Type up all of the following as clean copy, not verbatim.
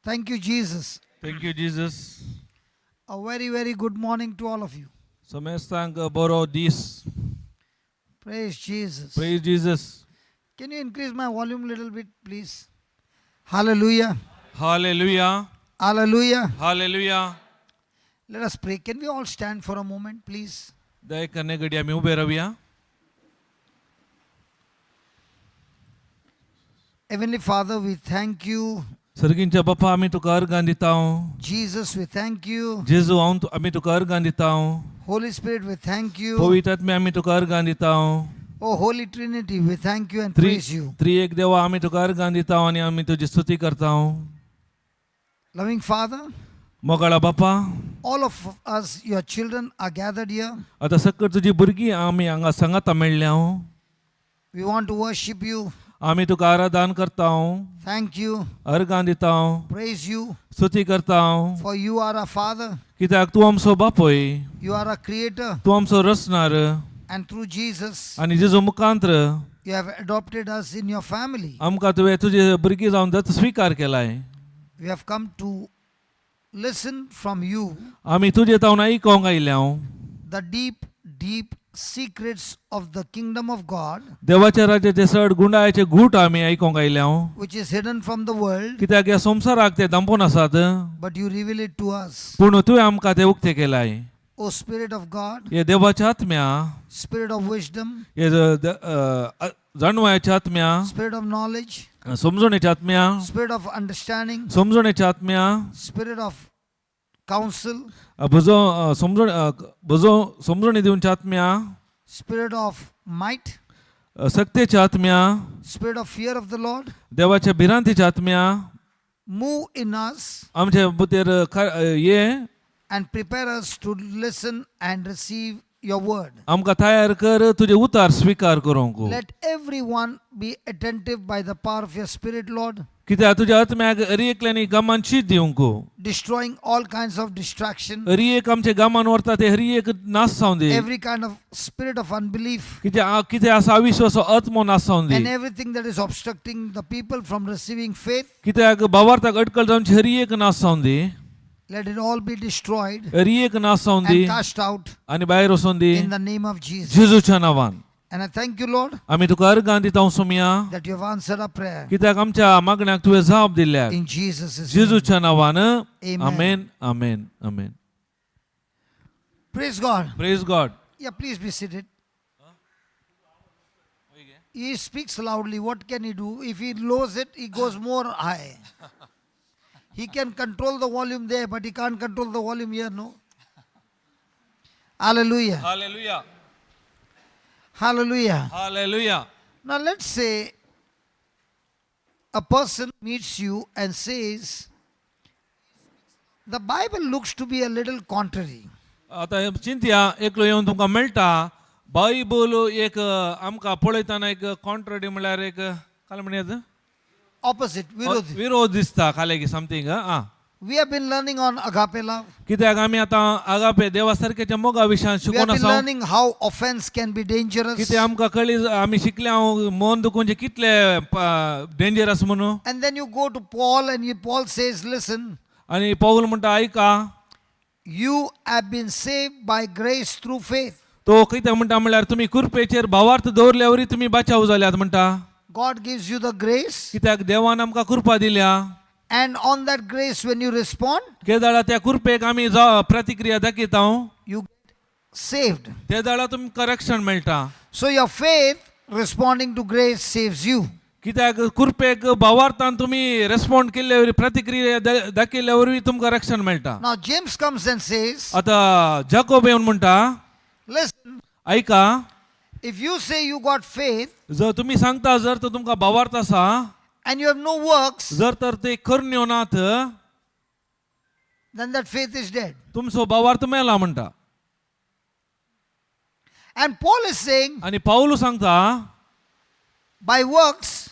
Thank you, Jesus. Thank you Jesus. A very, very good morning to all of you. समेस्तांक बरो दीस. Praise Jesus. Praise Jesus. Can you increase my volume a little bit, please? Hallelujah. Hallelujah. Hallelujah. Hallelujah. Let us pray. Can we all stand for a moment, please? दया करणे घडी आमी उबे रावया. Heavenly Father, we thank you. सर्गींच्या बापा आमी तुका अर्गां दिता. Jesus, we thank you. जेजू हांव आमी तुका अर्गां दिता. Holy Spirit, we thank you. पवित्र आत्मे आमी तुका अर्गां दिता. Oh, Holy Trinity, we thank you and three praise you. त्रि एक देवा आमी तुका अर्गां दिता आनी आमी तुजी स्तुती करता. Loving Father, मोगाळा बापा, all of us, your children, are gathered here. आतां सकट तुजी भुरगीं आमी हांगा सांगाता मेळ्ळ्या. We want to worship you. आमी तुका आराधन करता. Thank you. अर्गां दिता. Praise you. स्तुती करता. For you are our Father, कित्याक तूं आमचो बापूय, you are our Creator, तूं आमचो रचणार and through Jesus, आनी जेजू मुखांत्र you have adopted us in your family. आमकां तुवें तुजे भुरगीं जावन दत्त स्विकार केलाय. We have come to listen from you आमी तुजे तावन आयकोंक आयल्या the deep, deep secrets of the kingdom of God, देवाच्या राज्याचे चड गुंडाळाचे गूट आमी आयकोंक आयल्या, which is hidden from the world, कित्याक ह्या संवसाराक ते दांपून आसात, but you reveal it to us. पूण तुवें आमकां ते उक्ते केलाय. O Spirit of God, हे देवाच्या आत्म्या, Spirit of wisdom, हे जाणवायाच्या आत्म्या, Spirit of knowledge, समजणेच्या आत्म्या, Spirit of understanding, समजणेच्या आत्म्या, Spirit of counsel, भुजो समजण भुजो समजणी दिवच्या आत्म्या, Spirit of might, सक्तेच्या आत्म्या, Spirit of fear of the Lord, देवाच्या भिरांतीच्या आत्म्या, move in us आमच्या बुतेर ये and prepare us to listen and receive your word. आमकां तयार कर तुजे उतार स्विकार करूंक. Let everyone be attentive by the power of your Spirit, Lord, कित्याक तुज्या आत्म्याक हरी एकल्यांनी गामान शीत दिवंक, destroying all kinds of distraction, Hari एक आमच्या गामान व्हरता ते हरी एक नाश जावं दी. every kind of spirit of unbelief, कितें कितें आसा अविश्वास आत्मो नाश जावं and the. everything that is obstructing the people from receiving faith. कित्याक भावार्थाक अडकल जावन हरी एक नाश जावं दी. Let it all be destroyed Hari एक नाश जावं दी and cast out आनी भायर वचोन दी in the name of Jesus. जेजूच्या नांवान. And I thank you, Lord, आमी तुका अर्गां दिता Somaiya, that you have answered our prayer कित्याक आमच्या मागण्याक तुवें जाप दिल्या in Jesus' name. जेजूच्या नांवान. Amen. Amen, amen, amen. Praise God. Praise God. Yeah, please be seated. He speaks loudly. What can he do? If he lowers it, he goes more high. He can control the volume there, but he can't control the volume here, no? Hallelujah. Hallelujah. Hallelujah. Hallelujah. Now let's say a person meets you and says, "The Bible looks to be a little contrary." आतां चिंतया, एकलो येवन तुमकां मेळटा, Bible एक आमकां पळयतना एक कॉन्ट्रडी म्हणल्यार एक काल म्हणयात Opposite, virodhi. विरोध दिसता खाले समथींग आं. We have been learning on agape love. कित्याक आमी आतां आगापे देवा सारकेच्या मोगा विशयान We have शिकोवन been आसा. learning how offense can be dangerous. कितें आमकां कळ्ळी, आमी शिकले हांव मन दुखोवचें कितले डेंजरस म्हणून. And then you go to Paul and Paul says, "Listen, आनी पावल म्हणटा, आयका, you have been saved by grace through faith." तो कितें म्हणटा म्हणल्यार तुमी कृपेचेर भावार्थ दवरल्या वरी तुमी बाचाव जाल्यात म्हणटा. God gives you the grace, कित्याक देवान आमकां कृपा दिल्या. and on that grace, when you respond, केदाळा त्या कृपेक आमी प्रतिक्रिया दाखयता, you get saved. ते दाळा तुमकां रक्षण मेळटा. So your faith responding to grace saves you. कित्याक कृपेक भावार्थान तुमी रेस्पॉन्ड केल्ल्या वरी, प्रतिक्रिया दाखयल्ल्या वरवीं तुमकां रक्षण मेळटा. Now James comes and says, आतां जाकोब येवन म्हणटा, "Listen, आयका, if you say you got faith जर तुमी सांगता जर तर तुमकां भावार्थ आसा, and you have no works, जर तर ते करण्यो नात, then that faith is dead." तुमचो भावार्थ मेला म्हणटा. And Paul is saying, आनी पावलू सांगता, by works,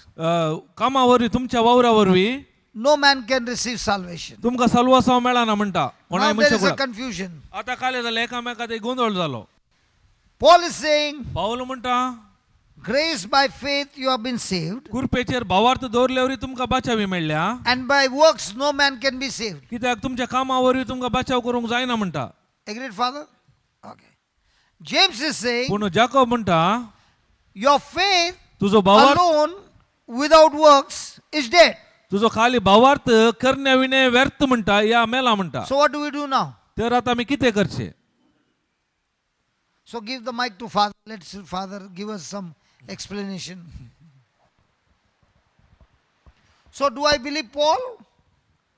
कामा वरवीं, तुमच्या वावरा वरवीं no man can receive salvation. तुमकां साल्वासांव मेळना म्हणटा कोणाय Now there is a मनशाक. confusion. आतां काले जालें, एकामेका ते गोंदळ जालो. Paul is saying, पावल म्हणटा, Grace by faith you have been saved, कृपेचेर भावार्थ दवरल्या वरवीं तुमकां बाचावी मेळ्ळ्या. And by works no man can be saved. कित्याक तुमच्या कामा वरवीं तुमकां बाचाव करूंक जायना म्हणटा. Agreed, Father? Okay. James is saying, पूण जाकोब म्हणटा, your faith तुजो भावार्थ alone without works is dead. तुजो खाली भावार्थ करण्या विणे व्यर्थ म्हणटा या मेला म्हणटा. So what do we do now? तर आता आमी कितें करचें? So give the mic to Father. Let Father give us some explanation. So do I believe Paul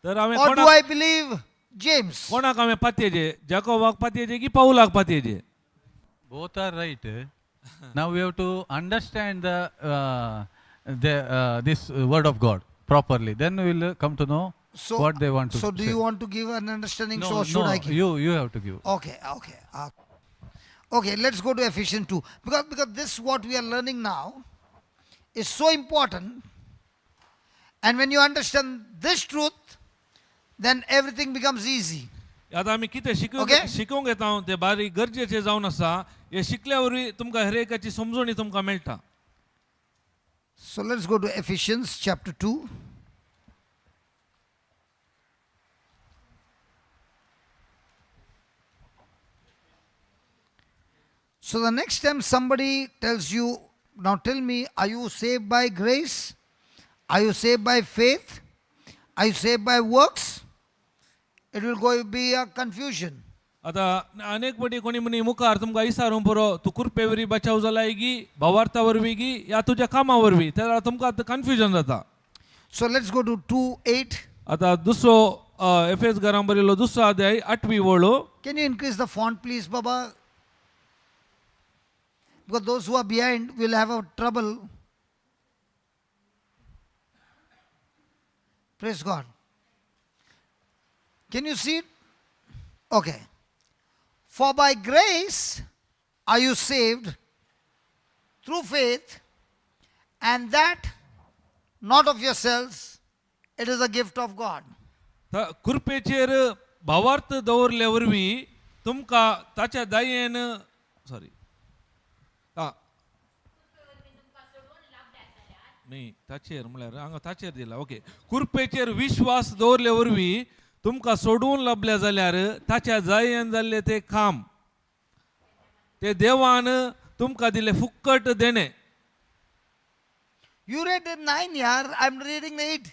तर हांवें or do कोणाक I believe James? कोणाक हांवें पातयेचे, जाकोबाक पातयेचे की पावलाक पातयेचे? Both are right. Now we have to understand this word of God properly. Then we will come to know So, what they want to so do say. You want to give an understanding? No, So should no, I give? you have to give. Okay. Let's go to Ephesians 2. Because this what we are learning now is so important. And when you understand this truth, then everything becomes easy. आतां आमी कितें शिकूंक Okay. शिकूंक येता तें बारीक गरजेचें जावन आसा. हें शिकल्या वरवीं तुमकां हर एकाची समजणी तुमकां मेळटा. So let's go to Ephesians chapter 2. So the next time somebody tells you, now tell me, are you saved by grace? Are you saved by faith? Are you saved by works? It will go be a confusion. आतां अनेक पटी कोणी म्हणी मुखार तुमकां विचारूंक पुरो, तूं कृपे वरवीं बचाव जालाय गी भावार्था वरवीं गी या तुज्या कामा वरवीं, त्या तुमकां आतां कन्फ्युजन जाता. So let's go to 2:8. आतां दुसरो एफ एस घरां बरयलो दुसरो अध्याय आठवी वळ. Can you increase the font, please, Baba? Because those who are behind will have a trouble. Praise God. Can you see it? Okay. For by grace are you saved through faith, and that not of yourselves, it is a gift of God. कृपेचेर भावार्थ दवरले वरवीं तुमकां ताच्या दयेन, sorry, न्ही, ताचेर म्हळ्यार हांगा ताचेर दिला, ओके. कृपेचेर विश्वास दवरले वरवीं तुमकां सोडून लबले जाल्यार ताच्या दयेन जाल्लें तें काम, ते देवान तुमकां दिलें फुक्कट देणें. You read the 9, yaar. I'm reading the 8.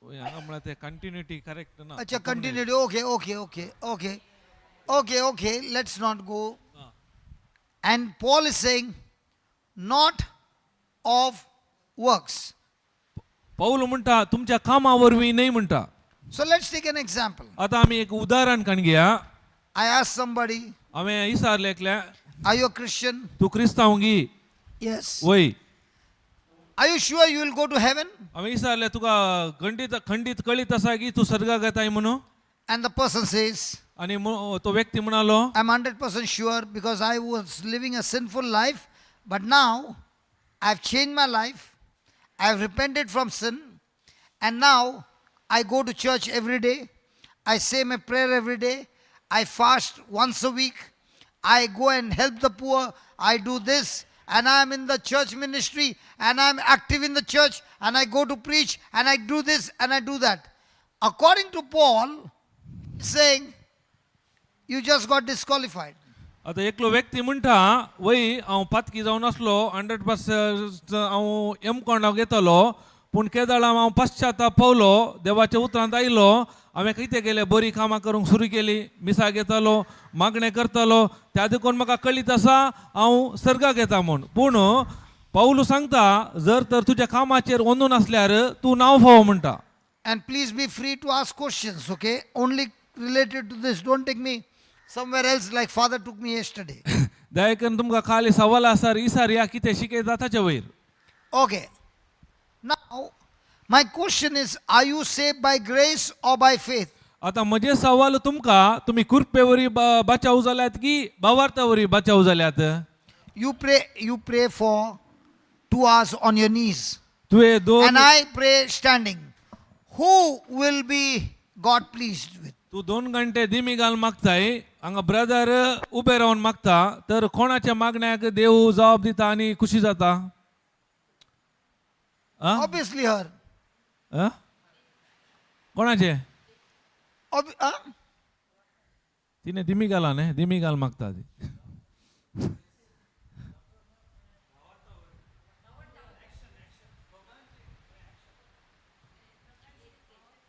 हांगा म्हळ्यार तें कंटिन्युटी करेक्ट ना. Acha, continuity. Okay. Okay, let's not go. And Paul is saying, not of works. पावल म्हणटा तुमच्या कामा वरवीं न्हय म्हणटा. So let's take an example. आतां आमी एक उदाहरण काण घेया. I asked somebody, हांवें विचारलें एकल्या, "Are you a Christian?" तूं क्रिस्तांव गी? "Yes." वय. "Are you sure you will go to heaven?" हांवें विचारलें, तुका खंडीत खंडीत कळीत आसा की तूं सर्गाक येताय म्हणून? And the person says, आनी तो व्यक्ती म्हणालो, "I'm 100% sure because I was living a sinful life, but now I've changed my life. I've repented from sin, and now I go to church every day. I say my prayer every day. I fast once a week. I go and help the poor. I do this, and I'm in the church ministry, and I'm active in the church, and I go to preach, and I do this, and I do that." According to Paul, saying, you just got disqualified. आतां एकलो व्यक्ती म्हणटा, वय, हांव पातकी जावन आसलो, 100% हांव यमकोंडाक येतालो, पूण केदळां हांव पश्चाताप पावलो, देवाच्या उतरांत आयलो, हांवें कितें केलें, बरीं कामां करूंक सुरू केली, मिसाक येतालो, मागणें करतालो, त्या देखून म्हाका कळीत आसा हांव सर्गाक येता म्हूण. पूण पावलू सांगता, जर तर तुज्या कामाचेर अंदून आसल्यार तूं नांव फावो म्हणटा. And please be free to ask questions, okay? Only related to this. Don't take me somewhere else like Father took me yesterday. दया करून तुमकां खाली सवाल आसार इसार या कितें शिकयता ताचे वयर. Okay. Now, my question is, are you saved by grace or by faith? आता म्हजें सवाल तुमकां, तुमी कृपे वरवीं बाचाव जाल्यात की भावार्था वरवीं बाचाव जाल्यात? You pray for 2 hours on your knees. तुवें दोन And I pray standing. Who will be God pleased with? तूं 2 घंटे दिमी घाल मागताय, हांगा ब्रदर उबे रावन मागता, तर कोणाच्या मागण्याक देव जबाब दिता आनी खुशी जाता? आ? Obviously her. आ? कोणाचे Huh? तिने दिमी घाला न्ही दिमी घाल मागता ती.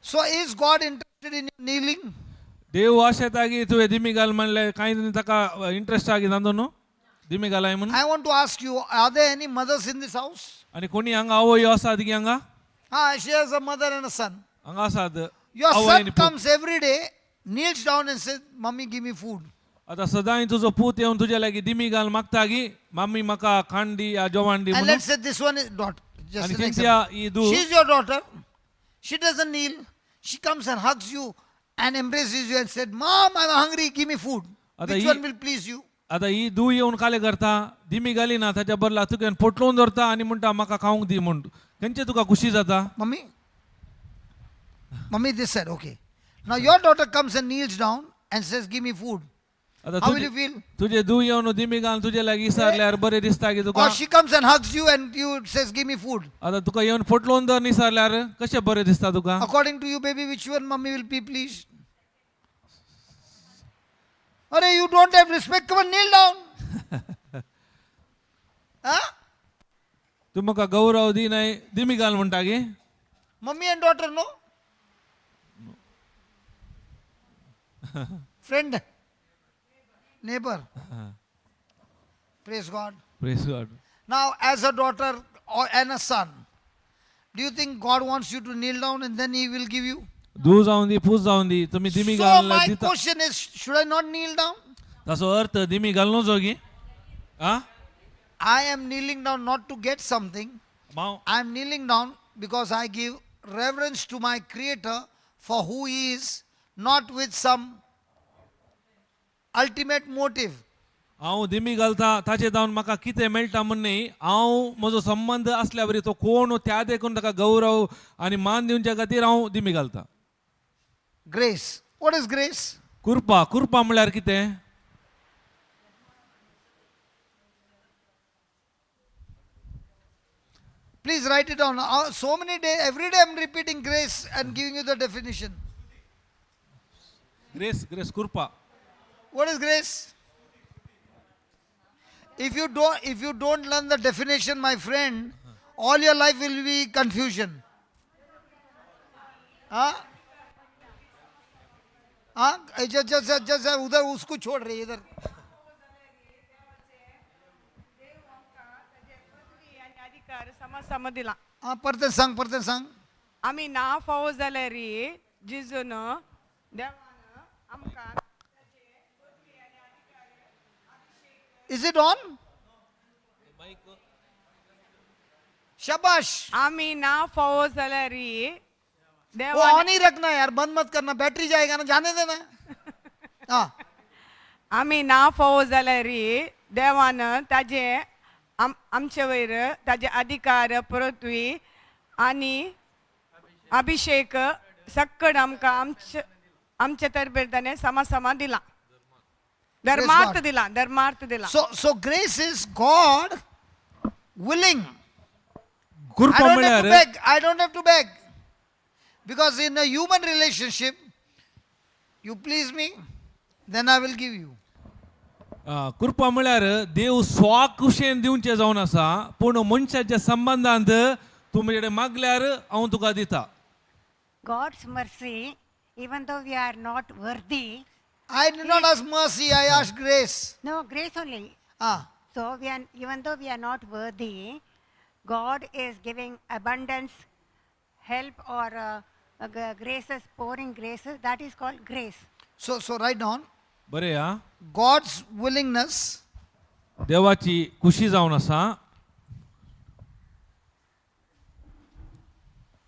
So is God interested in your kneeling? देव आशेता की तुवें दिमी घाल म्हणलें कांय ताका इंट्रस्ट आगी तांदो न्हू दिमी घालाय म्हणून. I want to ask you, are there any mothers in this house? आनी कोणी हांगा आवय आसात की हांगा? Ah, she has a mother and a son. हांगा आसात. Your आवय son आनी पूत. comes every day, kneels down and says, "Mummy, give me food." आतां सदांय तुजो पूत येवन तुज्या लागीं दिमी घाल मागता की मामी म्हाका खाण दी या जेवण दी And म्हणून. let's say this one is daughter. Just आनी an चिंतया example. ही धूव. She's your daughter. She doesn't kneel. She comes and hugs you and embraces you and said, "Mom, I'm hungry. Give me food." आता Which he- one will please you? आतां ही धूव येवन काले करता दिमी घाली ना ताच्या बदला तुका पोटलोवन दवरता आनी म्हणटा म्हाका खावंक दी म्हूण खंयचे तुका खुशी जाता? Mummy? Mummy, this said, okay. Now your daughter comes and kneels down and says, "Give me food." आतां How will you तुजे feel? तुजे धूव येवन दिमी घाल तुजे लागीं विचारल्यार बरें दिसता की तुका? Or she comes and hugs you and you says, "Give me food." आतां तुका येवन पोटलोवन दवर निसारल्यार कशें बरें दिसता तुका? According to you, baby, which one mummy will be pleased? Arey, you don't have respect. Come on, kneel down. Huh? तूं म्हाका गौरव दी नाय दिमी घाल म्हणटा गे. Mummy and daughter, no? Friend, neighbor. Praise God. Praise God. Now, as a daughter or, and a son, do you think God wants you to kneel down and then He will give you? धूव जावन दी पूत जावन दी तुमी दिमी So, घाल my दिता. question is, should I not kneel down? ताचो अर्थ दिमी घाल नजो गी आ. I am kneeling down not to get something. हांव I am kneeling down because I give reverence to my Creator for who He is, not with some ultimate motive. हांव दिमी घालता ताचे जावन म्हाका कितें मेळटा म्हूण न्ही हांव म्हजो संबंद आसल्या वरी तो कोण त्या देखून ताका गौरव आनी मान दिवच्या खातीर हांव दिमी घालता. Grace. What is grace? कृपा. कृपा म्हणल्यार कितें? Please write it down. So many days, every day I'm repeating grace and giving you the definition. Grace grace कृपा. What is grace? If you don't learn the definition, my friend, all your life will be confusion. हाँ हाँ जैसे जैसे उधर उसको छोड़ रही है इधर. आनी अधिकार समा सम दिला. हाँ परते सांग परते सांग. आमी ना फावो जाल्यार जिजून देवान आमकां. Is it on? शाबाश. आमी ना फावो जाल्यार वो देवान ऑन ही रखना यार, बंद मत करना, बैटरी जाएगा ना, जाने देना. हाँ. आमी ना फावो जाल्यार देवान ताजे आमचे वयर ताजे अधिकार पृथ्वी आनी अभिषेक सक्कड आमकां आमचे आमचे तर्फे ताणें समा समा दिला धर्मार्थ God. दिला धर्मार्थ दिला. So grace is God willing. I कृपा don't have to म्हणल्यार beg. I don't have to beg. Because in a human relationship, you please me, then I will give you. कृपा म्हणल्यार देव स्वाकुशेन दिवचें जावन आसा पूण मनशाच्या संबंदांत तूं म्हजे कडेन मागल्यार हांव तुका दिता. God's mercy, even though we are not worthy, I did not ask mercy, I asked grace. No, grace only. Ah, So we are, even though we are not worthy, God is giving abundance, help or graces, pouring graces. That is called grace. So write down बरें आं. God's willingness देवाची खुशी जावन आसा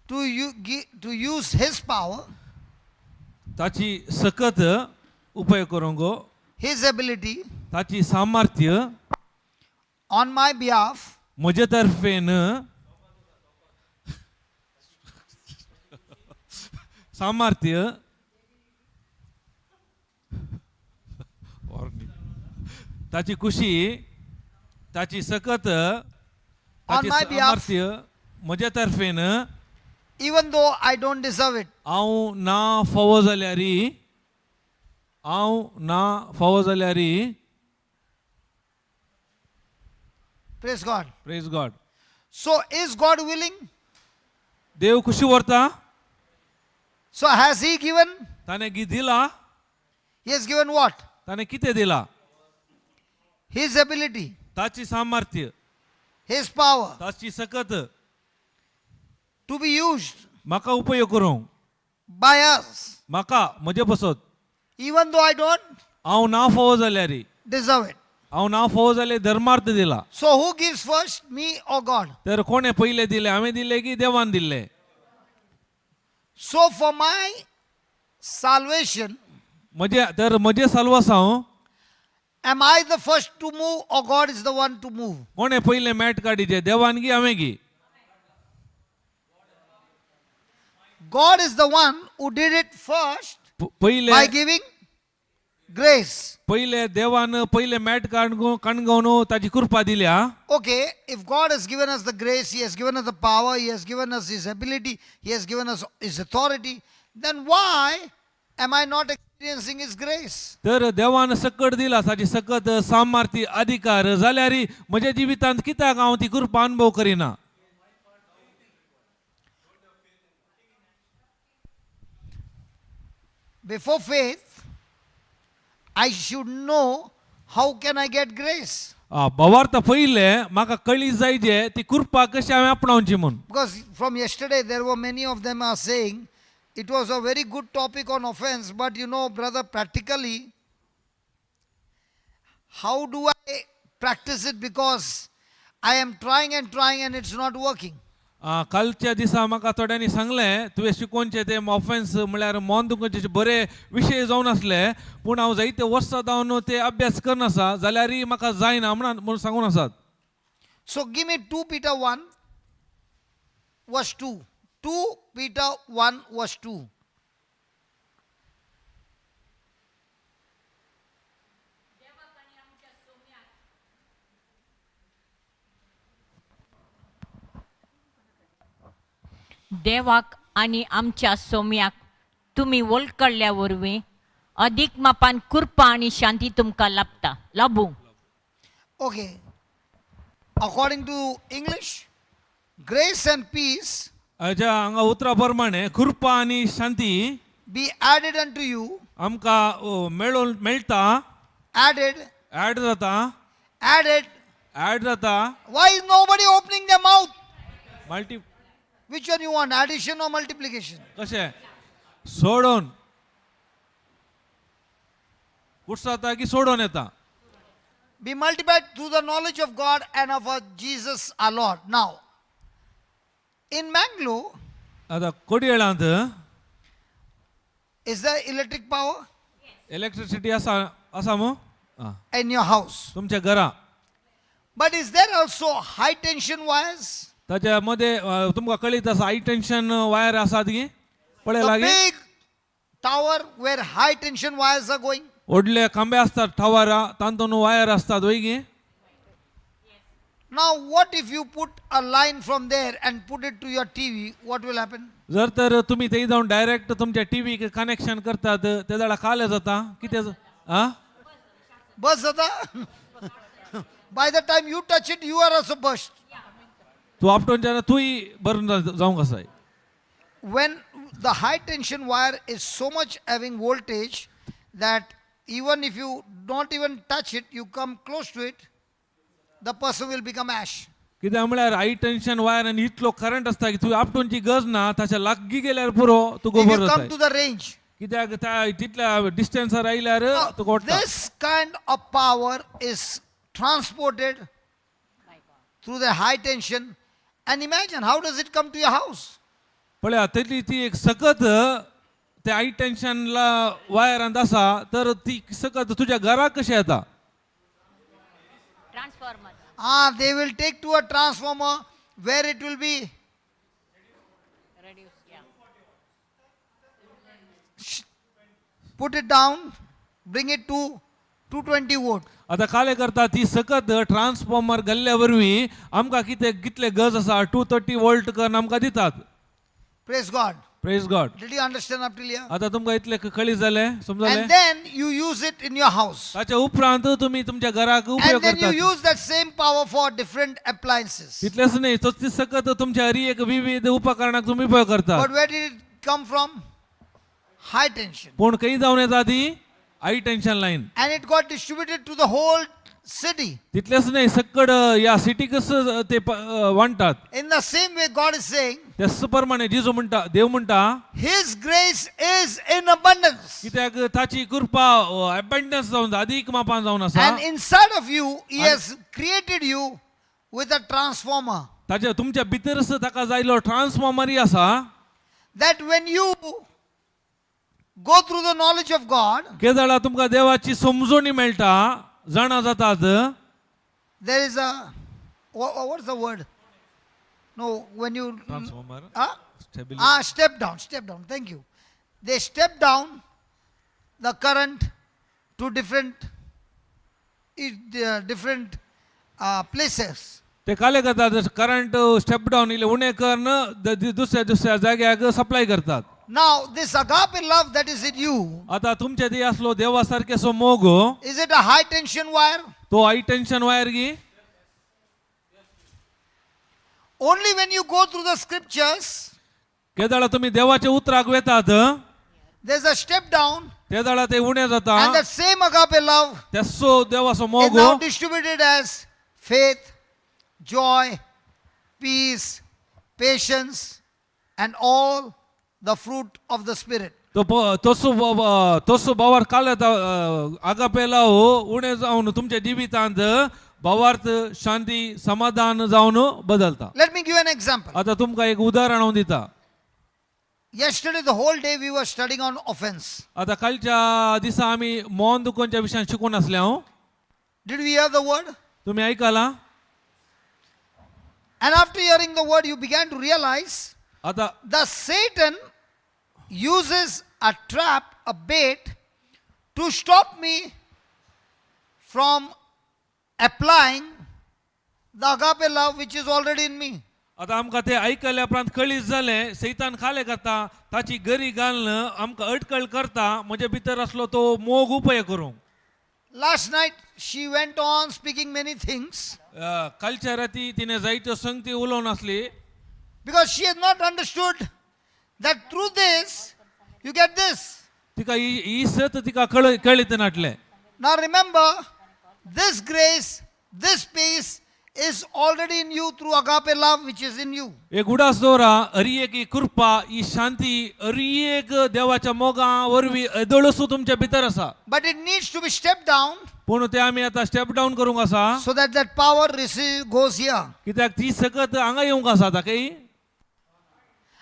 to use His power, ताची सकत उपयोग करूंक His ability ताची सामर्थ्य on my behalf म्हजे तर्फेन सामर्थ्य ताची खुशी ताची सकत ताची my behalf. सामर्थ्य. म्हज्या तर्फेन even though I don't deserve it, हांव ना फावो जाल्यार, हांव ना फावो जाल्यार. Praise God. Praise God. So is God willing? देव खुशी व्हरता. So has He given? ताणें गी दिला. He has given what? ताणें कितें दिला? His ability, ताची सामर्थ्य, His power ताची सकत to be used म्हाका उपयोग करूंक by us, म्हाका म्हजे पसत, even though I don't हांव ना फावो जाल्यार, deserve it. हांव ना फावो जाल्यार धर्मार्थ दिला. So who gives first, me or God? तर कोणें पयलें दिलें, हांवें दिलें की देवान दिल्लें? So for my salvation, म्हजे तर म्हजें साल्वासांव am I the first to move or God is the one to move? कोणें पयलें मॅट काडिचें, देवान गी हांवें गी? God is the one who did it first पयलें by giving grace. पयलें देवान पयलें मॅट काणगोवन ताची कृपा दिल्या. Okay, if God has given us the grace, He has given us the power, He has given us His ability, He has given us His authority, then why am I not experiencing His grace? तर देवान सकट दिला ताची सकत सामर्थ्य अधिकार जाल्यार म्हज्या जिवितांत कित्याक हांव ती कृपा अनुभव करिना? Before faith, I should know how can I get grace. भावार्थ पयलें म्हाका कळी जायजे ती कृपा कशी हांवें आपणावची म्हूण. Because from yesterday, there were many of them are saying it was a very good topic on offense, but you know, brother, practically, how do I practice it? Because I am trying and trying and it's not working. कालच्या दिसा म्हाका थोड्यांनी सांगलें तुवें शिकोवचें तें offence म्हळ्यार मन दुखोवचें बरे विशय जावन आसले, पूण हांव जायते वर्सां जावन ते अभ्यास करनासा जाल्यारय म्हाका जायना म्हणून सांगून आसात. So give me 2 Peter 1, verse 2. 2 Peter 1, verse 2. देवाक आनी आमच्या सोम्याक तुमी वळखल्ल्या वरवीं अदीक मापान कृपा आनी शांती तुमकां लाभता लाभूं. Okay. According to English, grace and peace हाज्या हांगा उतरा प्रमाणे कृपा आनी शांती be added unto you, आमकां मेळोवन मेळटा, added, add जाता, added. Add जाता. Why is nobody opening their mouth? Multi Which one you want, addition or multiplication? कशें सोडोवन कुर्साता की सोडोवन येता? Be multiplied through the knowledge of God and of our Jesus our Lord. Now, in Mangalore, आतां कोडयेळांत is there electric power electricity आसा, आसा मू आं in your house? तुमच्या घरा. But is there also high tension wires? ताच्या मध्ये तुमकां कळीत आसा हाय टेन्शन वायर आसात की पळय The लागीं big tower where high tension wires are going. व्हडले खांबे आसतात टावरा तातूंत वायर आसतात वय गी? Now, what if you put a line from there and put it to your TV? What will happen? जर तर तुमी थंय जावन डायरेक्ट तुमच्या टीव्हीक कनेक्शन करतात ते जाल्यार काले जाता कितें आं. Burst jata. By the time you touch it, you are also burst. तूं आपटोवन जेन्ना तूंय बरून जावंक आसाय. When the high tension wire is so much having voltage that even if you don't even touch it, you come close to it, the person will become ash. कित्याक म्हळ्यार हाय tension wire आनी इतलो current आसता की तुवें आपटोवची गरज ना, ताच्या लागीं गेल्यार पुरो तूं If गोबर you come जाताय. to the range, कित्याक त्या तितल्या डिस्टन्सार आयल्यार तुका ओडटा. this kind of power is transported through the high tension. And imagine, how does it come to your house? पळया तेजी ती एक सकत ते हाय टेन्शनला वायरांत आसा तर ती सकत तुज्या घराक कशें येता? Transformer. Ah, they will take to a transformer where it will be put it down, bring it to 220 volt. आतां काले करता ती सकत ट्रान्सफॉर्मर घाल्ल्या वरवीं आमकां कितें कितले गज आसा 230 वोल्ट करून आमकां दितात. Praise God. Praise God. Did you understand up till here? आतां तुमकां इतले कळी जालें, समजलें? And then you use it in your house. ताच्या उपरांत तुमी तुमच्या घराक उपयोग And then you करतात. use that same power for different appliances. तितलेंच न्ही, तोच सकत तुमच्या हरी एक विविध उपकरणाक तुमी उपयोग करतात. But where did it come from? High tension. पूण खंय जावन येता ती high tension line. And it got distributed to the whole city. तितलेंच न्ही, सकड ह्या सिटीकच ते वांटतात. In the same way, God is saying, त्याच प्रमाणे जेजू म्हणटा, देव म्हणटा, His grace is in abundance. कित्याक ताची कृपा एबंडन्स जावन अधिक मापान जावन आसा. And inside of you, He has created you with a transformer. ताच्या तुमच्या भितरच ताका जायलो ट्रान्सफॉर्मरय आसा. That when you go through the knowledge of God, केदळा तुमकां देवाची समजोणी मेळटा, जाणा जातात. there is a, what's the word? No, when you. Transformer. Huh? Stability. Ah, step down, step down. Thank you. They step down the current to different places. ते काले करतात current step down इल्ले उणें करून दुसऱ्या दुसऱ्या जाग्याक सप्लाय करतात. Now, this agape love that is in you, आता तुमच्या ती असलो देवा सारकेसो मोग, is it a high tension wire? तो हाय टेन्शन वायर गी? Only when you go through the scriptures, केदळा तुमी देवाच्या उतराक वेतात, there's a step down, तेदळा ते उणें जाता. and that same agape love तेसो देवाचो is मोग now distributed as faith, joy, peace, patience, and all the fruit of the Spirit. तो तसो तसो भावार्थ काल येता आगापेला हो उणें जावन तुमच्या जिवितांत भावार्थ शांती समाधान जावन बदलता. Let me give an example. आतां तुमकां एक उदाहरण हांव दिता. Yesterday, the whole day we were studying on offense. आतां कालच्या दिसा आमी मोहन दुकोनच्या विशयान शिकून आसले हांव. Did we hear the word? तुमी आयकलां? And after hearing the word, you began to realize आतां the Satan uses a trap, a bait, to stop me from applying the agape love which is already in me. आतां आमकां तें आयकल्या उपरांत कळीत जालें, सैतान खालें करता, ताची गरी घालून आमकां अटकळ करता म्हजे भितर आसलो तो मोग उपयोग करूंक. Last night she went on speaking many things कालच्या राती तिणें जायत्यो संगती उलोवन आसली, because she has not understood that through this you get this. तिका ही ही सत तिका कळ कळीत नाटलें. Now remember, this grace, this peace is already in you through agape love which is in you. एक उडास दवरा, हरी एक ही कृपा, ही शांती हरी एक देवाच्या मोगा वरवीं एदोळसो तुमच्या भितर आसा. But it needs to be stepped down पूण ते आमी आतां स्टेप डावन करूंक आसा, so that that power receive, goes here. कित्याक ती सकत हांगा येवंक आसा आतां काही.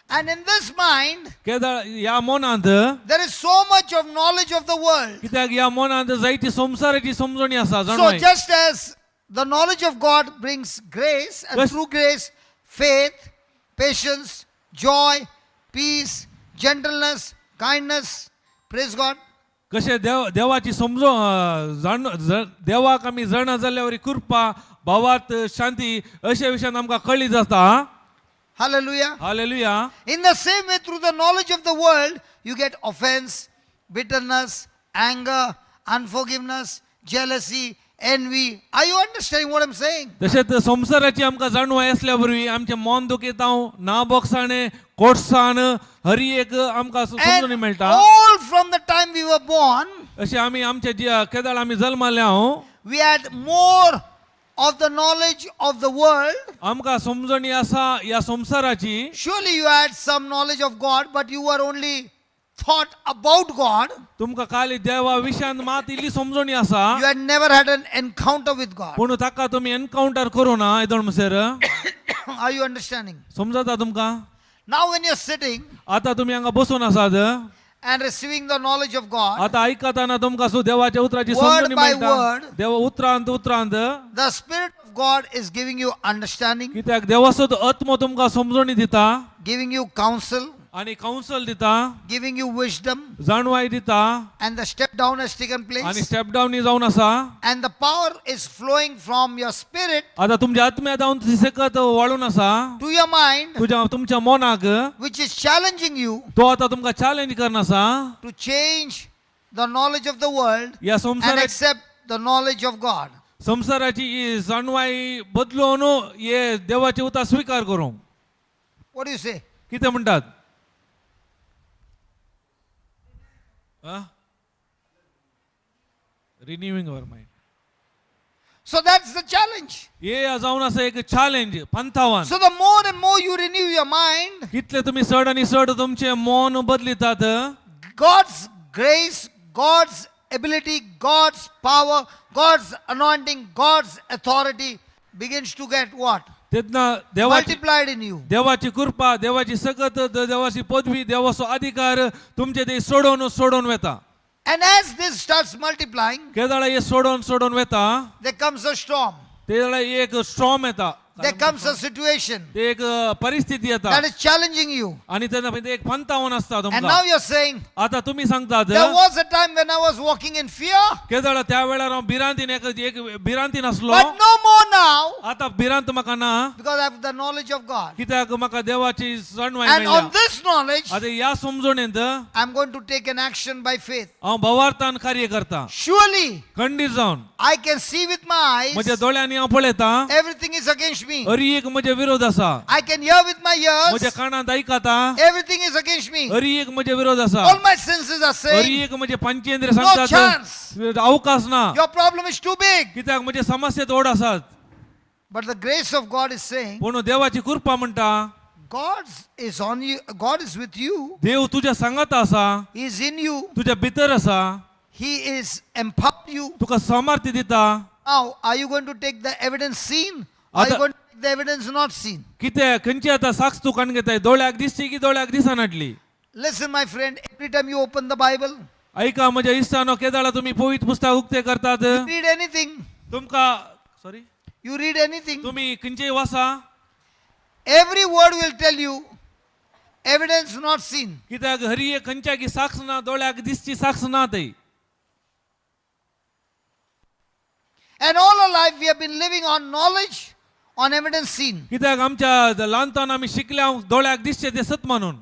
And in this mind, केदळ ह्या मनांत, there is so much of knowledge of the world. कित्याक ह्या मनांत जायती संवसाराची समजणी आसा. So जाणवाय. just as the knowledge of God brings grace, and Yes. through grace, faith, patience, joy, peace, gentleness, kindness, praise God. कशें देव देवाची समजो जाण देवाक आमी जाणा जाल्ल्या वरी कृपा, भावार्थ, शांती अशे विशयान आमकां कळीत जाता. Hallelujah. Hallelujah. In the same way, through the knowledge of the world, you get offense, bitterness, anger, unforgiveness, jealousy, envy. Are you understanding what I'm saying? तशेंच संवसाराची आमकां जाणवाय आसल्या वरवीं आमचें मन दुखेता, ना बोगसाणें, कोटसाण हरी एक आमकां समजणी And मेळटा. all from the time we were born, अशें आमी आमचे जे केदळ आमी जल्माले हांव, we had more of the knowledge of the world. आमकां समजणी आसा ह्या संवसाराची. Surely you had some knowledge of God, but you were only thought about God. तुमकां खाली देवा विशयान मात इल्ली समजणी आसा. You had never had an encounter with God. पूण ताका तुमी एनकावंटर करूं ना येदोळ म्हणसर. Are you understanding? समजता तुमकां? Now, when you're sitting आतां तुमी हांगा बसून आसात and receiving the knowledge of God, आतां आयकतना तुमकां सु देवाच्या उतराची Word समजणी by मेळटा. word. देव उतरांत उतरांत, the Spirit of God is giving you understanding, कित्याक देवाचो तो आत्मो तुमकां समजणी दिता, giving you counsel, आनी कावन्सल दिता giving you wisdom, जाणवाय दिता and the step down has taken आनी place, step डावनी जावन आसा and the power is flowing from your spirit आतां तुमच्या आत्म्या जावन ती सकत वाळून आसा to your mind, तुज्या तुमच्या मनाक which is challenging you तो आतां तुमकां चॅलेंज करना आसा to change the knowledge of the world ह्या and संवसारा accept the knowledge of God. संवसाराची ही जाणवाय बदलून हे देवाचे उतार स्विकार करूंक What do you say? कितें म्हणटात Renewing our mind So that's the challenge. हे जावन आसा एक challenge पंथावान So the more and more you renew your mind, कितले तुमी चड आनी चड तुमचे मन बदलितात God's grace, God's ability, God's power, God's anointing, God's authority begins to get what? तेन्ना देवाची Multiplied in you. देवाची कृपा देवाची सकत देवाची पदवी देवाचो अधिकार तुमचे ते सोडोवन सोडोवन वेता And as this starts multiplying, केदळा हे सोडोवन सोडोवन वेता there comes a storm. ते वेळा एक स्ट्रॉम येता There comes a situation ते एक परिस्थिती येता that is challenging you. आणि तेन्ना पळय ते एक पंतावन आसता And तुमकां now you're saying, आता तुम्ही सांगतात there was a time when I was walking in fear, केदळा त्या वेळार हांव भिरांतीन एक एक भिरांतीन आसलो but no more now आता भिरांत म्हाका ना because I have the knowledge of God. कित्याक म्हाका देवाची जाणवाय And on मेळ्ळ्या this knowledge, आता ह्या समजणेंत I'm going to take an action by faith. हांव भवार्थान कार्य करता Surely, खंडीत जावन I can see with my eyes, म्हज्या दोळ्यांनी हांव पळयता everything is against me. Hari एक म्हजे विरोध आसा I can hear with my म्हज्या ears, कानांत आयकता everything is against me. Hari एक म्हजे विरोध आसा All my senses are Hari saying, एक म्हजे पंचेंद्रिय No सांगतात chance. अवकाश ना your problem is too big. कित्याक म्हजे समस्या चड आसात But the grace of God is saying, पूण देवाची कृपा म्हणटा God is on you, God is with you, देव तुज्या सांगात आसा He is in you, तुज्या भितर आसा He is empowered you. तुका सामर्थ्य दिता Now, are you going to take the evidence seen? Are you आता- going to take the evidence not seen? कितें खंयची आतां साक्ष तूं काण घेताय दोळ्याक दिसची की दोळ्याक दिसनाटली Listen, my friend, every time you open the Bible, ऐका म्हज्या इश्टानो केदाळा तुमी पवित्र पुस्तक उक्ते करतात read anything, तुमकां sorry you read anything, तुमी खंयचेय वासा every word will tell you evidence not seen. कित्याक हरी एक खंयच्या की साक्ष ना दोळ्याक दिसची साक्ष ना ती And all our life we have been living on knowledge, on evidence seen. कित्याक आमच्या ल्हानपणान आमी शिकल्या दोळ्याक दिसचे ते सत म्हणून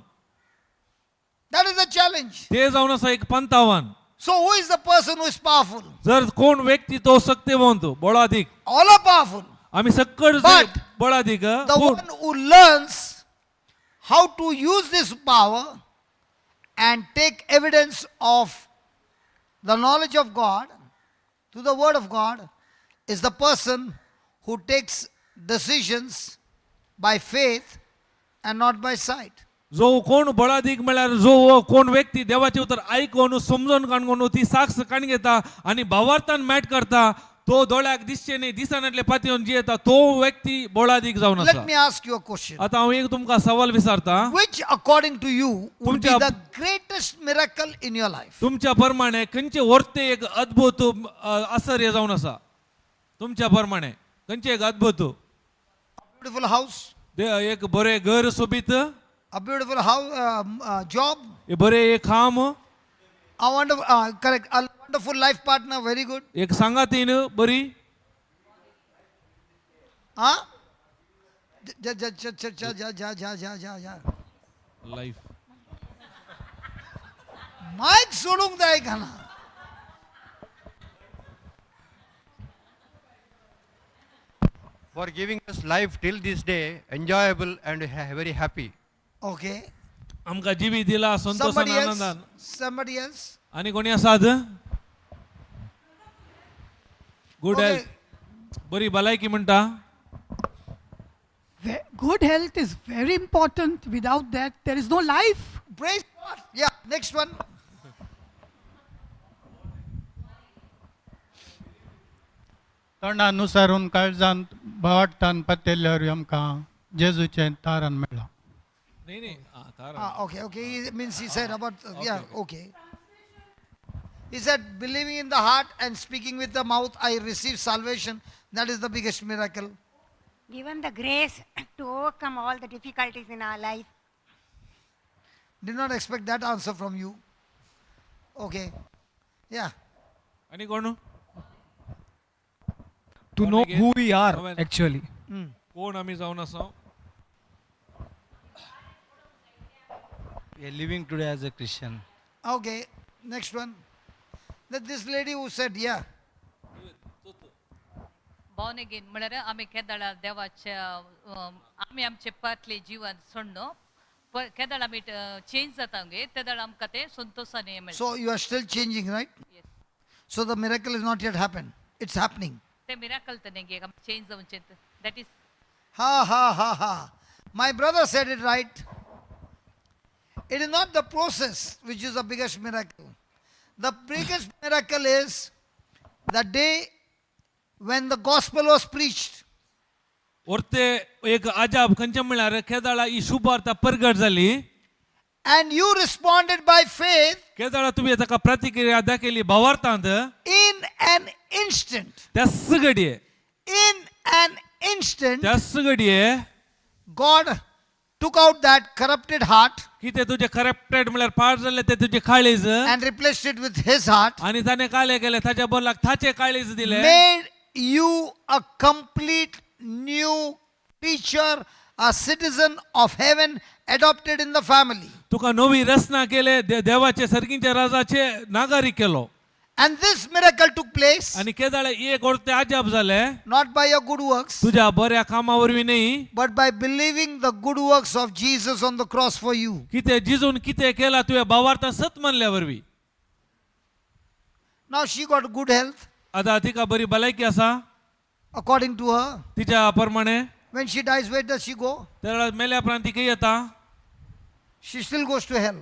That is the challenge. ते जावन आसा एक पंतावन So, who is the person who is powerful? जर कोण व्यक्ती तो सक्तेवंत बळादीक All are powerful. आमी सक्कड But बळादीक The पूण one who learns how to use this power and take evidence of the knowledge of God through the Word of God is the person who takes decisions by faith and not by sight. जो कोण बळादीक म्हळ्यार जो हो कोण व्यक्ती देवाचे उतर आयकून समजून काणकोण ती साक्ष काण घेता आनी भावार्थान मॅट करता तो दोळ्याक दिसचे न्ही दिसनातले पातयेवन जियेता तो व्यक्ती बळादीक जावन आसा Let me ask you a question. आतां हांव एक तुमकां सवाल विचारता Which, according to you, would be तुमच्या- the greatest miracle in your life? तुमच्या प्रमाणे खंयचे वर्ते एक अद्भुत असर हे जावन आसा तुमच्या प्रमाणे खंयचे एक अद्भुत A beautiful house, एक बरें घर सोबीत a beautiful house, job, एक बरें एक खाम a wonderful, correct, a wonderful life partner, very good. एक सांगातीन बरी Huh? Ja, ja, ja, ja, ja, ja, ja, ja, ja, ja, ja. Life mic सोडूंक जाय का ना For giving us life till this day, enjoyable and very happy. Okay. आमकां जिवी दिला संतोषान Somebody else? आनंदान Somebody else? आनी कोणी आसात गुड Okay. Health बरी भलायकी म्हणटा Good health is very important. Without that, there is no life. Praise God. Yeah, next one. तोंडा नुसारून काळजांत भावार्थान पत्तेल्यार आमकां जेजूचें तारण मेळ्ळां न्ही न्ही आं, तारा. Ah, okay, okay. He means he said about, yeah, okay. He said, believing in the heart and speaking with the mouth, I receive salvation. That is the biggest miracle. Given the grace to overcome all the difficulties in our life. Did not expect that answer from you. Okay. Yeah. आनी कोण? To know again? Who we are Well- actually. कोण आमी जावन आसा? We are living today as a Christian. Okay. Next one. That this lady who said, yeah. Born again म्हळ्यार आमी केदळा देवाच्या आमी आमचे पातले जिवन सोडलो केदळ आमी चेंज जाता गे तेदळ आमकां तें संतोशान हें मेळटा. So you are still changing, right? Yes. So the miracle is not yet happened. It's happening. तें मिराकल तें गे आमी चेंज जावचें, that is. Ha ha ha ha. My brother said it right. It is not the process which is the biggest miracle. The biggest miracle is the day when the gospel was preached. ओर्ते एक अजाब खंयचें म्हणल्यार केदळा ही शुभार्थ परगट जाली And you responded by faith केदळा तुवें ताका प्रतिक्रिया दाखयली भावार्थांत in an instant. त्याच घडये In an instant, त्याच घडये God took out that corrupted heart कितें तुजें करप्टेड म्हणल्यार पाड जाल्लें तें तुजें काळीज and replaced it with His heart, आनी ताणें कालें केलें ताच्या बदलाक ताचें काळीज दिलें made you a complete new creature, a citizen of heaven, adopted in the family. तुका नवी रचना केले देवाचे सर्गींच्या राजाचे नागरीक केलो. And this miracle took place आनी केदाळे एक ओर्ते अजाप जालें not by your good works, तुज्या बऱ्या कामा वरवीं न्ही but by believing the good works of Jesus on the cross for you. कितें जिजून कितें केलां तुवें भावार्थान सत मानल्या वरवीं. Now she got good health, आतां तिका बरी भलायकी आसा according to her. तिच्या प्रमाणे. When she dies, where does she go? त्या वेळार मेल्या उपरांत ती खंय येता? She still goes to hell.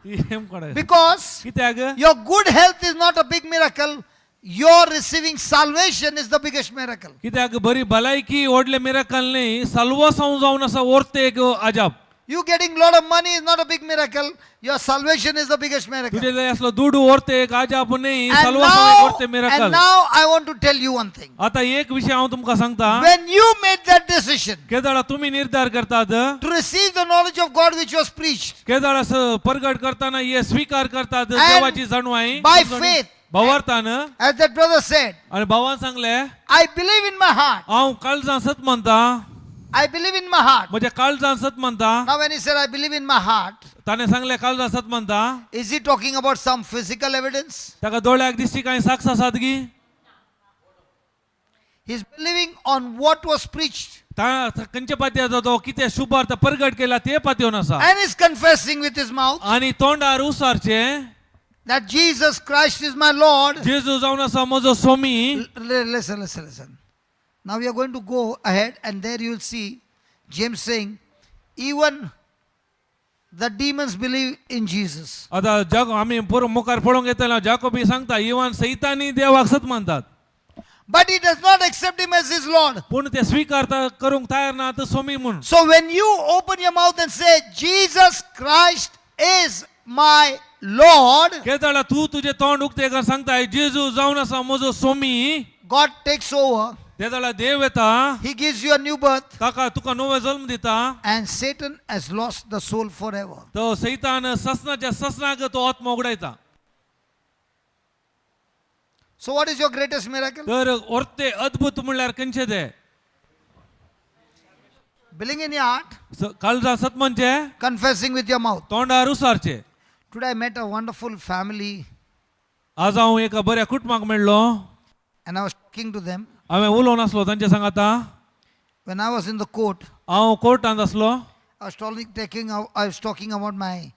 ती हेमकोडा. Because कित्याक? your good health is not a big miracle. Your receiving salvation is the biggest miracle. कित्याक बरी भलायकी व्हडलें मिराकल न्ही, साल्वासांव जावन आसा ओर्ते एक अजाप. You getting lot of money is not a big miracle. Your salvation is the biggest miracle. तुजे जंय आसलो दुडू ओर्ते एक अजाप न्ही, And साल्वासांव एक now, ओर्ते and miracle. now I want to tell you one thing. आतां एक विशय हांव तुमकां सांगता. When you made that decision केदळा तुमी निर्धार करतात to receive the knowledge of God which was preached, केदळा परगट करताना हे स्वीकार करतात And देवाची जाणवाय by faith, भावार्थान as that brother said, आणि भावान सांगले I believe in my heart. हांव काळजान सत मानता. I believe in my heart. म्हज्या काळजान सत मानता. Now, when he said, I believe in my heart, ताणें सांगलें काळजान सत मानता. is he talking about some physical evidence? ताका दोळ्याक दिसची कांय साक्ष आसात की? He's believing on what was preached खंयच्या पातयेचो तो कितें शुभार्थ परगट केला ते पातयेवन आसा and is confessing with his mouth आणि तोंडार उसारचे that Jesus Christ is my Lord. जेजू जावन आसा म्हजो स्वामी. Listen, listen, listen. Now we are going to go ahead, and there you will see James saying, even the demons believe in Jesus. आतां जग आमी पुरो मुखार पळोवंक येतले जाकोबी सांगता इवन सैतानी देवाक सत मानतात. But he does not accept him as his Lord. पूण ते स्वीकारता करूंक तयार ना आतां स्वामी म्हूण. So when you open your mouth and say, Jesus Christ is my Lord, केदळा तूं तुजें तोंड उक्तें कर सांगता जेजू जावन आसा म्हजो स्वामी, God takes over. तेदळा देव येता. He gives you a new birth, ताका तुका नवो जल्म दिता. And Satan has lost the soul forever. तो सैतान ससनाच्या ससनाक तो आत्मा उगडायता. So, what is your greatest miracle? तर ओर्ते अद्भुत म्हणल्यार खंयचें तें? Believing in your heart, काळजां सत म्हणचें, confessing with your mouth. तोंडार उसारचें. Today, I met a wonderful family आज हांव एका बऱ्या कुटुंबाक मेळ्ळो. And I was talking to them. हांवें उलोवन आसलो तांचे सांगाता. When I was in the court, हांव कोर्टांत आसलो. I was talking about my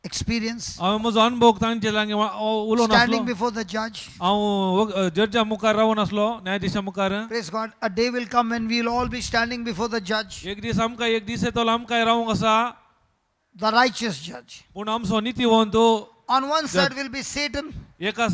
experience हांवें म्हजो अनुभव तांचे लागीं उलोवन आसलो. standing before the judge. हांव जड्जा मुखार रावन आसलो, न्यायाधिशा मुखार. Praise God. A day will come when we'll all be standing before the judge, एक दीस आमकां एक दीस येतलो आमकां रावंक आसा. the righteous judge. पूण आमचो नितीवंत. On one side will be Satan एका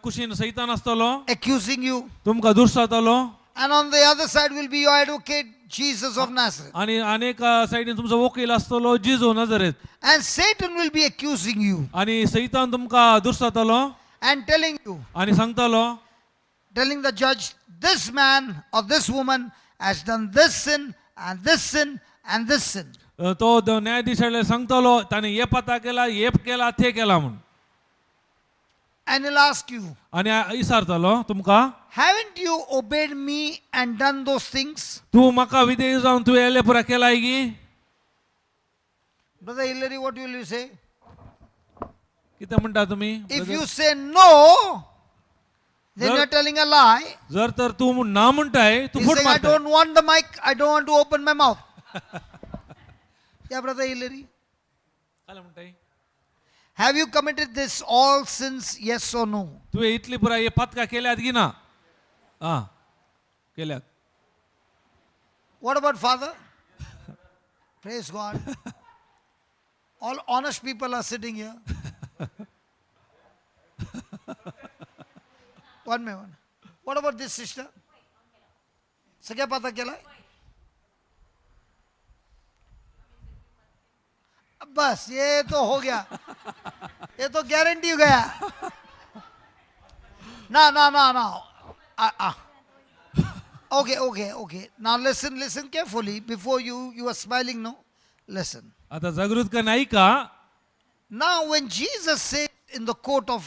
कुशीन सैतान आसतलो accusing you, तुमकां दुर्सातलो and on the other side will be your advocate, Jesus of Nazareth. आणि अनेक सायडीन तुमचो वकील आसतलो जिजो नजरेत. And Satan will be accusing you आणि सैतान तुमकां दुर्सातलो and telling you, आणि सांगतलो, telling the judge, this man or this woman has done this sin and this sin and this sin. तो न्यायाधीशाले सांगतलो ताणें हे पता केला, हे केला, ते केला म्हूण. And he'll ask you, आनी विचारतलो तुमकां, haven't you obeyed me and done those things? तूं म्हाका विधेय जावन तुवें येले पुरा केलाय गी? Brother Hillary, what will you say? कितें म्हणटा तुमी? If you say no, then Sir- you're telling a lie. जर तर तूं ना म्हणटाय, तूं He's फट saying, I मारता. don't want the mic, I don't want to open my mouth. Yeah, Brother Hillary. काय म्हणटाय? Have you committed this all sins, yes or no? तुवें इतली पुराय हे पातकां केल्यात की ना? आं, केल्यात. What about father? Praise God. All honest people are sitting here. One minute. What about this sister? सगळ्या पाता केलाय? बस ये तो हो गया, ये तो गारंटी हो गया. ना ना ना ना. Okay, okay, okay. Now listen, listen carefully. Before you are smiling, no? Listen. आता जागृत का नाही का? Now when Jesus said in the court of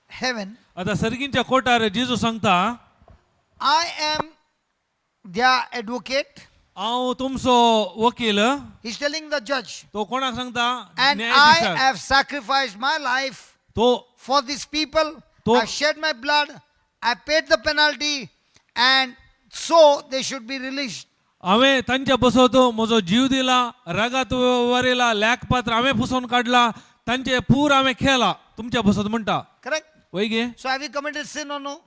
heaven, आता सर्गींच्या कोटार जेजू सांगता, I am their advocate. हांव तुमचो वकील. He's telling the judge, तो कोणाक सांगता? and I न्यायाधीशाक. have sacrificed my life तो for these people. I've shed my blood. I paid the penalty, and so they should be released. हांवें तांच्या बसत म्हजो जीव दिला, रागात वरयला, लेख पात्र हांवें पुसोवन काडला, तांचे पूर हांवें खेला तुमच्या बसत म्हणटा. Correct? वय गे? So have you committed sin or no?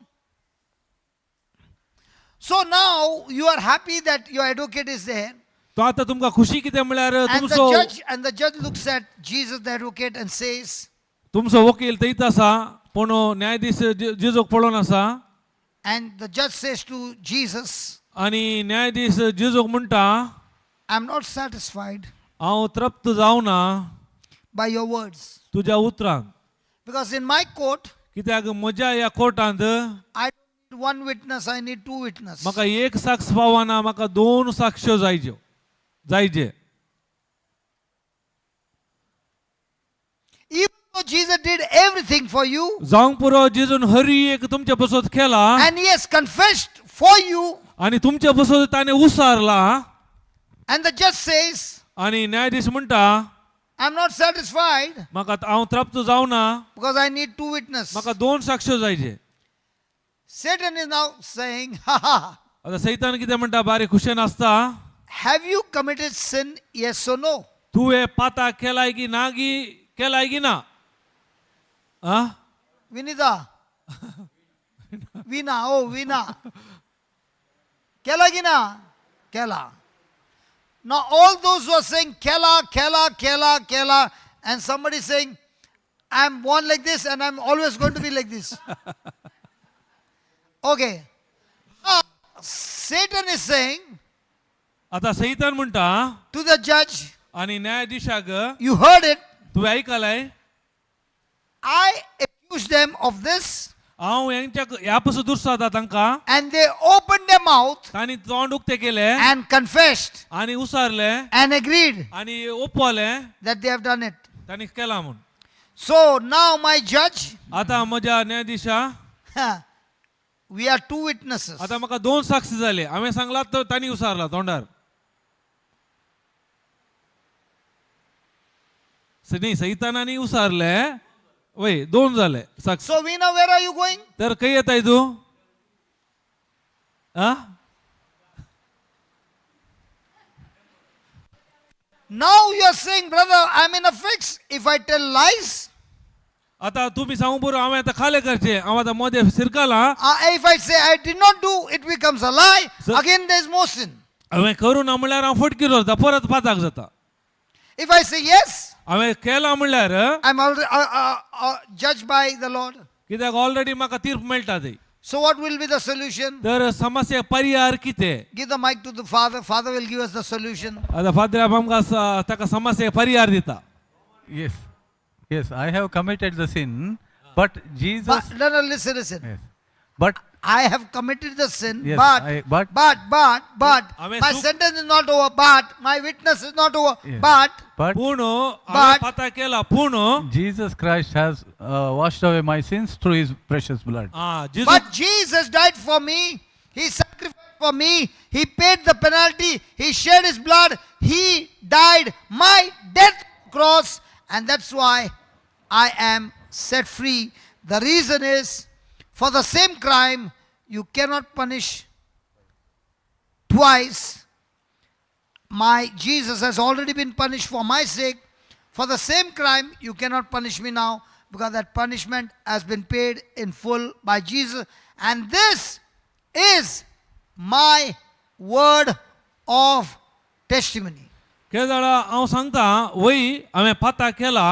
So now you are happy that your advocate is there. तो आतां तुमकां खुशी कितें म्हळ्यार And the तुमचो judge and the judge looks at Jesus the advocate and says, तुमचो वकील थंयच आसा, पूण न्यायाधीश जेजूक पळोवन आसा. And the judge says to Jesus, आनी न्यायाधीश जेजूक म्हणटा, I'm not satisfied हांव तृप्त जावना by your words. तुज्या उतरान. Because in my court, कित्याक म्हज्या ह्या कोर्टांत I don't need one witness, I need two witness. म्हाका एक साक्ष पावना, म्हाका दोन साक्ष्यो जायज्यो जायजे. Even though Jesus did everything for you, जावंक पुरो जेजून हरी एक तुमच्या बसत केला and he has confessed for you, आनी तुमच्या बसत ताणें उसारला. And the judge says, आनी न्यायाधीश म्हणटा, I'm not satisfied म्हाका हांव तृप्त जावना because I need two witness. म्हाका दोन साक्ष्यो जायजे. Satan is now saying, ha ha, आतां सैतान कितें म्हणटा, बारीक खुशेन आसता. Have you committed sin, yes or no? तुवें पाता केलाय की ना गी, केलाय की ना? आ? Vinita. Vina, oh Vina. Kela ki na? Kela. Now all those who are saying Kela, Kela, Kela, Kela, and somebody saying, I'm born like this and I'm always going to be like this. Okay. Now, Satan is saying आतां सैतान म्हणटा to the judge, आनी न्यायाधीशाक, you heard it, तुवें आयकलाय, I accuse them of this, हांव हेंच्या ह्या पसून दुर्साता तांकां. And they opened their mouth तांणी तोंड उक्तें केलें and confessed आनी उसारलें and agreed आनी ओपलें that they have done it. तांणी केलां म्हूण. So now, my judge, आतां म्हज्या न्यायाधीशा, we are two witnesses. आतां म्हाका दोन साक्षी जाले, हांवें सांगलां तर तांणी उसारला तोंडार. न्ही, सैतानांनी उसारले वय, दोन जाले साक्ष. So, Veena, where are you going? तर खंय येताय तूं? आ? Now you are saying, brother, I'm in a fix. If I tell lies, आतां तुमी सांगू पुरो, हांवें आतां खालें करचें, हांव आतां मोदें शिरकलां. If I say I did not do, it becomes a lie. Sir- Again, there's more sin. हांवें करूं ना म्हणल्यार हांव फटकिरो जाता, परत पाताक जाता. If I say yes, हांवें केलां म्हणल्यार I'm already judged by the Lord. कित्याक ऑलरेडी म्हाका तीर्प मेळटा ती. So, what will be the solution? तर समस्या पर्याय कितें? Give the mic to the father. Father will give us the solution. आतां फादर आमकां ताका समस्या पर्याय दिता. Yes. Yes, I have committed the sin, but Jesus. But, no, no, listen, listen. Yes. But I have committed the sin, Yes, but, but हांवें my चूक- sentence is not over, but my witness is not over, Yes. but but पूण हांवें But- पाता केला पूण Jesus Christ has washed away my sins through his precious blood. आं, जेजू but Jesus died for me. He sacrificed for me. He paid the penalty. He shed his blood. He died my death cross. And that's why I am set free. The reason is, for the same crime, you cannot punish twice. My Jesus has already been punished for my sake. For the same crime, you cannot punish me now, because that punishment has been paid in full by Jesus. And this is my word of testimony. केदळा हांव सांगता वय हांवें पाता केला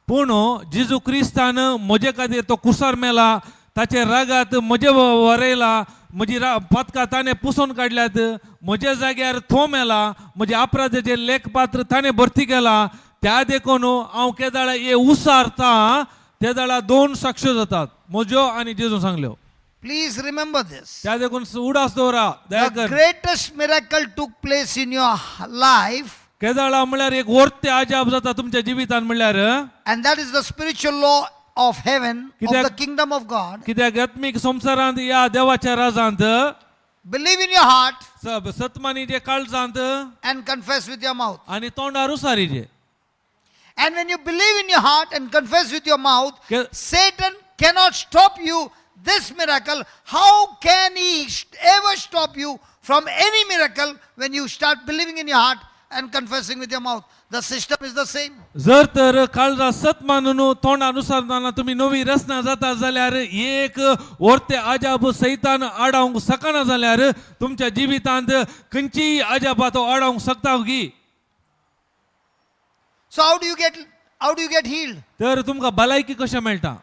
पूण जेजू क्रिस्तान म्हजे खातीर तो कुसार मेला ताचे रागात म्हजे वरयला म्हजी पातकां ताणें पुसून काडल्यात म्हज्या जाग्यार तो मेला म्हज्या अपराधाचें लेखपात्र ताणें भरती केला त्या देखून हांव केदळा हे उसारता तेदळा दोन साक्ष्यो जातात म्हज्यो आनी जेजू सांगल्यो. Please remember this. त्या देखून उडास दवरा दया The कर. greatest miracle took place in your life, केदळा म्हणल्यार एक वर्ते अजाप जाता तुमच्या जिवितान म्हणल्यार and that is the spiritual law of heaven, of कित्याक- the kingdom of God. कित्याक आत्मीक संवसारांत ह्या देवाच्या राजांत Believe in your heart सतमानी जे काळजांत and confess with your mouth. आनी तोंडार उसारीचे. And when you believe in your heart and confess with your mouth, Satan cannot stop you this miracle. How can he ever stop you from any miracle when you start believing in your heart and confessing with your mouth? The system is the same. जर तर काळजा सत मानून तोंडार उसारतना तुमी नवी रचना जाता जाल्यार एक वर्ते अजाप सैतान आडावंक शकना जाल्यार तुमच्या जिवितांत खंयचीय अजापा तो आडावंक शकता गी. So how do you get healed? तर तुमकां भलायकी कशें मेळटा?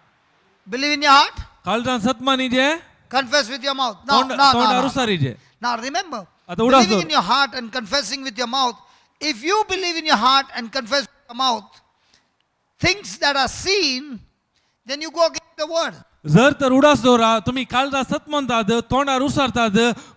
Believe in your heart, काळजान सत मानीचे confess with your mouth. Now, now, now, तोंडार now. उसारीचे. Now remember, आता उडास believing दवर. in your heart and confessing with your mouth, if you believe in your heart and confess with your mouth things that are seen, then you go against the word. जर तर उडास दवरा तुमी काळजा सत म्हणतात तोंडार उसारतात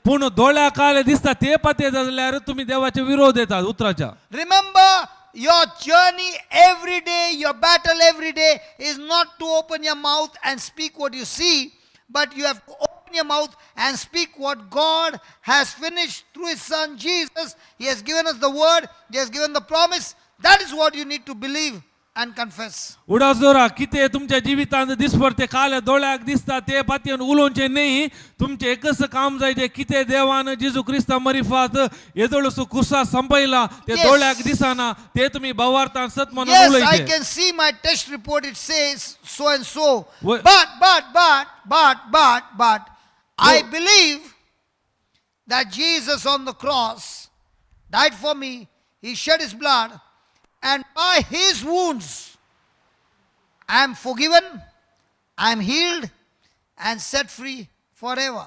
पूण दोळ्या काले दिसता ते पातयेता जाल्यार तुमी देवाचे विरोध येतात उतराच्या. Remember, your journey every day, your battle every day is not to open your mouth and speak what you see, but you have to open your mouth and speak what God has finished through His Son Jesus. He has given us the word, He has given the promise. That is what you need to believe and confess. उडास दवरा कितें तुमच्या जिवितांत दिसपडते काल दोळ्याक दिसता ते पातयेन उलोवचें न्ही तुमचें एकच काम जायचें कितें देवान जेजू क्रिस्ता मरिफात येदोळसो कुसा संपयला ते Yes. दोळ्याक दिसना ते तुमी भावार्थान सत म्हणून Yes, I उलयचें. can see my test report. It says so and so. What? But I believe that Jesus on the cross died for me. He shed his blood, and by his wounds, I am forgiven, I am healed, and set free forever.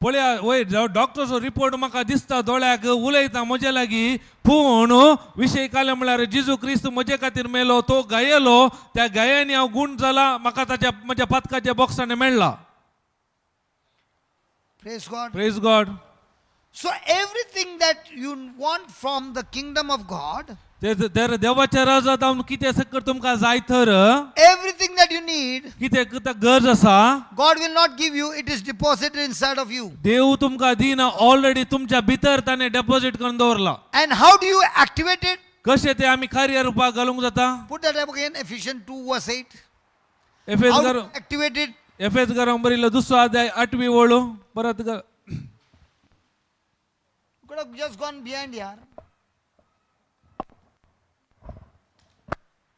पळया वय डॉक्टरचो report म्हाका दिसता दोळ्याक उलयता म्हजे लागीं पूण विशय काडले म्हणल्यार जेजू क्रिस्त म्हजे खातीर मेलो तो गायलो त्या गायांनी हांव गूण जाला म्हाका ताच्या म्हज्या पातकाच्या बॉक्सांनी मेळ्ळा. Praise God. Praise God. So, everything that you want from the kingdom of God, ते तर देवाच्या राजात हांव कितें सकर तुमकां जाय तर everything that you need, कितें गरज आसा God will not give you, it is deposited inside of you. देव तुमकां दिना ऑलरेडी तुमच्या भितर ताणें डेपोजीट करून दवरला. And how do you activate it? कशें तें आमी कार्य रुपाक घालूंक जाता? Put that up again, Ephesians 2, verse 8. एफेस How do घर you activate it? एफेस घरांक बरयलो दुसरो अध्याय आठवी वळू परत You could have just gone behind here.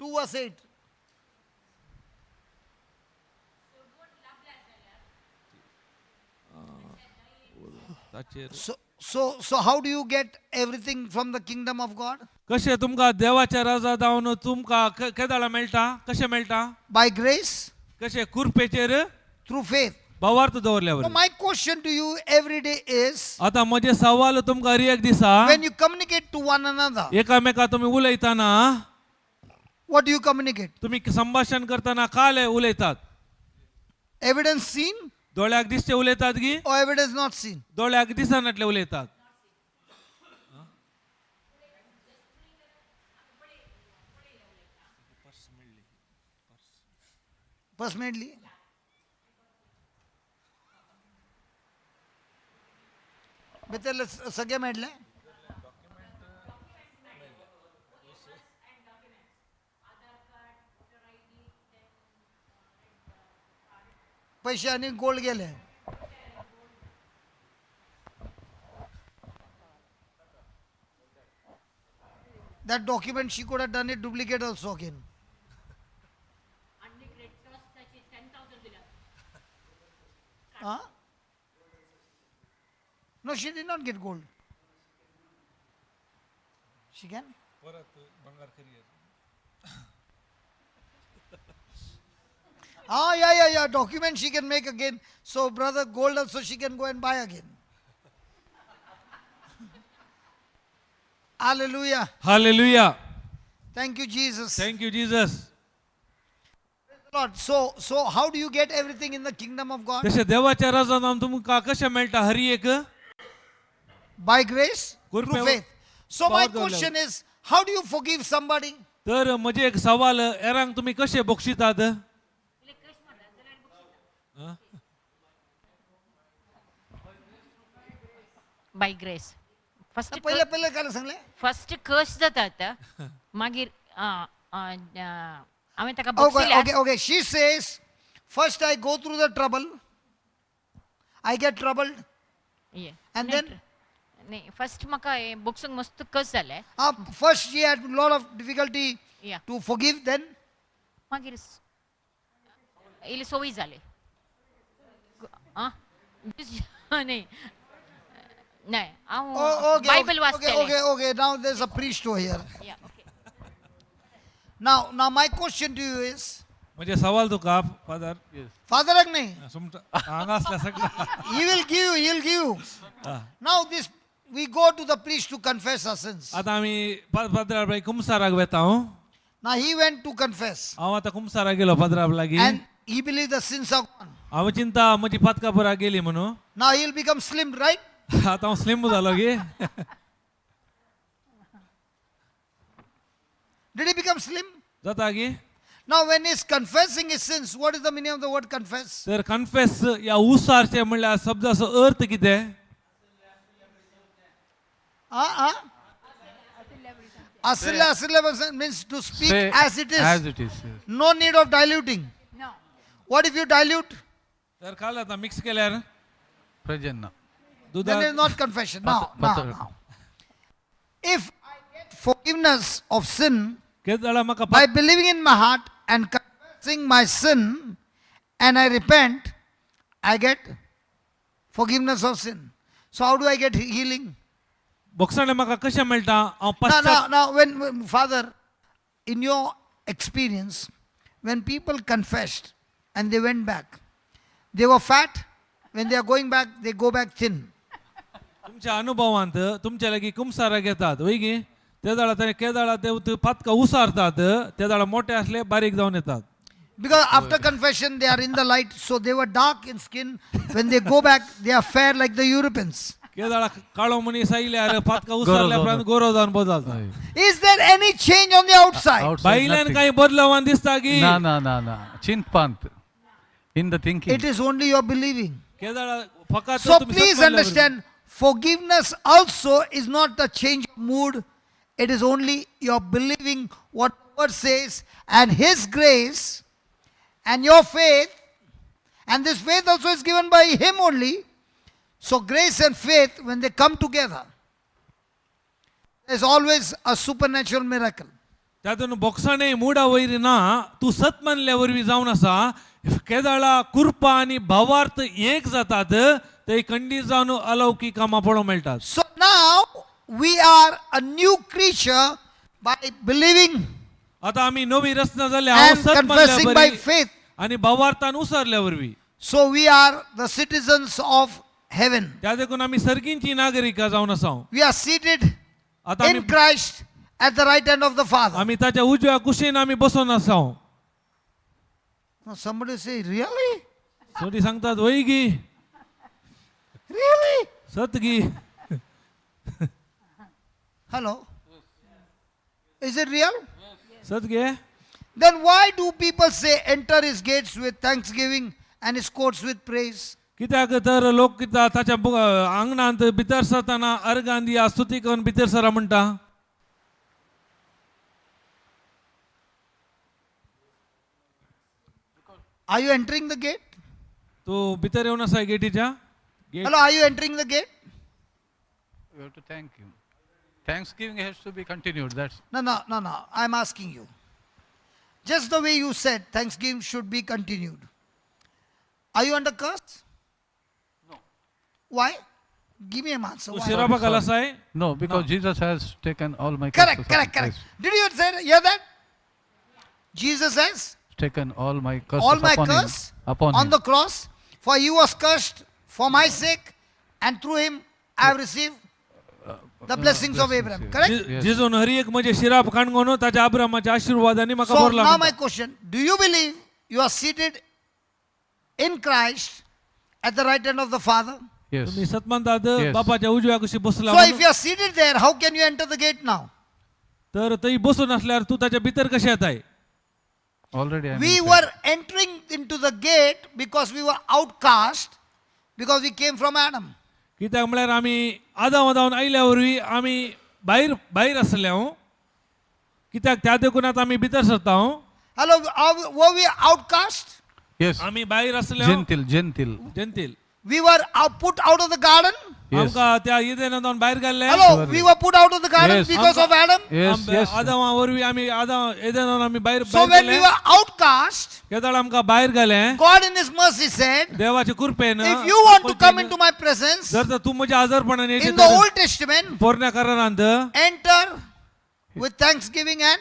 2 verse 8. ताचेर So how do you get everything from the kingdom of God? कशें तुमकां देवाच्या राजा जावन तुमकां केदाळा मेळटा कशें मेळटा? By grace, कशें कुरपेचेर through faith. भावार्थ दवरल्यावर. So my question to you every day is, आतां म्हजें सवाल तुमकां हर एक दिसा when you communicate to one another, एकामेका तुमी उलयतना what do you communicate? तुमी संभाशण करतना काले उलयतात? Evidence seen? दोळ्याक दिसचे उलयतात गी Or evidence not seen? दोळ्याक दिसनातले उलयतात. पर्स मेळली. भितरले सगळे मेळले. पैसे आणि गोल्ड गेले. That document she could have done it duplicate also again. Huh? No, she did not get gold. She can? Ah, yeah. Document she can make again. So, brother, gold also she can go and buy again. Hallelujah. Hallelujah. Thank you, Jesus. Thank you Jesus. Lord. So how do you get everything in the kingdom of God? तशें देवाच्या राजान आम तुमकां कशें मेळटा हरी एक? By grace, through faith. So my भावार्थ दवरल्यावर. Question is, how do you forgive somebody? तर म्हजें एक सवाल, हेरांक तुमी कशें बक्षितात? By grace first. पहिले पहिले काय सांगले? फर्स्ट कस जातात, मागीर हांवें ताका Okay, बक्षिल्यार. okay. She says, first I go through the trouble. I get troubled. And then? न्ही, फर्स्ट म्हाका हें बक्षूंक मस्त कस जालें. First she had a lot of difficulty to forgive. Then मागीर इल्ली संवय जाली. आं, न्ही न्हय, हांव Oh, okay, Bible okay, वाचतलें. okay. Now there's a priest over here. Yeah, okay. Now my question to you is, म्हणजे सवाल तुका father. Father Agni, हांगा आसला सगळा. he will give you, he will give you. Now this, we go to the priest to confess our sins. आतां आमी पाद्रा लागीं कुमसाराक वेता हांव. Now he went to confess. हांव आतां कुमसाराक गेलो पाद्रा लागीं. And he believed the sins are gone. हांव चिंता म्हजी पातकां पुरा गेली म्हणून. Now he'll become slim, right? आतां हांव स्लिम जालो गे? Did he become slim? जाता गे? Now when he's confessing his sins, what is the meaning of the word confess? तर कन्फेस ह्या उसारचें म्हणल्यार शब्दाचो अर्थ कितें? Asilla, asilla means to speak Say as it is. As it is, yes. No need of diluting. No. What if you dilute? तर काल आतां mix केल्यार Prajanna. Then it's दुदाक. Not confession. Now, now, now. If I get forgiveness of sin केदळा जाल्यार म्हाका by believing in my heart and confessing my sin and I repent, I get forgiveness of sin. So how do I get healing? बोगसाणें म्हाका कशें मेळटा? हांव Now, पश्चात now, when Father, in your experience, when people confessed and they went back, they were fat. When they are going back, they go back thin. तुमच्या अनुभवांत तुमच्या लागीं कुमसाराक येतात वय गी, ते जाल्यार ते केदळा ते पातकां उसारतात, ते जाल्यार मोठे आसले बारीक जावन येतात. Because after confession, they are in the light, so they were dark in skin. When they go back, they are fair like the Europeans. केदळा काळो मनीस आयल्यार पातकां उसारल्या उपरांत गोरो जावन बदलता. Is there any change on the outside? Outside भायल्यान nothing. कांय बदलावान दिसता की? Na, na, na, na. Chintpant. In the thinking. It is only your believing. केदळा फकत So तुमी please सत मानल्या understand, forgiveness also is not the change of mood. It is only your believing what the word says and His grace and your faith. And this faith also is given by Him only. So grace and faith, when they come together, there's always a supernatural miracle. तातूंत बोगसाणें मुडा वयर ना, तूं सत मानल्या वरवीं जावन आसा, केदळा कृपा आनी भावार्थ एक जातात, ते खंडीत जावन अलौकीक कामां पळोवंक मेळटात. So now we are a new creature by believing आतां आमी नवी रचना जाल्या हांव and सत मानल्या confessing by बरी faith. आनी भावार्थान उसरल्या वरवीं. So we are the citizens of heaven. त्या देखून आमी सर्गींची नागरिकां जावन आसा. We are seated आतां आमी in Christ at the right hand of the Father. आमी ताच्या उजव्या कुशीन आमी बसून आसा. Now somebody say, "Really?" So ती सांगतात वय गी. Really? सत गी. Hello? Is it real? सत गे. Then why do people say enter his gates with thanksgiving and his courts with praise? कित्याक तर लोक कित्याक ताच्या आंगणांत भितर सरतना अर्गान दिया स्तुती करून भितर सरा म्हणटा. Are you entering the gate? तूं भितर येवन आसा गेटीच्या gate. Hello, are you entering the gate? We have to thank him. Thanksgiving has to be continued. That's No, no, no, no. I'm asking you. Just the way you said, thanksgiving should be continued. Are you under curse? No. Why? Give me an answer. तूं Why? शिरापा खाला आसाय? No, because Jesus has taken all my Correct, curses. correct, correct. Did you say, hear that? Jesus has Taken all my curses all my upon curse him. Upon on him. the cross, for he was cursed for my sake, and through him I have received the blessings of Abraham. Yes. Correct? Yes. जेजून हर एक म्हजे शिराप काणगोन ताच्या अब्रामाच्या आशीर्वादांनी म्हाका So भरला now म्हणटा. my question, do you believe you are seated in Christ at the right hand of the Father? Yes. तुम्ही सत मानतात Yes. बापाच्या उजव्या कुशी बसला So म्हणून. if you are seated there, how can you enter the gate now? तर थंय बसून असल्यार तूं ताच्या भितर कशें येताय? Already I am We inside. were entering into the gate because we were outcast, because we came from Adam. कित्याक म्हळ्यार आमी आदाव आदावन आयल्या वरवीं आमी भायर भायर आसले हांव कित्याक त्या देखून आतां आमी भितर सरता हांव. Hello, were we outcast? Yes. आमी भायर आसले. Gentile, Gentile. Gentile. We were put out of the garden. Yes. आमकां त्या इदेना जावन भायर घाल्ले. Hello, we were put out of the garden Yes. because of Adam. Yes, yes. आदावा वरवीं आमी आदाव एदेनान आमी भायर So भायर when we गेले. were outcast, केदळ आमकां भायर घाले. God in His mercy said, देवाचे कृपेन if you want to come into my presence, जर तर तूं म्हज्या आजारपणान येयचे in the तर Old Testament, पोरण्या करारांत enter with thanksgiving and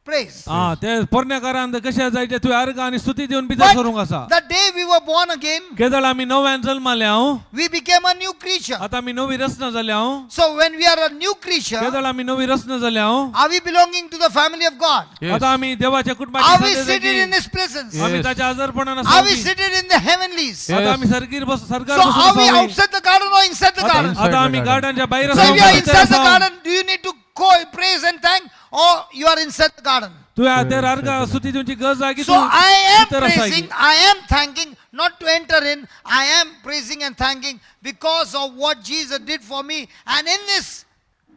praise. हा ते पोरण्या करारांत कशें जायचे तुवें अर्घ आनी स्तुती दिवन भितर सरूंक आसा. But the day we were born again, केदळ आमी नव्यान जल्माले हांव. we became a new creature. आतां आमी नवी रचना जाल्या हांव. So when we are a new creature, केदळ आमी नवी रचना जाल्या हांव. are we belonging to the family of God? Yes. आतां आमी देवाच्या Are कुटुंबाचे we सदस्य seated की in His presence? आमी Yes. ताच्या आजारपणान Are we आसा. seated in the heavenlies? Yes. आतां आमी सर्गीर बस सरकार So बसून are we आसा. outside the garden or inside the garden? Inside आतां the आमी garden. गार्डनच्या भायर So आसा if you are भितर inside the आसा. garden, do you need to go praise and thank, or you are inside the garden? तुवें त्या अर्घ स्तुती दिवची गरज आहे की So तूं I am भितर आसा की? praising, I am thanking, not to enter in. I am praising and thanking because of what Jesus did for me. And in this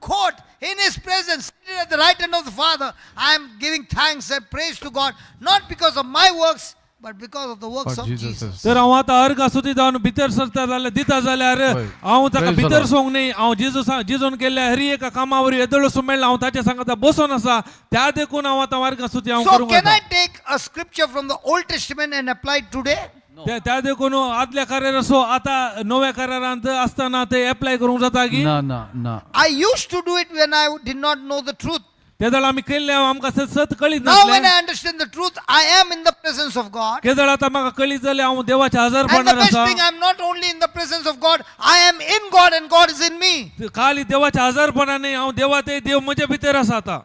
court, in his presence, seated at the right hand of the Father, I am giving thanks and praise to God, not because of my works, but because of the works What of Jesus Jesus. has. तर हांव आतां अर्घ स्तुती जावन भितर सरता जाल्यार दिता जाल्यार हय. हांव ताका Praise the भितर Lord. सोंक न्ही. हांव जेजू जेजून केल्ल्या हर एका कामा वरवीं येदोळसो मेळ्ळा हांव ताच्या सांगता बसून आसा त्या देखून हांव आतां अर्घ स्तुती हांव So करूंक can आसा. I take a scripture from the Old Testament and apply it today? त्या देखून आदल्या करार असो आतां नव्या करारांत आसतना ते एप्लाय करूंक जाता की? No, no, no. I used to do it when I did not know the truth. तेदळ आमी केल्लें आमकां सत सत कळीत Now when नासलें. I understand the truth, I am in the presence of God. केदळ आतां म्हाका कळीत जालें हांव देवाच्या And the आजारपणार best आसा. thing, I'm not only in the presence of God, I am in God and God is in me. खाली देवाच्या आजारपणा न्ही हांव देवा ते देव म्हजे भितर आसा आतां.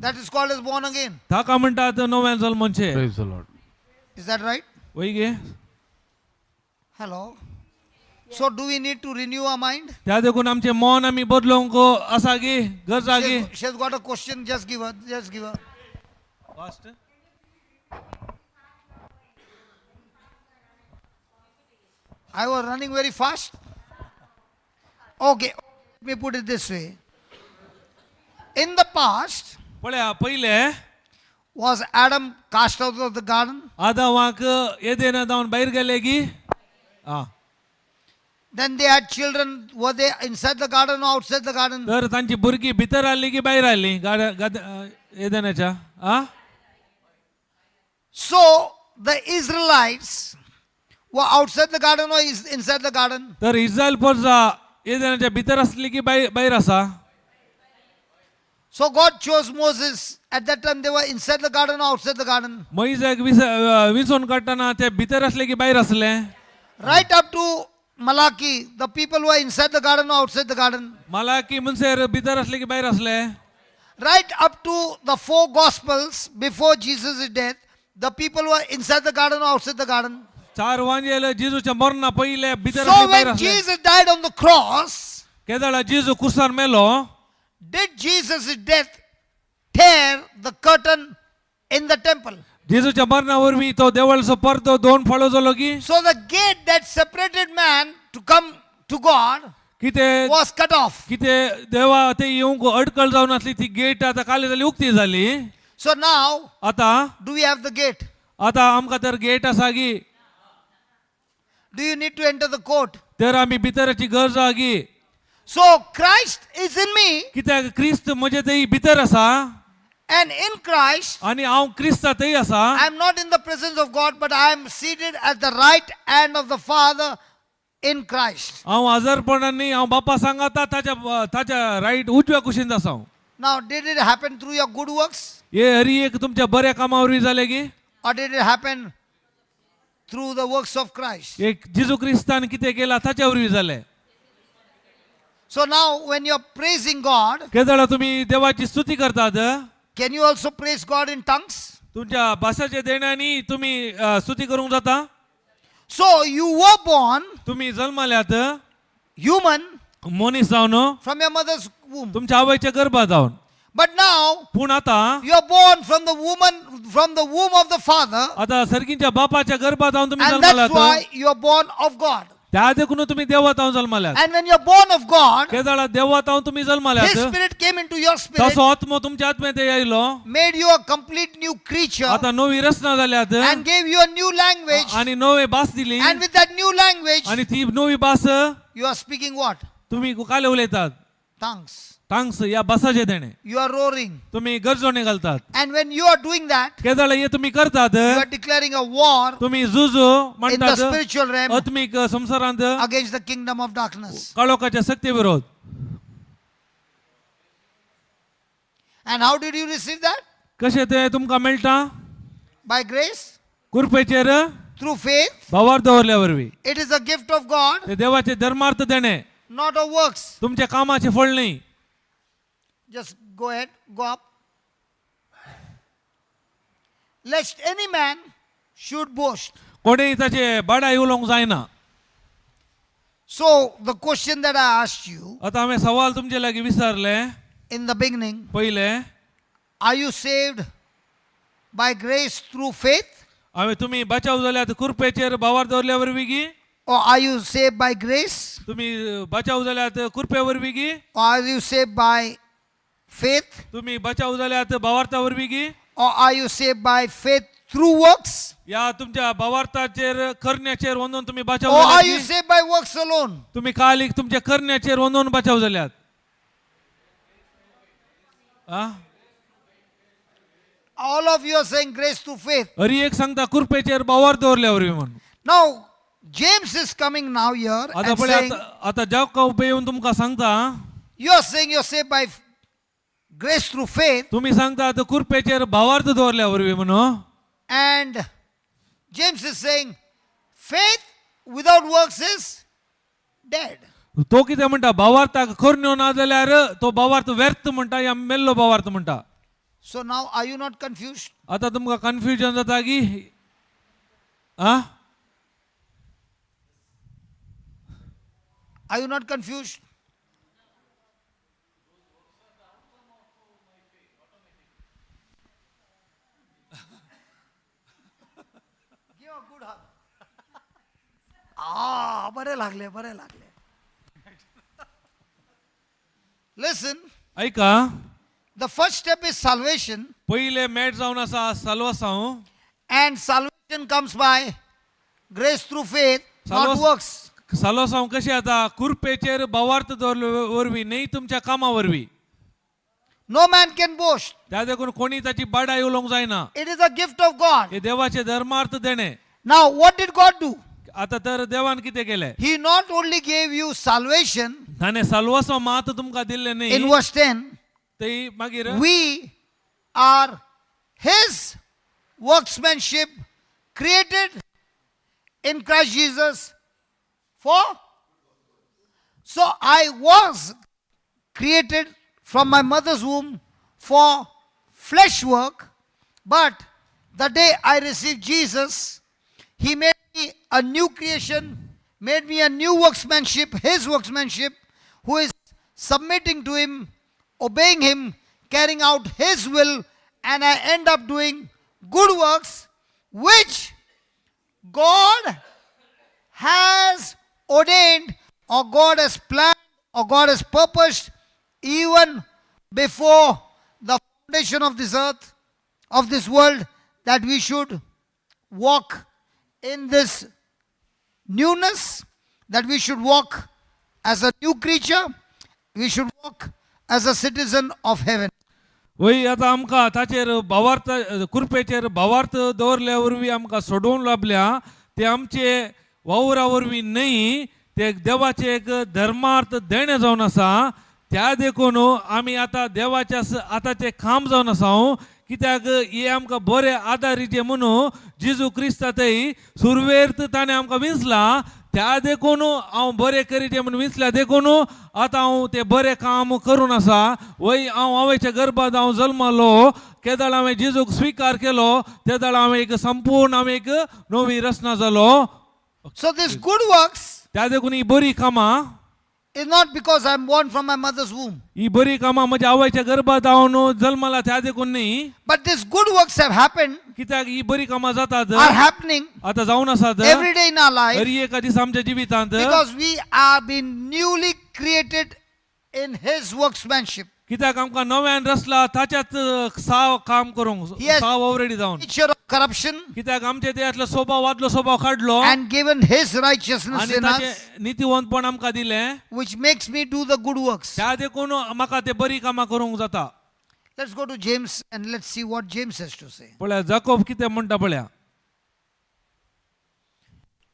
That is called as born again. ताका म्हणटात नव्यान जल्मचे. Praise the Lord. Is that right? वय गे. Hello. So do we need to renew our mind? त्या देखून आमचें मन आमी बदलोवंक आसा गी गरज आसा गी? She has got a question, just give her, just give her. Fast. I was running very fast. Okay, let me put it this way. In the past, पळया पयलें was Adam cast out of the garden? आदावाक येदेना जावन भायर गेले की आं. Then they had children. Were they inside the garden or outside the garden? तर तांची भुरगीं भितर आसली की भायर आसली गाड येदेनाच्या आं? So the Israelites were outside the garden or is inside the garden? तर इस्रायल प्रजा येदेनाच्या भितर आसली की भायर भायर आसा? So God chose Moses. At that time they were inside the garden or outside the garden? मोइजाक विंचोन काडटना ते भितर आसले की भायर आसले? Right up to Malachi, the people were inside the garden or outside the garden? Malachi म्हणसर भितर आसले की भायर आसले? Right up to the four gospels before Jesus' death, the people were inside the garden or outside the garden? चार वांजेल जेजूच्या मरणा पयले भितर So आसले, भायर when आसले. Jesus died on the cross, केदळा जेजू कुर्सान मेलो did Jesus' death tear the curtain in the temple? जेजूच्या मरणा वरवीं तो देवळाचो पडदो दोन फाळो जालो की So the gate that separated man to come to God कितें was cut off. कितें देवा ते येवंक अडकळ जावन आसली ती गेट आतां काली जाली उक्ती जाली. So now, आतां do we have the gate? आतां आमकां तर गेट आसा गी. Do you need to enter the court? तर आमी भितराची गरज आहा गी. So Christ is in me, कित्याक क्रिस्त म्हजे थंय भितर आसा and in Christ, आनी हांव क्रिस्ता थंय आसा. I am not in the presence of God, but I am seated at the right hand of the Father in Christ. हांव आजारपणान न्ही हांव बापा सांगाता ताच्या ताच्या रायट उजव्या कुशीन आसा हांव. Now, did it happen through your good works हे हरी एक तुमच्या बऱ्या कामा वरवीं जालें की or did it happen through the works of Christ? एक जेजू क्रिस्तान कितें केलां ताच्या वरवीं जालें. So now, when you're praising God, केदळा तुमी देवाची स्तुती करतात can you also praise God in tongues? तुमच्या भासाच्या देण्यांनी तुमी स्तुती करूंक जाता. So you were born तुमी जल्मल्यात human मनीस जावन from your mother's womb. तुमच्या आवयच्या गर्भात जावन. But now पूण आतां you are born from the woman, from the womb of the Father, आतां सर्गींच्या बापाच्या गर्भात जावन तुमी and that's जल्मल्यात why you are born of God. त्या देखून तुमी देवात हांव जल्मल्यात. And when you're born of God, केदळा देवात हांव तुमी His जल्मल्यात Spirit came into your spirit, तसो आत्मो तुमच्या आत्म्यात आयलो made you a complete new creature, आतां नवी रचना जाल्यात and gave you a new language. आनी नवे भास दिली And with that new language, आनी ती नवी भास you are speaking what? तुमी काले उलयतात Tongues. टांग्स ह्या भासाचे देणे You are roaring. तुमी गरजोणे घालतात. And when you are doing that, केदळा हे तुम्ही करतात you are declaring a war तुम्ही जुजू in the म्हणतात spiritual realm आत्मिक संसारांत against the kingdom of darkness. काळोखाच्या शक्ती विरोध. And how did you receive that? कशें ते तुमकां मेळटा? By grace, कृपेचेर through faith. भावार दवरल्या वरवीं. It is a gift of God, ते देवाचे धर्मार्थ देणे not of works. तुमच्या कामाचे फळ न्ही. Just go ahead, go up. Lest any man should boast. कोणेय ताचे बाडाय उलोवंक जायना. So, the question that I asked you आतां हांवें सवाल तुमचे लागीं विचारलें in the beginning, पयलें are you saved by grace through faith हांवें तुमी बचाव जाल्यात कृपेचेर भावार दवरल्या वरवीं गी or are you saved by grace तुमी बचाव जाल्यात कृपे वरवीं गी or are you saved by faith तुमी बचाव जाल्यात भावार्था वरवीं गी or are you saved by faith through works या तुमच्या भावार्थाचेर करण्याचेर वंदून तुमी बचाव or are जाल्यात you गी? saved by works alone? तुमी कालीक तुमच्या करण्याचेर वंदून बचाव जाल्यात आ? All of you are saying grace through faith. Hari एक सांगता कृपेचेर भावार दवरल्या वरवीं म्हणून. Now, James is coming now here आता and पळय saying, आता आता जाव येवन तुमकां सांगता you are saying you're saved by grace through faith, तुमी सांगता आता कृपेचेर भावार्थ दवरल्या वरवीं म्हणून. and James is saying, faith without works is dead. तो कितें म्हणटा भावार्थाक करण्यो ना जाल्यार तो भावार्थ व्यर्थ म्हणटा या मेल्लो भावार्थ म्हणटा. So now, are you not confused? आतां तुमकां कन्फ्युजन जाता की आ? Are you not confused? Give a good hug. Ah, बरे लागले बरे लागले. Listen, ऐका the first step is salvation, पयले मेट जावन आसा साल्वासांव. and salvation comes by grace through faith, not works. साल्वासांव कशें जाता कृपेचेर भावार्थ दवरले वरवीं न्ही तुमच्या कामा वरवीं. No man can boast. त्या देखून कोणी ताची बाडाय उलोवंक जायना. It is a gift of God. हे देवाचे धर्मार्थ देणे. Now, what did God do? आता तर देवान कितें केलें? He not only gave you salvation ताणें साल्वासांव मात तुमकां दिल्लें in न्ही verse 10, ते मागीर we are His workmanship created in Christ Jesus for. So I was created from my mother's womb for flesh work, but the day I received Jesus, He made me a a new creation, made me a new workmanship, his workmanship, who is submitting to him, obeying him, carrying out his will, and I end up doing good works which God has ordained, or God has planned, or God has purposed even before the foundation of this earth, of this world, that we should walk in this newness, that we should walk as a new creature, we should walk as a citizen of heaven. वय आतां आमकां ताचेर भावार्थ कृपेचेर भावार्थ दवरल्या वरवीं आमकां सोडोवन लाबल्या ते आमचे वावरा वरवीं न्हय ते देवाचे एक धर्मार्थ देणें जावन आसा. त्या देखून आमी आतां देवाच्या आतांचें काम जावन आसा हांव कित्याक हे आमकां बरे आदारीचे म्हणून जेजू क्रिस्ता थंय सुरवेर ताणें आमकां विंचला. त्या देखून हांव बरें करीचें म्हूण विंचल्या देखून आतां हांव तें बरें काम करून आसा. वय हांव आवयच्या गर्भात हांव जल्मलो केदळ हांवें जेजूक स्विकार केलो तेदळ हांवें एक संपूर्ण हांवें एक नवी रचना जालो. So, this good works त्या देखून ही बरी कामां is not because I'm born from my mother's womb, ही बरी कामां म्हज्या आवयच्या गर्भात हांव जल्मला त्या देखून न्ही but these good works have happened, कित्याक ही बरी कामां जातात are happening आतां जावन आसात every day in our life हर एका दिसा आमच्या जिवितांत because we are being newly created in His workmanship. कित्याक आमकां नव्यान रचला ताच्याच साव काम करूंक He has साव ऑलरेडी जावन nature of corruption कित्याक आमचे देहातलो स्वभाव आदलो स्वभाव काडलो and given His righteousness आनी in ताचें us, नितीवंतपण आमकां दिलें which makes me do the good works. त्या देखून म्हाका ते बरी कामां करूंक जाता. Let's go to James and let's see what James has to say. पळया जाकोब कितें म्हणटा पळया.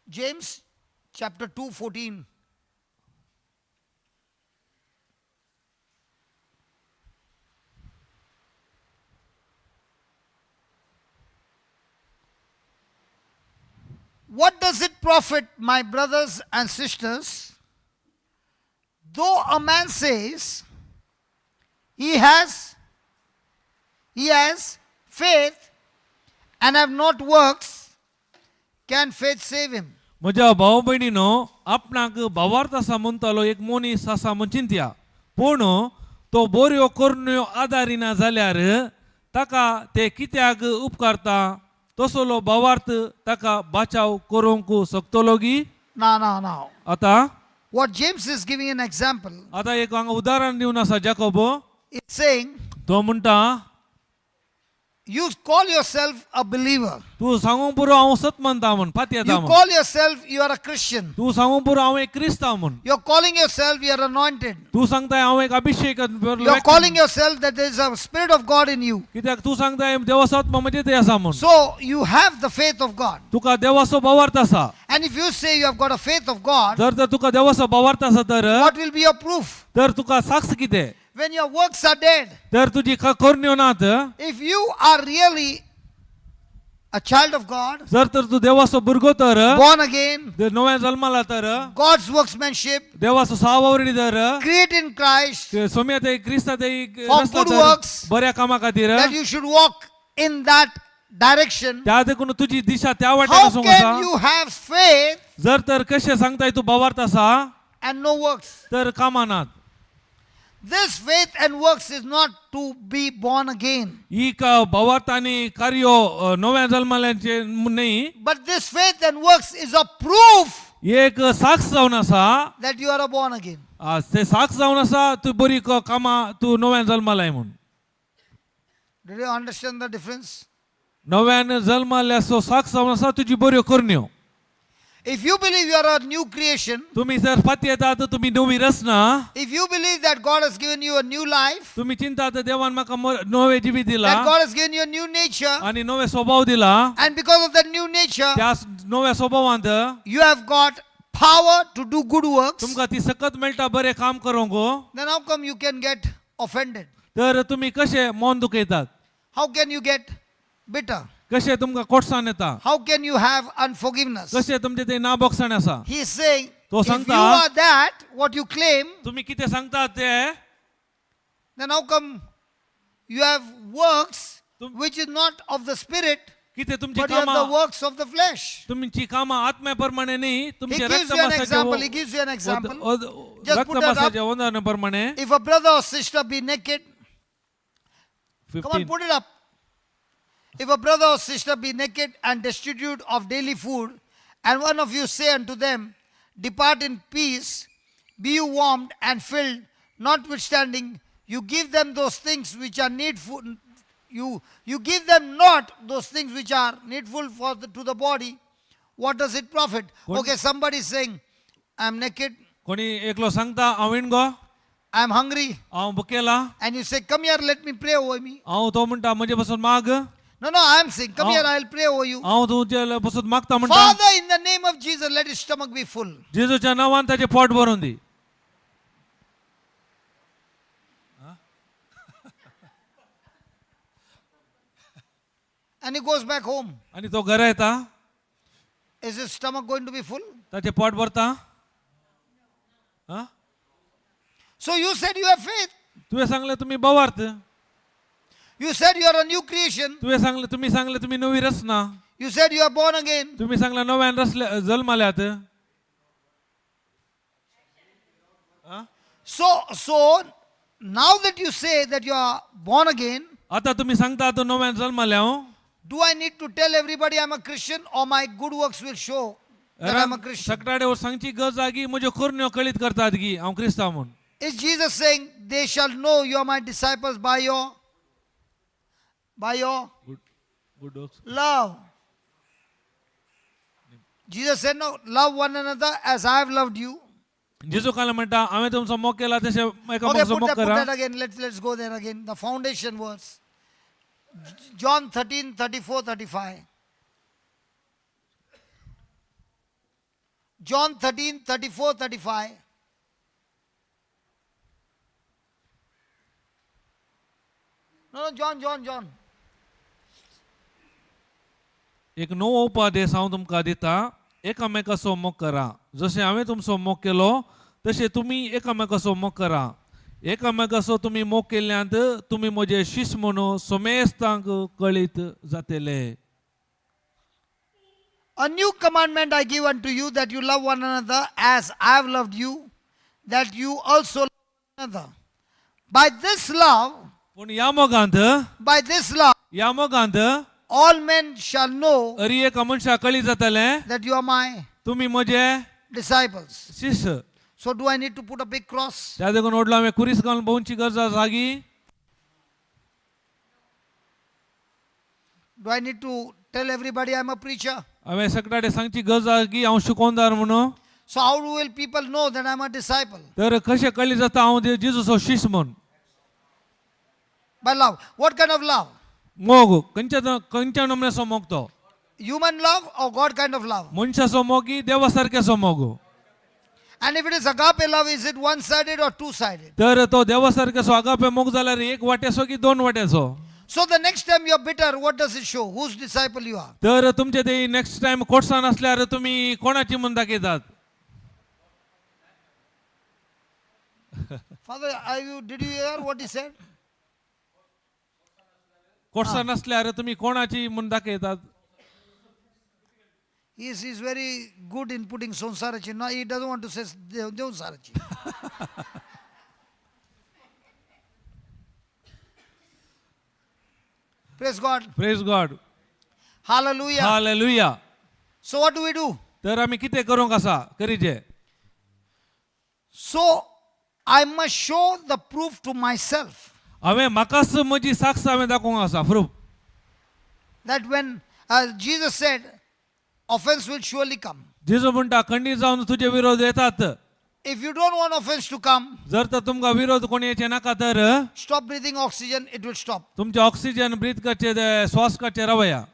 James chapter 2:14. What does it profit, my brothers and sisters, though a man says he has faith and have not works, can faith save him? म्हज्या भाव भयणीनो आपणाक भावार्थ आसा म्हणटालो एक मनीस आसा म्हूण चिंतया पूण तो बऱ्यो करण्यो आदारिना जाल्यार ताका ते कित्याक उपकारता? तसलो भावार्थ ताका बाचाव करूंक शकतलो गी? No, no, no. आतां What James is giving an example, आतां एक हांगा उदाहरण दिवन आसा जाकोब. it's saying, तो म्हणटा you call yourself a believer. तूं सांगूंक पुरो हांव सत मानता म्हूण पातयेता You म्हूण call yourself you are a Christian. तूं सांगूंक पुरो हांव एक क्रिस्तांव म्हूण. You're calling yourself you are anointed. तूं सांगताय हांव एक अभिशेक You're calling yourself that there is a spirit of God in you. कित्याक तूं सांगताय देवाचो आत्मा म्हजे थंय आसा म्हूण. So you have the faith of God. तुका देवाचो भावार्थ आसा. And if you say you have got a faith of God, जर तर तुका देवाचो भावार्थ आसा तर what will be your proof? तर तुका साक्ष कितें? When your works are dead, तर तुजी करण्यो नात. if you are really a child of God, जर तर तूं देवाचो भुरगो तर born again, नव्या जल्माला तर God's workmanship, देवाचो सावरी तर created in Christ, सोम्या ते क्रिस्ता ते For good works, बऱ्या कामा खातीर that you should walk in that direction. त्या देखून तुजी दिशा त्या वाटेन How आसूंक आसा. can you have faith जर तर कशें सांगताय तूं भावार्थ आसा and no works? तर कामां नात. This faith and works is not to be born again. ही भावार्थ आनी कार्य नव्या जल्माल्यांचे न्ही. But this faith and works is a proof एक साक्ष जावन आसा that you are a born again. ते साक्ष जावन आसा तूं बरी कामां तूं नव्यान जल्मालाय म्हूण. Did you understand the difference? नव्यान जल्माल्याचो साक्ष जावन आसा तुजी बऱ्यो करण्यो. If you believe you are a new creation, तुमी जर पातयेतात तुमी नवी रचना. if you believe that God has given you a new life, तुमी चिंतात देवान म्हाका नवें जिवीत दिला that God has given you a new nature, आनी नवे स्वभाव दिला. and because of that new nature, त्या नव्या स्वभावांत you have got power to do good works, तुमकां ती सकत मेळटा बरें काम करूंक. then how come you can get offended? तर तुमी कशें मन दुखयतात? How can you get bitter? कशें तुमकां कोटसाण येता? How can you have unforgiveness? कशें तुमचें तें नाबोगसाण आसा? He is saying, तो if you सांगता, are that, what you claim, तुमी कितें सांगतात ते then how come you have works which is not of the spirit? कितें तुमची but you have कामां the works of the flesh. तुमची कामां आत्म्या प्रमाणे न्ही He तुमच्या gives you an example. He gives you an example. Just put that up. रक्तमासाच्या Vandana प्रमाणे If a brother or sister be naked, come on, 15 put it up. If a brother or sister be naked and destitute of daily food, and one of you say unto them, Depart in peace, be you warmed and filled, notwithstanding, you give them those things which are needful, you give them not those things which are needful for the, to the body, what does it profit? Okay, somebody is saying, I'm naked, कोणी एकलो सांगता हांव विणगो I'm hungry, हांव बुकेला and you say, Come here, let me pray over me. हांव तो म्हणटा म्हजे पासून माग No, no, I'm saying, Come here, I'll pray over you. हांव तुजे पासून मागता म्हणटा Father, in the name of Jesus, let his stomach be full. जेजूच्या नांवान ताचें पोट भरून दी. And he goes back home. आनी तो घरा येता. Is his stomach going to be full? ताचें पोट भरता. आं? So you said you have faith. तुवें सांगलें तुमी बवार्थ. You said you are a new creation. तुवें सांगलें तुमी सांगलें तुमी नवी रचना. You said you are born again. तुमी सांगलें नव्यान रचले जल्माल्यात. So now that you say that you are born again, आतां तुमी सांगता तूं नव्यान जल्माल्या हांव. do I need to tell everybody I'm a Christian or my good works will show that I'm a Christian? सकाळे सांगची गरज आगी म्हज्यो करण्यो कळीत करतात गी हांव क्रिस्तांव म्हूण. Is Jesus saying they shall know you are my disciples by your good works. love? Jesus said, No, love one another as I have loved you. जेजू काल म्हणटा हांवें तुमचो मोग केला तशें Okay, एकामेकाचो put मोग that, put करा. that again. Let's go there again. The foundation verse. John 13, 34, 35. John 13, 34, 35. No, no, John, John, John. एक नवो उपदेश हांव तुमकां दिता, एकामेकाचो मोग करा. जशें हांवें तुमचो मोग केलो तशें तुमी एकामेकाचो मोग करा. एकामेकाचो तुमी मोग केल्ल्यांत तुमी म्हजे शिश म्हणून समेस्तांक कळीत जातले. A new commandment I give unto you, that you love one another as I have loved you, that you also love one another. By this love, पूण ह्या मोगांत by this love, ह्या मोगांत all men shall know अरी एका मनशाक कळीत जातलें that you are my तुमी म्हजे disciples. शिश. So, do I need to put a big cross? त्या देखून व्हडलो हांवें कुरीस घालून भोंवची गरज आसा गी? Do I need to tell everybody I'm a preacher? हांवें सगळ्या सांगची गरज आसा की हांव शिकोवदार म्हणून? So, how will people know that I'm a disciple? तर कशें कळीत जाता हांव जेजूचो शिश म्हूण? By love. What kind of love? मोग खंयच्या खंयच्या नमन्याचो मोग तो? Human love or God kind of love? मनशाचो मोग की देवा सारक्याचो मोग? And if it is agape love, is it one sided or two sided? तर तो देवा सारक्याचो आगापे मोग जाल्यार एक वाट्याचो की दोन वाट्याचो? So, the next time you're bitter, what does it show? Whose disciple you are? तर तुमचे ते नेक्स्ट टायम कोटसान आसल्यार तुमी कोणाची म्हूण दाखयतात? Father, did you hear what he said? कोटसान आसल्यार तुमी कोणाची म्हूण दाखयतात? He is very good in putting Sonsarachi. No, he doesn't want to say Devsarachi. Praise God. Praise God. Hallelujah. Hallelujah. So what do we do? तर आमी कितें करूंक आसा करीचे? So I must show the proof to myself हांवें म्हाकाच म्हजी साक्ष हांवें दाखोवंक आसा proof. that when Jesus said, offense will surely come. जेजू म्हणटा खंडीत जावन तुजे विरोध येतात. If you don't want offense to come, जर तर तुमकां विरोध कोणी येचे नाका तर stop breathing oxygen, it will stop. तुमचे ऑक्सिजन ब्रीथ करचे ते श्वास काडचे रावया.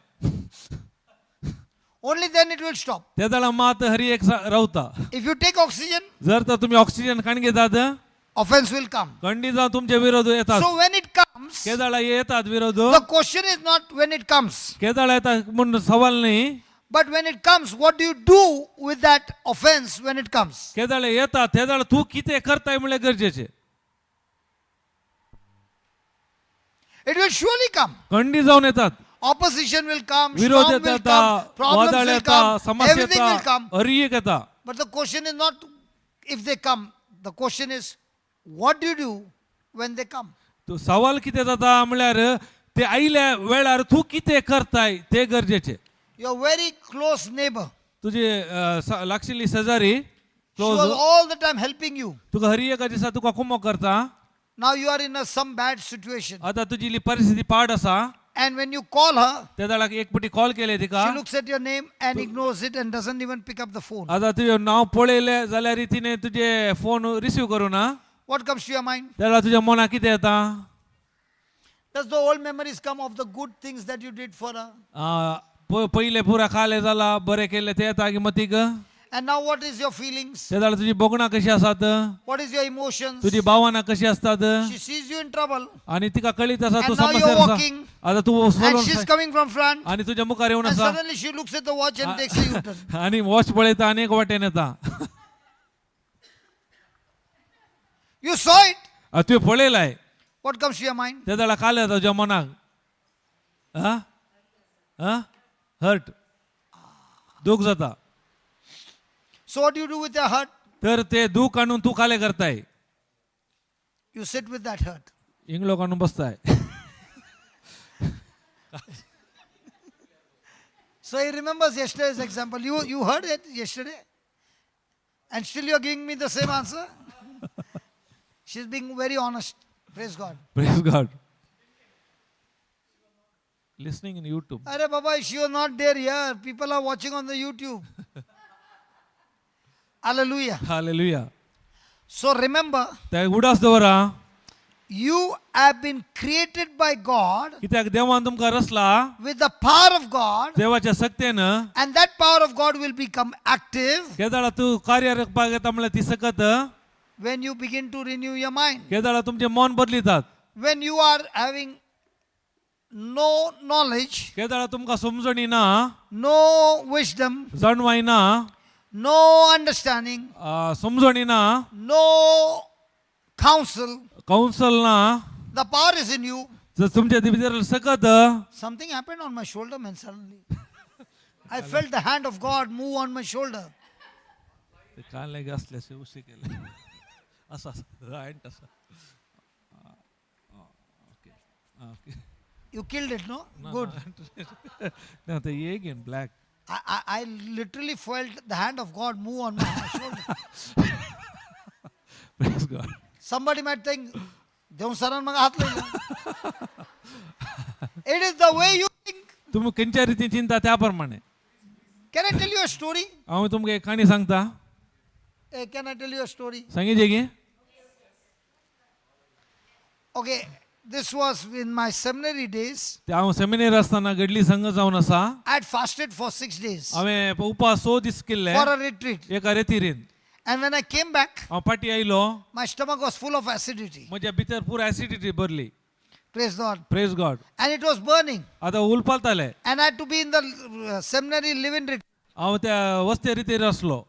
Only then it will stop. ते जाल्यार मात हरी एक रावता. If you take oxygen, जर तर तुमी ऑक्सिजन काण घेतात offense will come. खंडीत जावन तुमचे विरोध येतात. So when it comes, केदाळा येतात विरोध. the question is not when it comes, केदाळा येतात म्हूण सवाल न्ही. but when it comes, what do you do with that offense when it comes? केदाळे येतात ते जाल्यार तूं कितें करताय म्हणल्यार गरजेचें. It will surely come. खंडीत जावन येतात. Opposition will come, विरोध storm will येता, come, problems वादळ will येता, come, समस्या everything will येता, come. हर एक येता. But the question is not if they come. The question is, what do you do when they come? तो सवाल कितें जाता म्हणल्यार ते आयल्या वेळार तूं कितें करताय ते गरजेचे. Your very close neighbor, तुजे लागशिल्ली शेजारी she was close all the time helping you. तुका हर एका दिसा तुका कुमक करता. Now you are in a some bad situation. आता तुजी इल्ली परिस्थिती पाड आसा. And when you call her, त्या वेळार एक पटी कॉल केले तिका. she looks at your name and ignores it and doesn't even pick up the phone. आता तुजें नांव पळयलें जाल्यार तिणें तुजे फोन रिसीव करूं ना. What comes to your mind? त्या वेळार तुज्या मनाक कितें येता? Does the old memories come of the good things that you did for her? पयले पुरा खाले जाला बरें केल्लें तें येता की मतीक. And now what is your feelings? ते जाल्यार तुजी भोगणां कशी आसात? What is your emotions? तुजी भावना कशी असतात? She sees you in trouble आणि तिका कळीत आसा तूं And now समस्येर you're आसा. walking. आता तूं and चलोन she's coming from front आणि तुज्या मुखार येवन and आसा suddenly she looks at the watch and takes a U-turn. आणि वॉच पळयता आनी एक वाटेन येता. You saw it. तुवें पळयलाय. What comes to your mind? ते जाल्यार काल येता तुज्या मनाक हर्ट दूख जाता. So what do you do with your hurt? तर ते दूख आणून तूं काले करताय. You sit with that hurt. इंगलो काडून बसताय. So he remembers yesterday's example. You heard it yesterday? And still you're giving me the same answer? She's being very honest. Praise God. Praise God. Listening in YouTube. Arey Baba, she was not there here. People are watching on the YouTube. Hallelujah. Hallelujah. So remember, ते उडास दवरा. you have been created by God कित्याक देवान तुमकां रचला with the power of God, देवाच्या सक्तेन. and that power of God will become active केदाळा तूं कार्य रखपाक येता म्हणल्यार ती सकत when you begin to renew your mind. केदाळा तुमचें मन बदलितात. When you are having no knowledge, केदाळा तुमकां समजणी ना, no wisdom, जाणवाय ना, no understanding, समजणी ना, no counsel, council ना, the power is in you. जर तुमच्या भितर सकत. Something happened on my shoulder, man, suddenly. I felt the hand of God move on my shoulder. ते काल असले उशी केले असं असं रायट असं. Okay okay. You killed it, no? Good. ना ते again black. I literally felt the hand of God move on my shoulder. Praise God. Somebody might think, "देव सरान म्हाका हात लायला." It is the way you think. तुम्ही खंयच्या रितीन चिंता त्या प्रमाणे. Can I tell you a story? हांव तुमकां एक काणी सांगता. Can I tell you a story? सांगितले की. Okay, this was in my seminary days. ते हांव सेमिनार आसतना घडली संघ जावन आसा. I had fasted for 6 days हांवें उपास 6 दीस केल्ले for a retreat. एका रेतिरीन. And when I came back, हांव फाटीं आयलो. my stomach was full of acidity. म्हज्या भितर पुरा एसिडिटी भरली. Praise the Lord. Praise God. And it was burning. आतां उलपालताले. And I had to be in the seminary living retreat. हांव त्या वस्ते रितीर आसलो.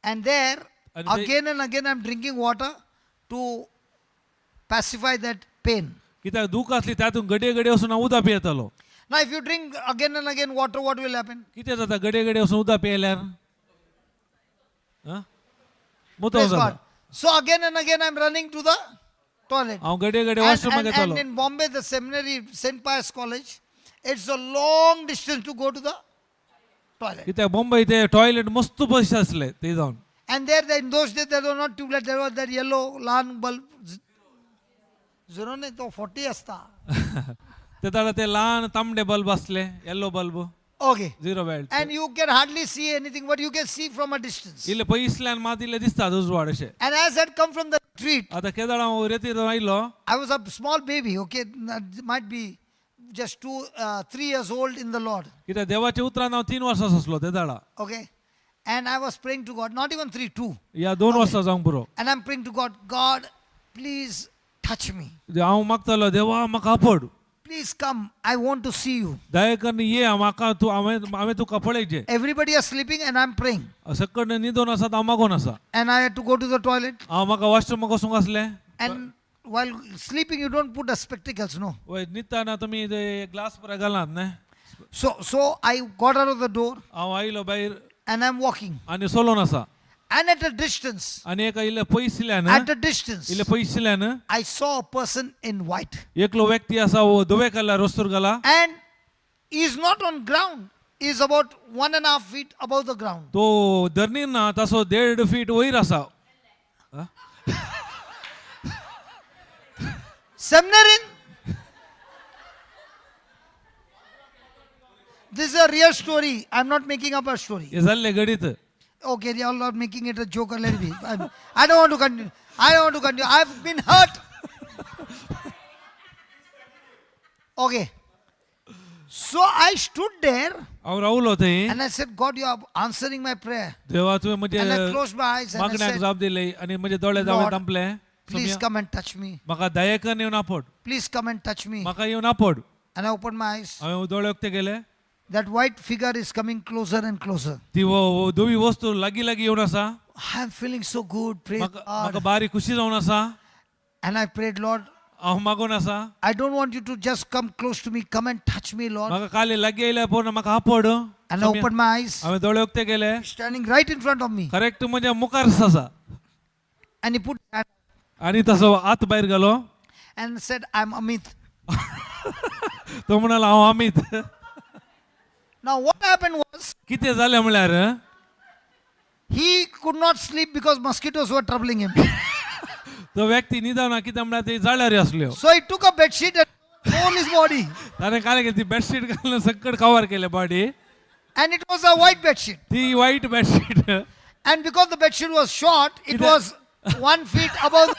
And there, And they- again and again, I'm drinking water to pacify that pain. कित्याक दूख आसली तातूंत घडये घडये वचून हांव उदक पियेतालो. Now, if you drink again and again water, what will happen? कितें जाता घडये घडये वचून उदक पियेल्यार? मुतोंक Praise जाता. God. So again and again, I'm running to the toilet. हांव घडये घडये And, वॉशरूमाक and, येतालो. and in Bombay, the seminary, St. Pius College, it's a long distance to go to the toilet. कित्याक मुंबय ते टॉयलेट मस्त पयशे आसले ते जावन. And there, in those days, there were not tube light, there was that yellow lan bulb. Zero नाही तो 40 असता. ते जाल्यार ते ल्हान तांबडे बल्ब आसले, yellow bulb, Okay. Zero watt. And you can hardly see anything, but you can see from a distance. इल्ले पयसल्यान मात इल्ले दिसता उजवाड अशें. And as I had come from the retreat, आतां केदळ हांव रेतीर आयलो. I was a small baby, okay, might be just 2, 3 years old in the Lord, कित्याक देवाच्या उतरान हांव 3 वर्सां आसलो ते दाडा. okay. And I was praying to God, not even 3, 2. ह्या 2 वर्सां जावंक पुरो. And I'm praying to God, God, please touch me. हांव मागतालो देवा म्हाका आपड. Please come, I want to see you. दया करून ये म्हाका तूं हांवें तुका पळयचें. Everybody is sleeping and I'm praying. सकड न्हिदोन आसा हांव मागोन आसा. And I had to go to the toilet. हांव म्हाका वॉशरूमाक वचूंक आसलें. And while sleeping, you don't put a spectacles, no. वय न्हिदतना तुमी ते ग्लास पुरा घालनात न्ही. So I got out of the door हांव आयलो भायर and I'm walking. आनी चलोन आसा. And at a distance, आनी एका इल्ले पयसिल्यान, at a distance, इल्ले पयसिल्यान I saw a person in white. एकलो व्यक्ती आसा, हो धवे कलर वस्तूर घाला. And he's not on ground. He's about 1.5 feet above the ground. तो धरणीर ना, तसो 1.5 फीट वयर आसा. Seminarian. This is a real story. I'm not making up a story. हे जाल्ले घडीत. Okay, you all are making it a joke. Let it be. I don't want to continue. I don't want to continue. I've been hurt. Okay. So I stood there हांव रावलो थंय. And I said, "God, you are answering my prayer." देवा, तुवें म्हजे And I closed my eyes and I मागण्याक said, जाप दिली आनी म्हजे दोळे हांवें "Lord, धांपले. please come and touch me. म्हाका दयेकन येवन आपड. Please come and touch me." म्हाका येवन आपड. And I opened my eyes. हांवें दोळे उक्ते केले. That white figure is coming closer and closer. ती धवी वस्तू लागीं लागीं येवन आसा. I'm feeling so good. Praise म्हाका God. म्हाका बारी खुशी जावन आसा. And I prayed, "Lord, हांव मागून आसा, I don't want you to just come close to me. Come and touch me, Lord." म्हाका काली लागीं आयल्या पूण म्हाका आपड. And I opened my eyes. हांवें दोळे उक्ते केले. He's standing right in front of me. Correct म्हज्या मुखार आसा. And he put his hand आनी तसो हात भायर घालो. and said, "I'm Amit." तो म्हणालो, हांव Amit. Now, what happened was, कितें जालें म्हळ्यार, he could not sleep because mosquitoes were troubling him. तो व्यक्ती न्हिदना, कितें म्हळ्यार ते जाळ्यार आसल्यो. So he took a bed sheet and all his body. ताणें काय केली, ती बेडशीट घालून सकट कवर केलें body. And it was a white bed sheet. ती वायट bedsheet. And because the bed sheet was short, it was 1 feet above.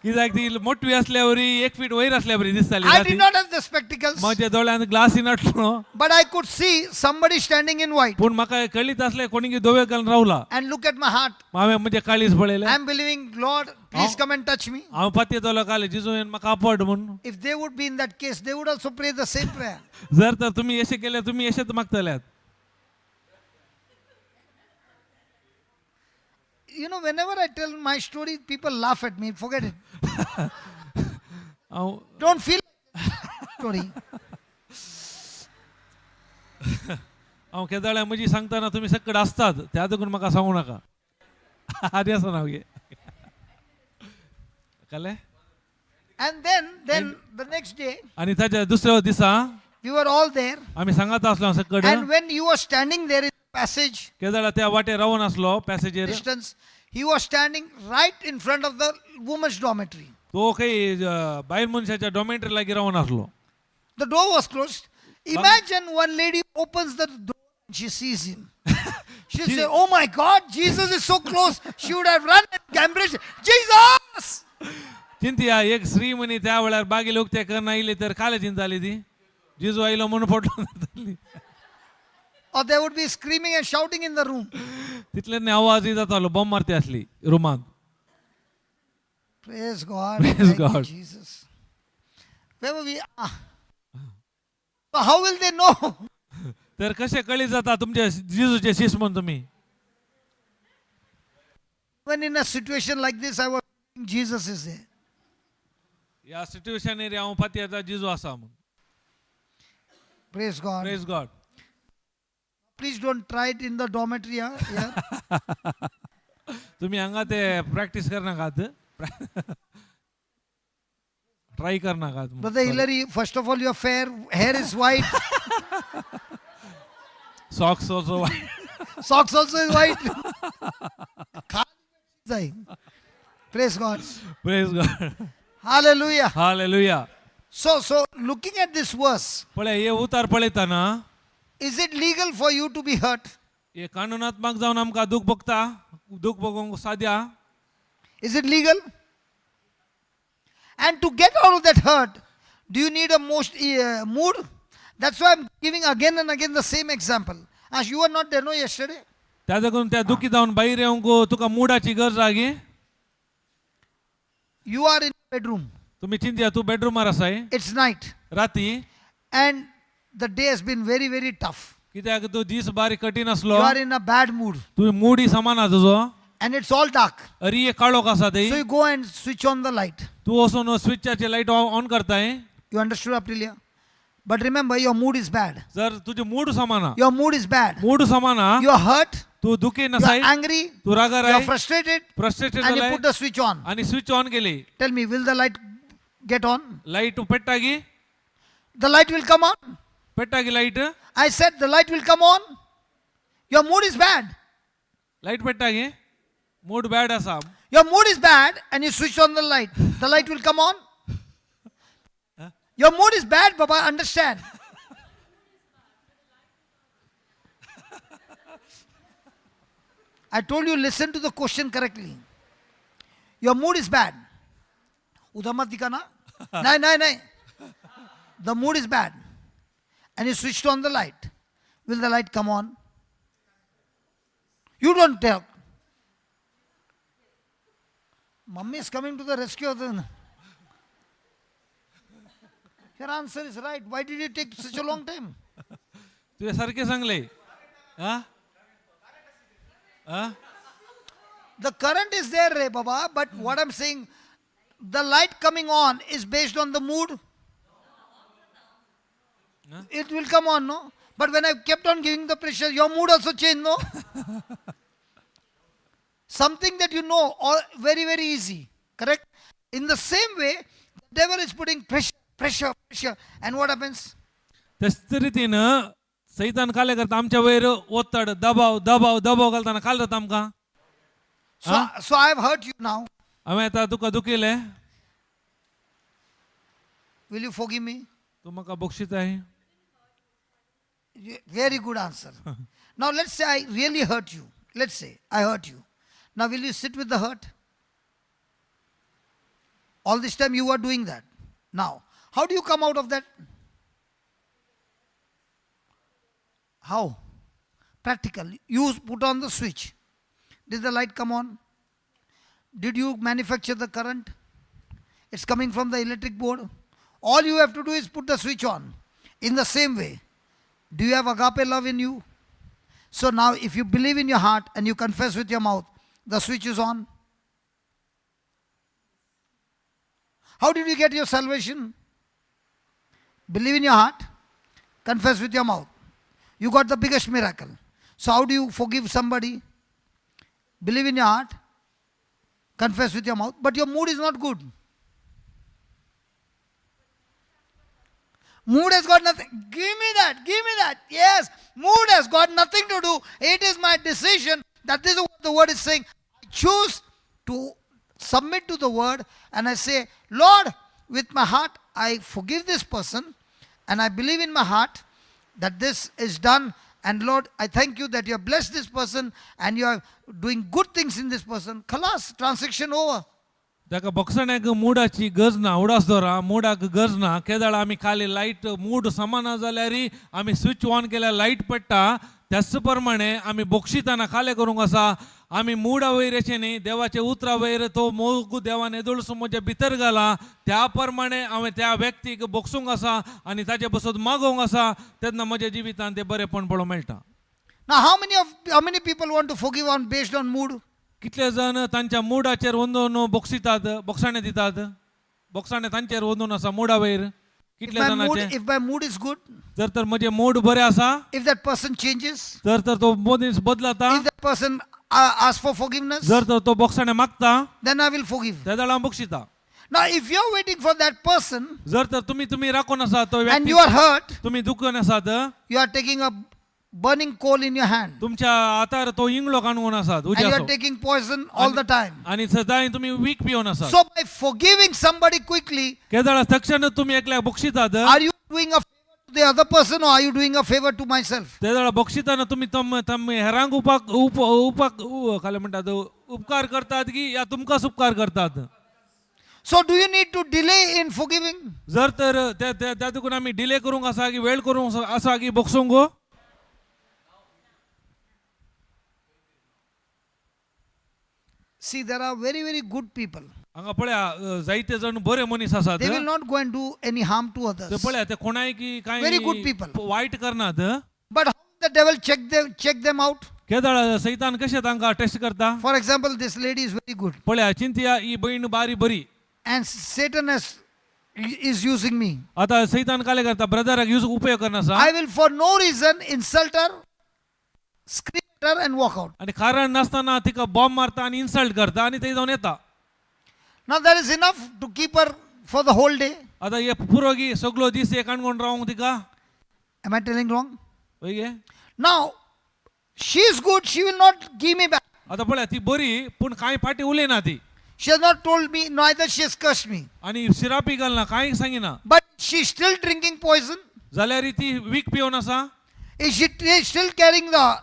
कित्याक ती मोटवी असल्यावरी 1 फीट वयर असल्यावरी दिसताली I ना ती. did not have the spectacles, म्हज्या दोळ्यांत ग्लासी नासलो. But I could see somebody standing in white. पूण म्हाका कळीत असलें कोणी धवे घालून रावला. And look at my heart. हांवें म्हजें काळीज पळयलें. I'm believing, "Lord, please come and touch me." हांव पातयेतालो काल जिजू येवन म्हाका आपड म्हूण. If they would be in that case, they would also pray the same prayer. जर तर तुमी अशें केल्यार तुमी अशेंच मागतल्यात. Whenever I tell my story, people laugh at me. Forget it. हांव Don't feel story. हांव केदोळ्या म्हजी सांगतना तुमी सकट आसतात, त्या देखून म्हाका सांगू नाका. आनी आसा नांव गे कळ्ळें. And then the next day, आनी ताच्या दुसऱ्या दिसा we were all there. आमी सांगत आसलो सकट. And when you were standing there in the passage केदोळा त्या वाटेर रावन आसलो पॅसेजीर distance, he was standing right in front of the women's dormitory. तो खंय बायल मनशाच्या डॉमेट्री लागीं रावन आसलो. The door was closed. Imagine one lady opens the door and she sees him. She'll say, "Oh my God, Jesus is so close." She would have run and embraced Jesus. चिंतया, एक स्त्री म्हणी त्या वेळार बागेल उक्ते करना आयली तर काले चिंताली ती, जिजू आयलो म्हणून पडलो जाताली. Or there would be screaming and shouting in the room. तितले न्ही आवाज जातालो, बॉम्ब मारती आसली रुमांत. Praise God. Praise Thank you, God. Jesus. Where were we? Ah. So how will they know? तर कशें कळीत जाता तुमचे जिजूचे शिस म्हूण तुमी? When in a situation like this, I was thinking Jesus is there. ह्या सिट्युएशनीर हांव पातयेता जिजू आसा म्हूण. Praise God. Praise God. Please don't try it in the dormitory. Huh? Yeah. तुमी हांगा ते प्रॅक्टीस करनाकात, ट्राय करनाकात. Brother Hillary, first of all, your fair hair is white, socks also. Socks also is white. Praise God. Praise God. Hallelujah. Hallelujah. So looking at this verse, पळय, हे उतार पळयतना, is it legal for you to be hurt? हे कानुनात्मक जावन आमकां दूख भोगता, दूख भोगोवंक साद्या? Is it legal? And to get out of that hurt, do you need a most mood? That's why I'm giving again and again the same example. As you were not there, no, yesterday. त्या देखून त्या दुखी जावन भायर येवंक तुका मुडाची गरज आहा गे? You are in bedroom. तुमी चिंतया, तूं बेडरुमार आसाय. It's night. राती. And the day has been very, very tough. कित्याक तूं दीस बारीक कठीण आसलो. You are in a bad mood. तूं मुडी समान आहा तुजो. And it's all dark. अरी काळोख आसा So ते you go and switch on the light. तूं वचून स्विचाचे लायट ऑन करताय. You understood, Aprilia? But remember, your mood is bad. जर तुजें मूड समाना. Your mood is bad. Mood समाना. You are hurt. तूं दुखी You are नसाय. Angry. तूं रागार You are I. Frustrated. Frustrated And you जालाय. Put the switch on. आनी स्विच ऑन केली. Tell me, will the light get on? Light पेट्टागी. The light will come on. पेट्टागी light. I said the light will come on. Your mood is bad. Light पेट्टागी. Mood bad आसा. Your mood is bad and you switch on the light. The light will come on. Your mood is bad, Baba, understand. I told you, listen to the question correctly. Your mood is bad. Udhar mat dikhana. Nahi, nahi, nahi. The mood is bad. And you switched on the light. Will the light come on? You don't tell. Mummy is coming to the rescue of the. Your answer is right. Why did you take such a long time? तुवें सारकें सांगलें. आं आं. The current is there, Re Baba, but what I'm saying, the light coming on is based on the mood. Huh? It will come on, no? But when I kept on giving the pressure, your mood also changed, no? Something that you know, all very, very easy, correct? In the same way, the devil is putting pressure, pressure, pressure, and what happens? त्याच रितीन सैतान काले करता आमच्या वयर ओतड दबाव दबाव दबाव घालताना काल जाता आमकां. So I have hurt you now. हांवें आतां तुका दुखयलें. Will you forgive me? तूं म्हाका बक्षिताय? Very good answer. Now let's say I really hurt you. Let's say I hurt you. Now will you sit with the hurt? All this time you were doing that. Now, how do you come out of that? How? Practical. You put on the switch. Did the light come on? Did you manufacture the current? It's coming from the electric board. All you have to do is put the switch on. In the same way, do you have agape love in you? So now, if you believe in your heart and you confess with your mouth, the switch is on. How did you get your salvation? Believe in your heart, confess with your mouth. You got the biggest miracle. So, how do you forgive somebody? Believe in your heart, confess with your mouth, but your mood is not good. Mood has got nothing. Give me that. Give me that. Yes. Mood has got nothing to do. It is my decision that this is what the word is saying. I choose to submit to the word and I say, Lord, with my heart, I forgive this person and I believe in my heart that this is done. And Lord, I thank you that you have blessed this person and you are doing good things in this person. Khalas, transaction over. ताका बक्षण्याक मुडाची गरज ना. उडास दवरा मुडाक गरज ना. केदाळ आमी खाली light mood समाना जाल्यार आमी स्विच ऑन केल्यार लायट पडटा. त्याच प्रमाणे आमी बक्षिताना खालें करूंक आसा. आमी मुडा वयर अशें न्ही, देवाच्या उतरा वयर तो मोग देवान येदोळसो म्हज्या भितर घाला. त्या प्रमाणे हांवें त्या व्यक्तीक बक्षूंक आसा आनी ताचे बसत मागोवंक आसा. तेन्ना म्हज्या जिवितांत तें बरेपण पळोवंक मेळटा. Now, how many people want to forgive on based on mood? कितले जाण तांच्या मुडाचेर वंदून बक्षितात, बक्षाणे दितात, बक्षाणे तांचेर वंदून आसा मुडा वयर? If कितले my mood, जाणांचे? If my mood is good, जर तर म्हजें मूड बरें आसा, if that person changes, जर तर तो मनीस बदलता, if that person asks for forgiveness, जर तर तो बक्षाणे मागता, then I will forgive. त्या जाणां हांव बक्षिता. Now, if you're waiting for that person जर तर तुमी तुमी राखून आसा तो and व्यक्ती you are hurt, तुमी दुखून आसात, you are taking a burning coal in your hand तुमच्या हातार तो इंगळो काडून आसात and you are उज्याचो taking poison all the time. आनी सदांय तुमी वीख पिवन आसात. So, by forgiving somebody quickly, केदळा तक्षण तुमी एकल्याक बक्षितात, are you doing a favor to the other person or are you doing a favor to myself? ते जाल्यार बक्षिताना तुमी तम तम हेरांक उपाक उप उपाक काय म्हणटात उपकार करतात की या तुमकांच उपकार करतात? So, do you need to delay in forgiving? जर तर त्या त्या त्या देखून आमी डिले करूंक आसा की वेळ करूंक आसा की बक्षूंक गो? See, there are very, very good people. हांगा पळया जायते जाण बरे मनीस आसात. They will not go and do any harm to ते others. पळया ते कोणाय की Very good कांय people. वायट करनात. But how the devil check them out? केदळ सैतान कशें तांकां टेस्ट करता. For example, this lady is very good, पळया चिंतया ही भयण बारी बरी. And Satan is using me. आतां सैतान काले करता ब्रदराक यूज उपयोग करना आसा. I will, for no reason, insult her, scream at her, and walk out. आनी कारण नासतना तिका बॉम्ब मारता आनी इन्सल्ट करता आनी थंय जावन येता. Now that is enough to keep her for the whole day. आतां हे पुरोगी सगलो दीस एक काणकोण रावंक तिका. Am I telling wrong? वय गे. Now, she is good, she will not give me back. आतां पळया ती बरी पूण कांय फाटी उलयना ती. She has not told me, neither she has cursed me. आनी सिरापी घालना कांय सांगिना. But she's still drinking poison. जाल्यार ती वीख पिवन आसा. Is she still carrying the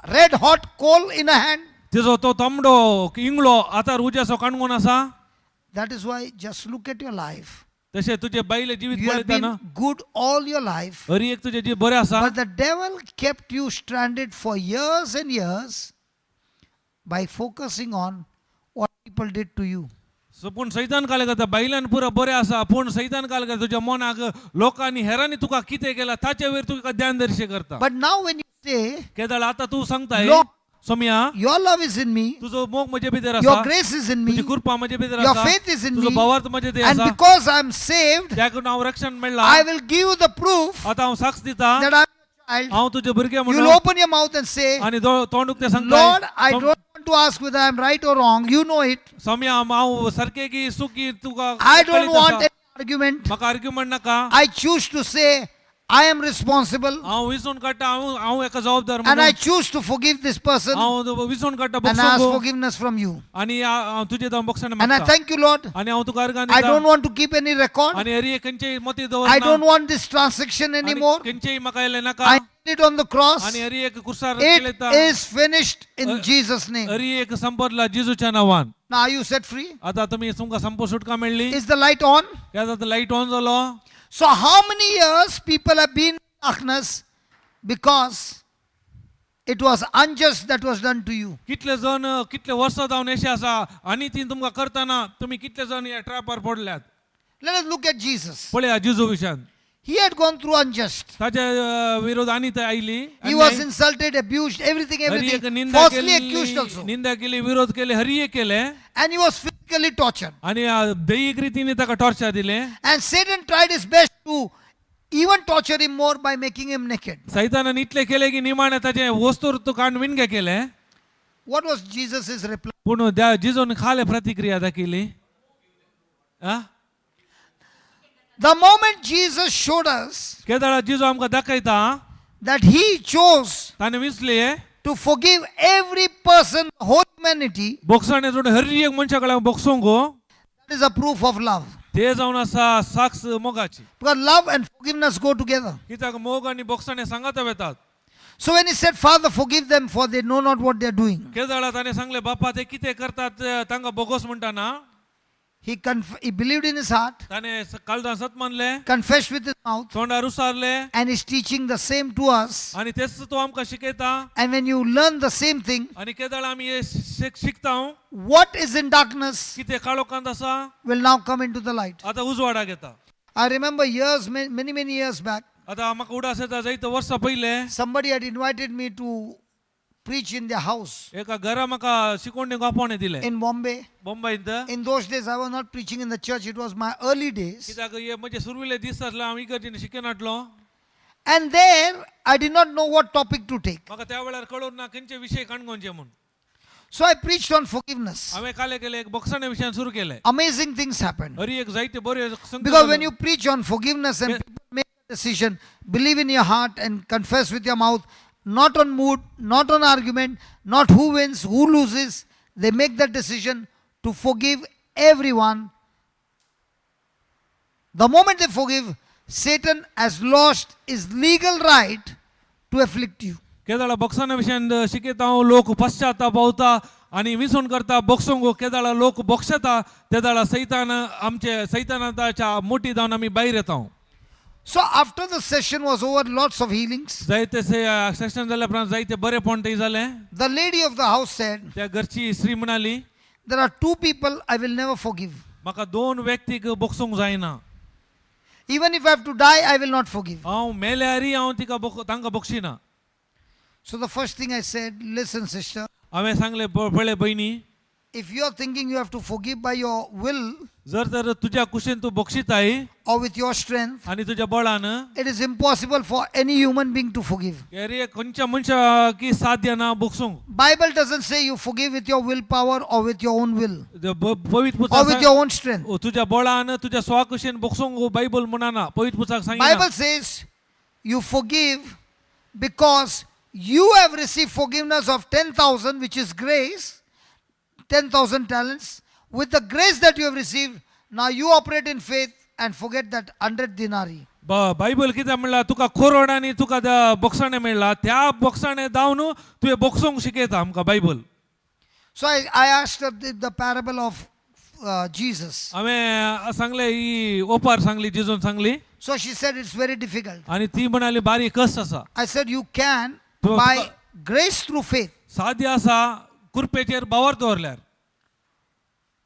red hot coal in her hand? तिजो तो तांबडो इंगळो आतां उज्याचो काणकोण आसा. That is why just look at your life. तशें तुजे बायले जिवीत You have पळयता ना. been good all your life. Hari एक तुजें जीव बरें आसा. But the devil kept you stranded for years and years by focusing on what people did to you. So पूण सैतान काल करता बायलान पुरो बरें आसा पूण सैतान काल करता तुज्या मनाक लोकांनी हेरांनी तुका कितें केलां ताचे वयर तुका ध्यान दर्शे करता. But now when you say, केदळ आतां तूं सांगताय Lord, Somya your love is in me, तुजो मोग म्हजे भितर your आसा, grace is in me, तुजी कृपा म्हजे भितर your आसा, faith is in तुजो me, भावार्थ म्हजे भितर and आसा, because I am saved, त्या हांव रक्षण मेळ्ळां, I will give you the proof आतां हांव साक्ष दिता that I am your child. हांव तुजें भुरगें You'll म्हणून. open your mouth and say, आनी तोंड उक्तें सांगता, Lord, I don't want to ask whether I am right or wrong. You know it. Somya हांव सारकें की चुकी तुका I don't कळीत want आसा. any argument. म्हाका आर्ग्युमेंट नाका. I choose to say, I am responsible हांव विसोवन काडटा हांव हांव एका जबाबदार and I म्हणून. choose to forgive this person हांव विसोवन काडटा and ask बोगसूंक forgiveness from you. आनी हांव तुजे जावन बोगसाण And I मागता. thank you, Lord. आनी हांव तुका अर्गां I दिता. don't want to keep any record. आनी हरी खंयचेय मती I दवरना. don't want this transaction आनी anymore. खंयचेय म्हाका येयलें नाका. I did it on the cross. आनी हरी एक कुर्सार It केलेता. is finished in Jesus' name. Hari एक संपदला जेजूच्या नांवान. Now, are you set free? आता तुमी तुमकां संप सुटका मेळ्ळी. Is the light on? आतां लायट ऑन जालो. So, how many years people have been in darkness because it was unjust that was done to you? कितले जण कितले वर्सां जावन अशें आसा आनी ती तुमकां करतना तुमी कितले जण ह्या ट्रॅपार पडल्यात. Let us look at Jesus. पळया जेजू विशयान. He had gone through unjust. ताच्या विरोध आनी थंय आयली. He was insulted, abused, everything, Hari एक everything. निंदा Falsely accused केली also. निंदा केली विरोध केले हरी एक केले. And he was physically tortured. आनी दैहीक रितीने ताका टॉर्चर दिले. And Satan tried his best to even torture him more by making him naked. सैतानान इतले केले की निमाणे ताचे वस्तूर तू काण विणगे केले. What was Jesus' reply? पूण त्या जिजून खाले प्रतिक्रिया दाखयली. आ? The moment Jesus showed us केदळा जिजू आमकां दाखयता that he chose ताणें विसले to forgive every person, whole humanity, बोगसणे जोड हर एक मनशा कडेन बोगसूंक that is a proof of love. ते जावन आसा साक्ष मोगाची. Because love and forgiveness go together. कित्याक मोग आनी बोगसणे सांगात वेतात. So when he said, Father, forgive them, for they know not what they are doing, केदळा ताणें सांगलें बापा ते कितें करतात ते तांकां बोगोस म्हणटाना he believed in his heart, ताणें काळजान सत मानलें, confessed with his mouth, तोंडार उसारलें, and is teaching the same to us. आनी तेच तो आमकां शिकयता. And when you learn the same thing, आनी केदळा आमी हे शिकता what is in darkness कितें काळोखांत आसा will now come into the light. आतां उजवाडाक येता. I remember years, many, many years back, आतां म्हाका उडास येता जायते वर्सां पयलें somebody had invited me to preach in their house एका घरा म्हाका शिकोवण दिवंक आपोवणें दिलें in Bombay. बोंबयंत. In those days, I was not preaching in the church, it was my early days. कित्याक हे म्हजे सुरवेले दीस आसले हांव इगर्जेन शिकनाटलो. And there, I did not know what topic to take. म्हाका त्या वेळार कळून ना खंयचे विशय काणकोणचे म्हूण. So I preached on forgiveness. हांवें काले केलें एक बोगसणे विशयान सुरू केलें. Amazing things happened. हरी एक जायते बरे संगती Because when जाल्यो. you preach on forgiveness and people make a decision, believe in your heart and confess with your mouth, not on mood, not on argument, not who wins, who loses, they make that decision to forgive everyone. The moment they forgive, Satan has lost his legal right to afflict you. केदळा बोगसणा विशयान शिकयता हांव लोक पश्चाताप पावता आनी विसवण करता बोगसोंक केदळा लोक बोगशेता तेदळा सैतान आमचे सैतानाच्या मोटी जावन आमी भायर येता. So after the session was over, lots of healings. जायते सेशन जाल्या उपरांत जायते बरेपण थंय जालें. The lady of the house said, त्या घरची स्त्री म्हणाली, There are two people I will never forgive. म्हाका दोन व्यक्तीक बोगसूंक जायना. Even if I have to die, I will not forgive. हांव मेल्यारय हांव तिका तांकां बोगशिना. So the first thing I said, listen, sister, हांवें सांगलें पळय भयणी, if you are thinking you have to forgive by your will जर तर तुज्या कुशीन तूं बक्षिताय or with your strength, आनी तुज्या बळान, it is impossible for any human being to forgive. अरे खंयच्या मनशाक साध्य ना बक्षूंक. Bible doesn't say you forgive with your willpower or with your own will पवित्र or with पुस्तक your own strength. तुज्या बळान तुज्या स्वकुशीन बक्षूंक बायबल म्हणना, पवित्र पुस्तक सांगिना. Bible says you forgive because you have received forgiveness of 10,000, which is grace, 10,000 talents. With the grace that you have received, now you operate in faith and forget that 100 denarii. Bible कितें म्हणला, तुका कोरड आनी तुका त्या बक्षाणें मेळ्ळा, त्या बक्षाणें धांवन तुवें बक्षूंक शिकयता आमकां Bible. So I asked her the parable of Jesus. हांवें सांगलें ही ओपार सांगली जेजून सांगली. So she said it's very difficult. आनी ती म्हणाली बारीक कश्ट आसा. I said you can by grace through faith. साध्य आसा कृपेचेर बावर दवरल्यार.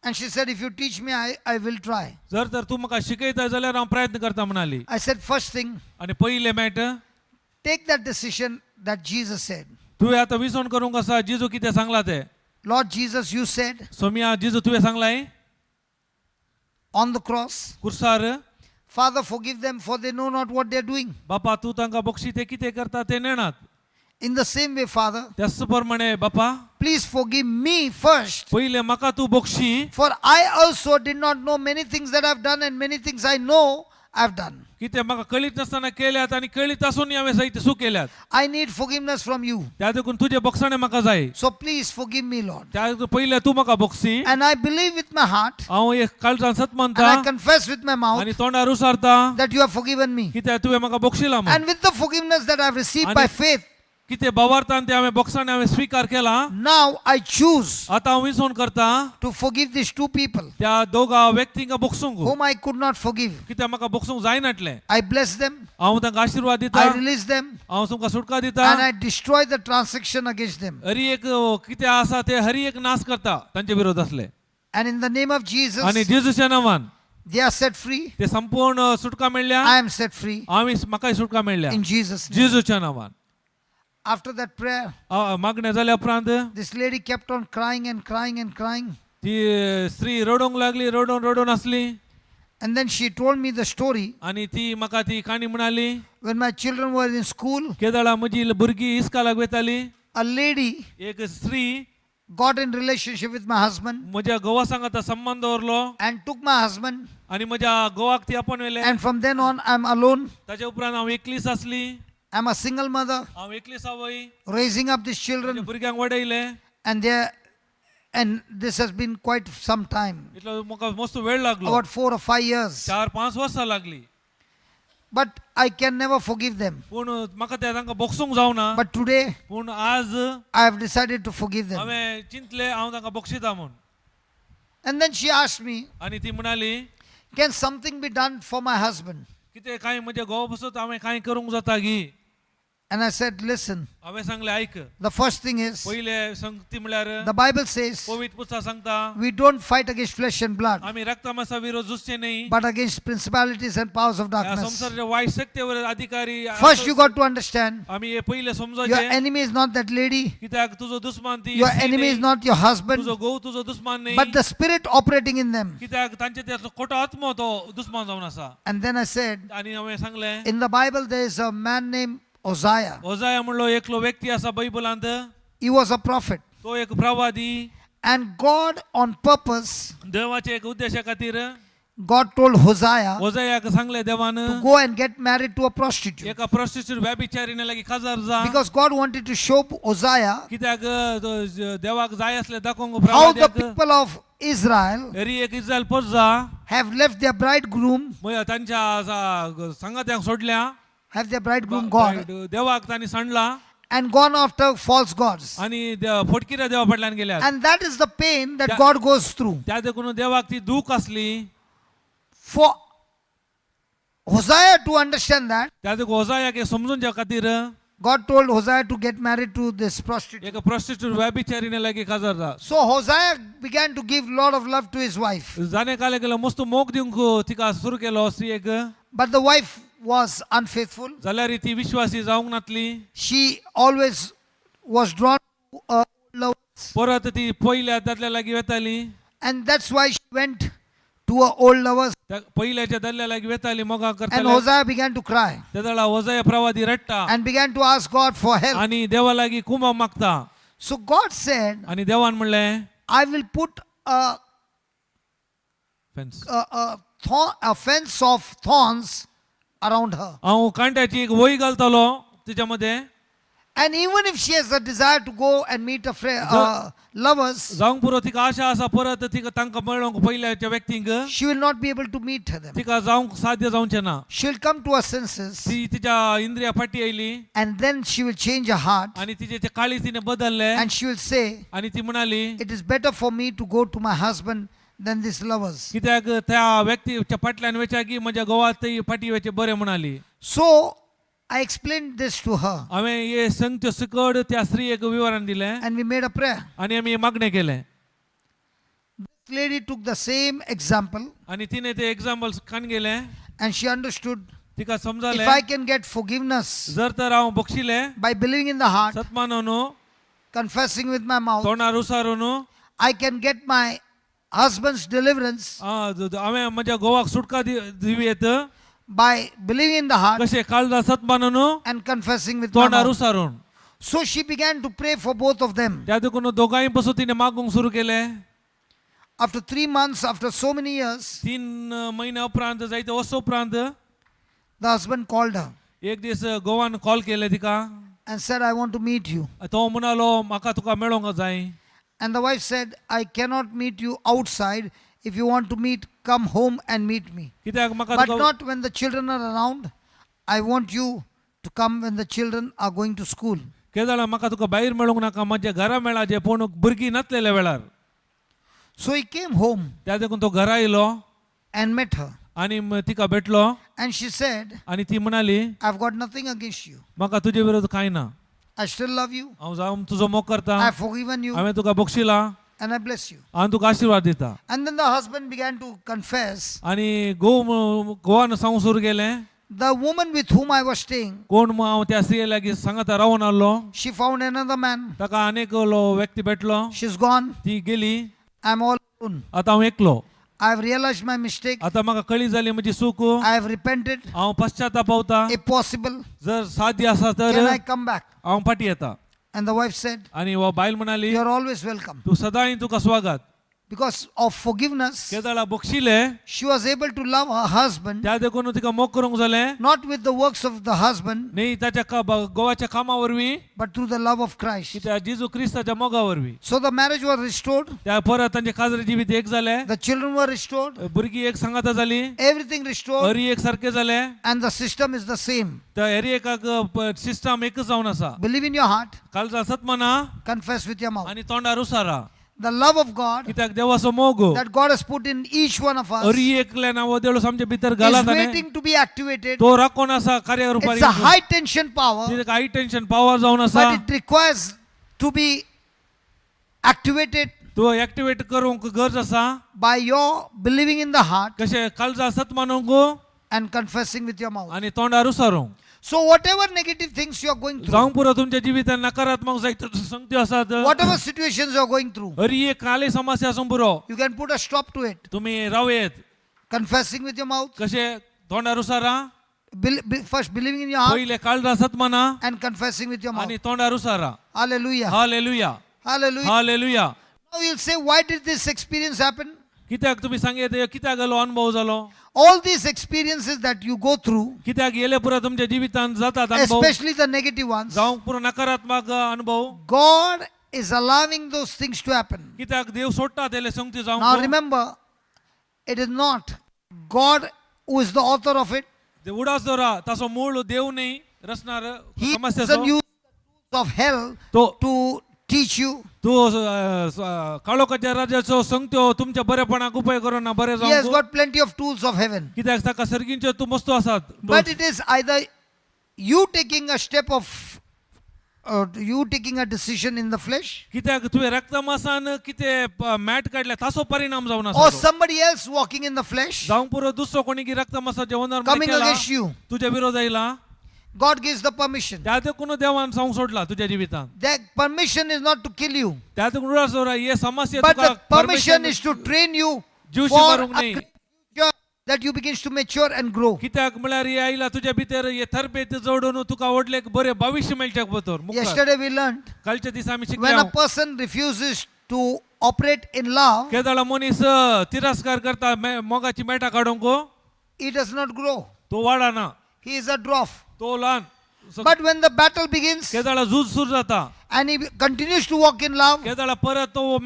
And she said, if you teach me, I will try. जर तर तूं म्हाका शिकयता जाल्यार हांव प्रयत्न करता म्हणाली. I said, first thing, आनी पयलें matter, take that decision that Jesus said. तुवें आतां विसवण करूंक आसा जेजू कितें सांगलां तें. Lord Jesus, you said Somiya जेजू तुवें सांगलां on the cross, कुर्सार, Father, forgive them, for they know not what they are doing. बापा तूं तांकां बक्षी, ते कितें करता ते नेणात. In the same way, Father, त्याच प्रमाणे बापा, please forgive me first. पयलें म्हाका तूं Bakshi, For I also did not know many things that I've done, and many things I know I've done. कितें म्हाका कळीत नासतना केल्यात आनी कळीत आसून हांवें जायते चूक केल्यात. I need forgiveness from you. त्या देखून तुजें बक्षाणें म्हाका जाय. So please forgive me, Lord. त्या देखून पयलें तूं म्हाका Bakshi. And I believe with my heart हांव एक काळजान सत and मानता I confess with my mouth आनी तोंडार उसारता that you have forgiven me. कित्याक तुवें म्हाका बक्षिलां म्हूण. And with the forgiveness that I've received by faith, कितें बावार्थान तें हांवें बक्षाणें हांवें स्विकार केलां. now I choose आतां हांव विसवण करता to forgive these two people त्या दोगा व्यक्तींक बक्षूंक whom I could not forgive. कित्याक म्हाका बक्षूंक जायनाटलें. I bless them, हांव तांकां आशिर्वाद दिता, I release them, हांव तुमकां सुटका दिता and I destroy the transaction against them. Hari एक कितें आसा ते हरी एक नाश करता तांचे विरोध असले. And in the name of आनी Jesus, जेजूच्या नांवान they are set free. ते संपूर्ण सुटका मेळ्ळ्या. I am set free आमी म्हाकाय सुटका मेळ्ळ्या in Jesus' name. जेजूच्या नांवान. After that prayer, मागणें जाल्या उपरांत this lady kept on crying and crying and crying. ती स्त्री रडूंक लागली, रडून रडून आसली. And then she told me the story आनी ती म्हाका ती काणी म्हणाली, when my children were in school, केदळा म्हजी भुरगीं इस्कालाक वताली, a lady एक स्त्री got in relationship with my husband म्हज्या घोवा सांगाता संबंद दवरलो and took my husband. आनी म्हज्या घोवाक ती आपोवन व्हेलें. And from then on, I'm alone. ताच्या उपरांत हांव एकलीच आसली. I'm a single mother हांव एकलीच आवय, raising up these म्हज्या children. भुरग्यांक वाडयलें. And this has been quite some time, इतलो म्हाका मस्त वेळ लागलो, about 4 or 5 years. 4-5 वर्सां लागली. But I can never forgive them. पूण म्हाका ते तांकां बक्षूंक जावना. But today, पूण आज I have decided to forgive them. हांवें चिंतलें हांव तांकां बक्षिता म्हूण. And then she asked me, आनी ती म्हणाली, can something be done for my husband? कितें कांय म्हज्या घोवा पासत हांवें कांय करूंक जाता गी? And I said, listen, हांवें सांगलें आयक, the first thing is, पयलें संगती म्हळ्यार the Bible says, पवित्र पुस्तक सांगता we don't fight against flesh and blood, आमी रक्तमासा विरोध झुजचे न्ही, but against principalities and powers of ह्या darkness. संवसाराच्या वायट शक्तीवर अधिकारी. First, you got to understand, आमी हे पयलें your समजोचें enemy is not that lady, कित्याक तुजो दुस्मान ती your स्त्री enemy is न्ही, not your husband, तुजो घोव तुजो दुस्मान न्ही, but the spirit operating in them. कित्याक तांचे ते खोटो आत्मो तो दुस्मान जावन आसा. And then I said, आनी हांवें सांगलें, in the Bible, there is a man named Hosea. ओजाया म्हणलो एकलो व्यक्ती आसा बायबलांत. He was a prophet. तो एक प्रवादी. And God, on purpose, देवाच्या एक उद्देशा खातीर God told Hosea ओजायाक सांगलें देवान to go and get married to a prostitute. एका prostitute व्याभिचारिणी लागीं काजार जा. Because God wanted to show Hosea कित्याक देवाक जाय असलें दाखोवंक how the प्रवाद्याक people of Israel तरी एक इस्रायल परजा have left their bridegroom, तांच्या सांगात्यांक सोडल्या, have their bridegroom God, देवाक तांणी सांडला and gone after false gods. आनी फटकिऱ्या देवा फाटल्यान गेल्या. And that is the pain that God goes through. त्या देखून देवाक ती दूख आसली. For Hosea to understand that, त्या देखून होजायाक हें समजून ज्या खातीर God told Hosea to get married to this prostitute. एक prostitute व्याभिचारिणी लागीं काजार जा. So Hosea began to give lot of love to his wife. जाणे काले केलो मस्त मोग दिवंक तिका सुरू केलो स्त्रियेक. But the wife was unfaithful. जाल्यार ती विश्वासी जावंक नातली. She always was drawn to her lovers. परत ती पयल्या दादल्या लागीं वेताली. And that's why she went to her old lovers. त्या पयल्याच्या दादल्या लागीं वेताली मोगा And करताले. Hosea began to cry तेदळा वजय प्रवादी रडटा and began to ask God for help. आणि देवा लागीं कुमा मागता. So God said, आणि देवान म्हणलें, I will put fence, a fence of thorns around her. हांव कांट्याची एक वय घालतलो तिच्या मध्ये. And even if she has a desire to go and meet a friend, lovers, जावंक पुरो तिका आशा आसा परत तिका तांकां मेळोंक पयल्याच्या व्यक्तींक, she will not be able to meet them. तिका जावंक साध्य जावचें ना. She will come to her senses ती तिच्या इंद्रिया फाटी आयली and then she will change her heart आणि तिचे ते काळी तिने बदलले and she will say, आणि ती म्हणाली, it is better for me to go to my husband than these lovers. कित्याक त्या व्यक्तीच्या फाटल्यान वेच्या की म्हज्या गोवा ती फाटी वेचे बरें म्हणाली. So I explained this to her हांवें हे संगत्यो सकड त्या स्त्रियेक विवरण दिलें and we made a prayer. आनी आमी मागणें केलें. This lady took the same example आनी तिने ते एग्जाम्पल कान गेलें and she understood, तिका समजलें, if I can get forgiveness जर तर हांव बक्षिलें by believing in the heart, सतमानून, confessing with my mouth, तोंडार उसारून, I can get my husband's deliverance हांवें म्हज्या गोवाक सुटका दिवं येत by believing in the heart कशें काळजा सतमानून and confessing with my तोंडार mouth. उसारून. So she began to pray for both of them. त्या देखून दोगांय पासून तिने मागूंक सुरू केलें. After 3 months, after so many years, 3 म्हयन्या उपरांत जायते वर्स उपरांत the husband called her एक दीस गोवान कॉल केले तिका and said, I want to meet you. तो म्हणालो म्हाका तुका मेळोंक जाय. And the wife said, I cannot meet you outside. If you want to meet, come home and meet me. कित्याक म्हाका But तुका not when the children are around. I want you to come when the children are going to school. केदळा म्हाका तुका भायर मेळोंक नाका, म्हज्या घरा मेळाचे पूण भुरगीं नासलेल्या वेळार. So he came home त्या देखून तो घरा येयलो and met her. आनी तिका भेटलो And she said, आनी ती म्हणाली, I've got nothing against you. म्हाका तुजे विरोध कांय ना. I still love you. हांव जावन तुजो मोग करता. I've forgiven you हांवें तुका बक्षिला and I bless you. हांव तुका आशिर्वाद दिता. And then the husband began to confess, आनी गोवान सांगूंक सुरू केलें, the woman with whom I was staying, कोण हांव त्या स्त्रिये लागीं सांगाता रावन आसलो, she found another man. ताका आनी एकलो व्यक्ती भेटलो. She's gone. ती गेली. I'm all alone. आतां हांव एकलो. I've realized my mistake. आतां म्हाका कळी जाली म्हजी चूक. I have repented. हांव पश्चाताप पावता. If possible, जर साध्य आसा तर can I come back? हांव फाटी येता. And the wife said, आनी हो बायल म्हणाली, you are always welcome. तूं सदांय तुका स्वागत. Because of forgiveness, केदळा बक्षिले she was able to love her husband, त्या देखून तिका मोग करूंक जालें, not with the works of the husband, न्ही ताच्या गोवाच्या कामा वरवीं, but through the love of Christ. कित्याक जेजू क्रिस्ताच्या मोगा वरवीं. So the marriage was restored, त्या परत तांचे काजरे जिवीत एक जालें, the children were restored, भुरगीं एक सांगाता जाली, everything restored, Hari एक सारकें जालें. and the system is the same. तर हरी एकाक सिस्टम एकच जावन आसा. Believe in your heart, कालचा सत म्हणा confess with your mouth. आनी तोंडार उसारा. The love of God कित्याक देवाचो मोग that God has put in each one of us Hari एकल्यान देवळो आमच्या भितर घाला is ताणें. waiting to be activated. तो राखून आसा कार्य रुपार. It's a high tension power, कित्याक हाय टेन्शन पावर जावन आसा. but it requires to be activated तो एक्टिवेट करूंक गरज आसा by your believing in the heart कशें कालजा सत मानूंक and confessing with your mouth. आनी तोंडार उसारूंक. So whatever negative things you are going through, जावंक पुरो तुमच्या जिवितान नकारात्मक जायत्यो संगत्यो आसात, whatever situations you are going through, Hari एक काले समस्या आसूंक पुरो, you can put a stop to it. तुमी राव येत. Confessing with your mouth, कशें तोंडार उसारा, first believing in your heart पयले काळजा सत माना and confessing with your mouth. आनी तोंडार उसारा. Hallelujah. Hallelujah. Hallelujah. Hallelujah. Now you'll say, why did this experience happen? कित्याक तुमी सांगेत कित्याक जालो अनुभव जालो? All these experiences that you go through, कित्याक येले पुरो तुमच्या जिवितान जातात अनुभव, especially the negative ones, जावंक पुरो नकारात्मक अनुभव, God is allowing those things to happen. कित्याक देव सोडटा तेले संगती Now जावंक. remember, it is not God who is the author of it. ते उडास दवरा ताचो मूळ देव न्ही रचणार He समस्याचो. doesn't use the tools of hell तो to teach you. तूं काळोखाच्या राजाचो संगत्यो तुमच्या बरेपणाक उपाय करून ना बरें He has जावंक. got plenty of tools of heaven. कित्याक ताका सर्गींच्यो तूं मस्तो आसात. But it is either you taking a step of, you taking a decision in the flesh, कित्याक तुवें रक्तमासान कितें मॅट काडल्या ताचो परिणाम जावन or आसा तो. somebody else walking in the flesh जावंक पुरो दुसरो कोणी की रक्तमासाच्या coming against you. तुज्या विरोध आयला. God gives the permission. त्या देखून देवान सांगूंक सोडला तुज्या जिवितांत. That permission is not to kill you, त्या देखून उडास दवरा हे समस्या but तुका the permission is to train you जिवशी for मारूंक a न्ही. great future that you begins to mature and grow. कित्याक म्हळ्यार हे आयला तुज्या भितर हे थरबेत जोडून तुका व्हडलें एक बरें भविश्य मेळच्याक बतर मुखार. Yesterday we learned कालच्या दिसा आमी when शिकले a person refuses to operate in love, केदळा मनीस तिरस्कार करता मोगाची मेटा काडूंक he does not grow. तो वाडना. He is a dwarf. तो ल्हान. But when the battle begins केदळा झूज सुरू जाता and he continues to walk in love, केदळा परत तो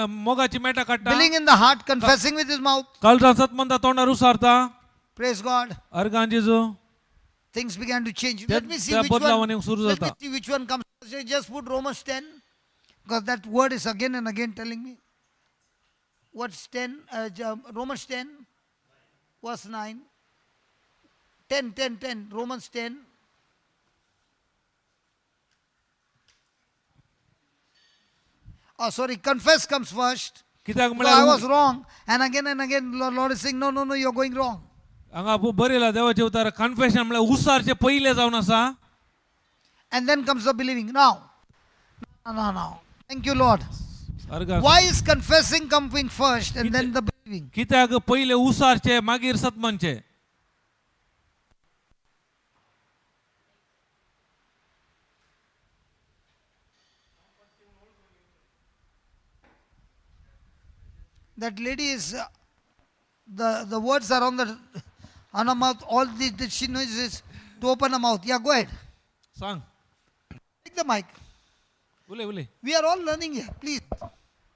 मोगाची मेटा काडटा believing in the heart, confessing with his mouth, काळजान सत म्हणता तोंडार उसारता. Praise God, अर्गान जेजू. Things began to change. त्या Let me see त्या which one. बदलावाने सुरू Let me जाता. See which one comes. Just put Romans 10, because that word is again and again telling me. What's 10? Romans 10, verse 9. 10, 10, 10. Romans 10. Oh, sorry, confess comes first. कित्याक No, I was म्हळ्यार wrong. And again, Lord is saying, no, no, no, you're going wrong. हांगा बरयला देवाचे उतार confession म्हळ्यार उसारचे पयले जावन आसा. And then comes the believing. Now, no, no, no. Thank you, Lord. Organ. Why is confessing coming first and then the believing? कित्याक पयले उसारचे मागीर सत म्हणचे? That lady is, the words are on her mouth. All that she knows is to open her mouth. Yeah, go ahead. सांग. Take the mic. उलय उलय. We are all learning here. Please.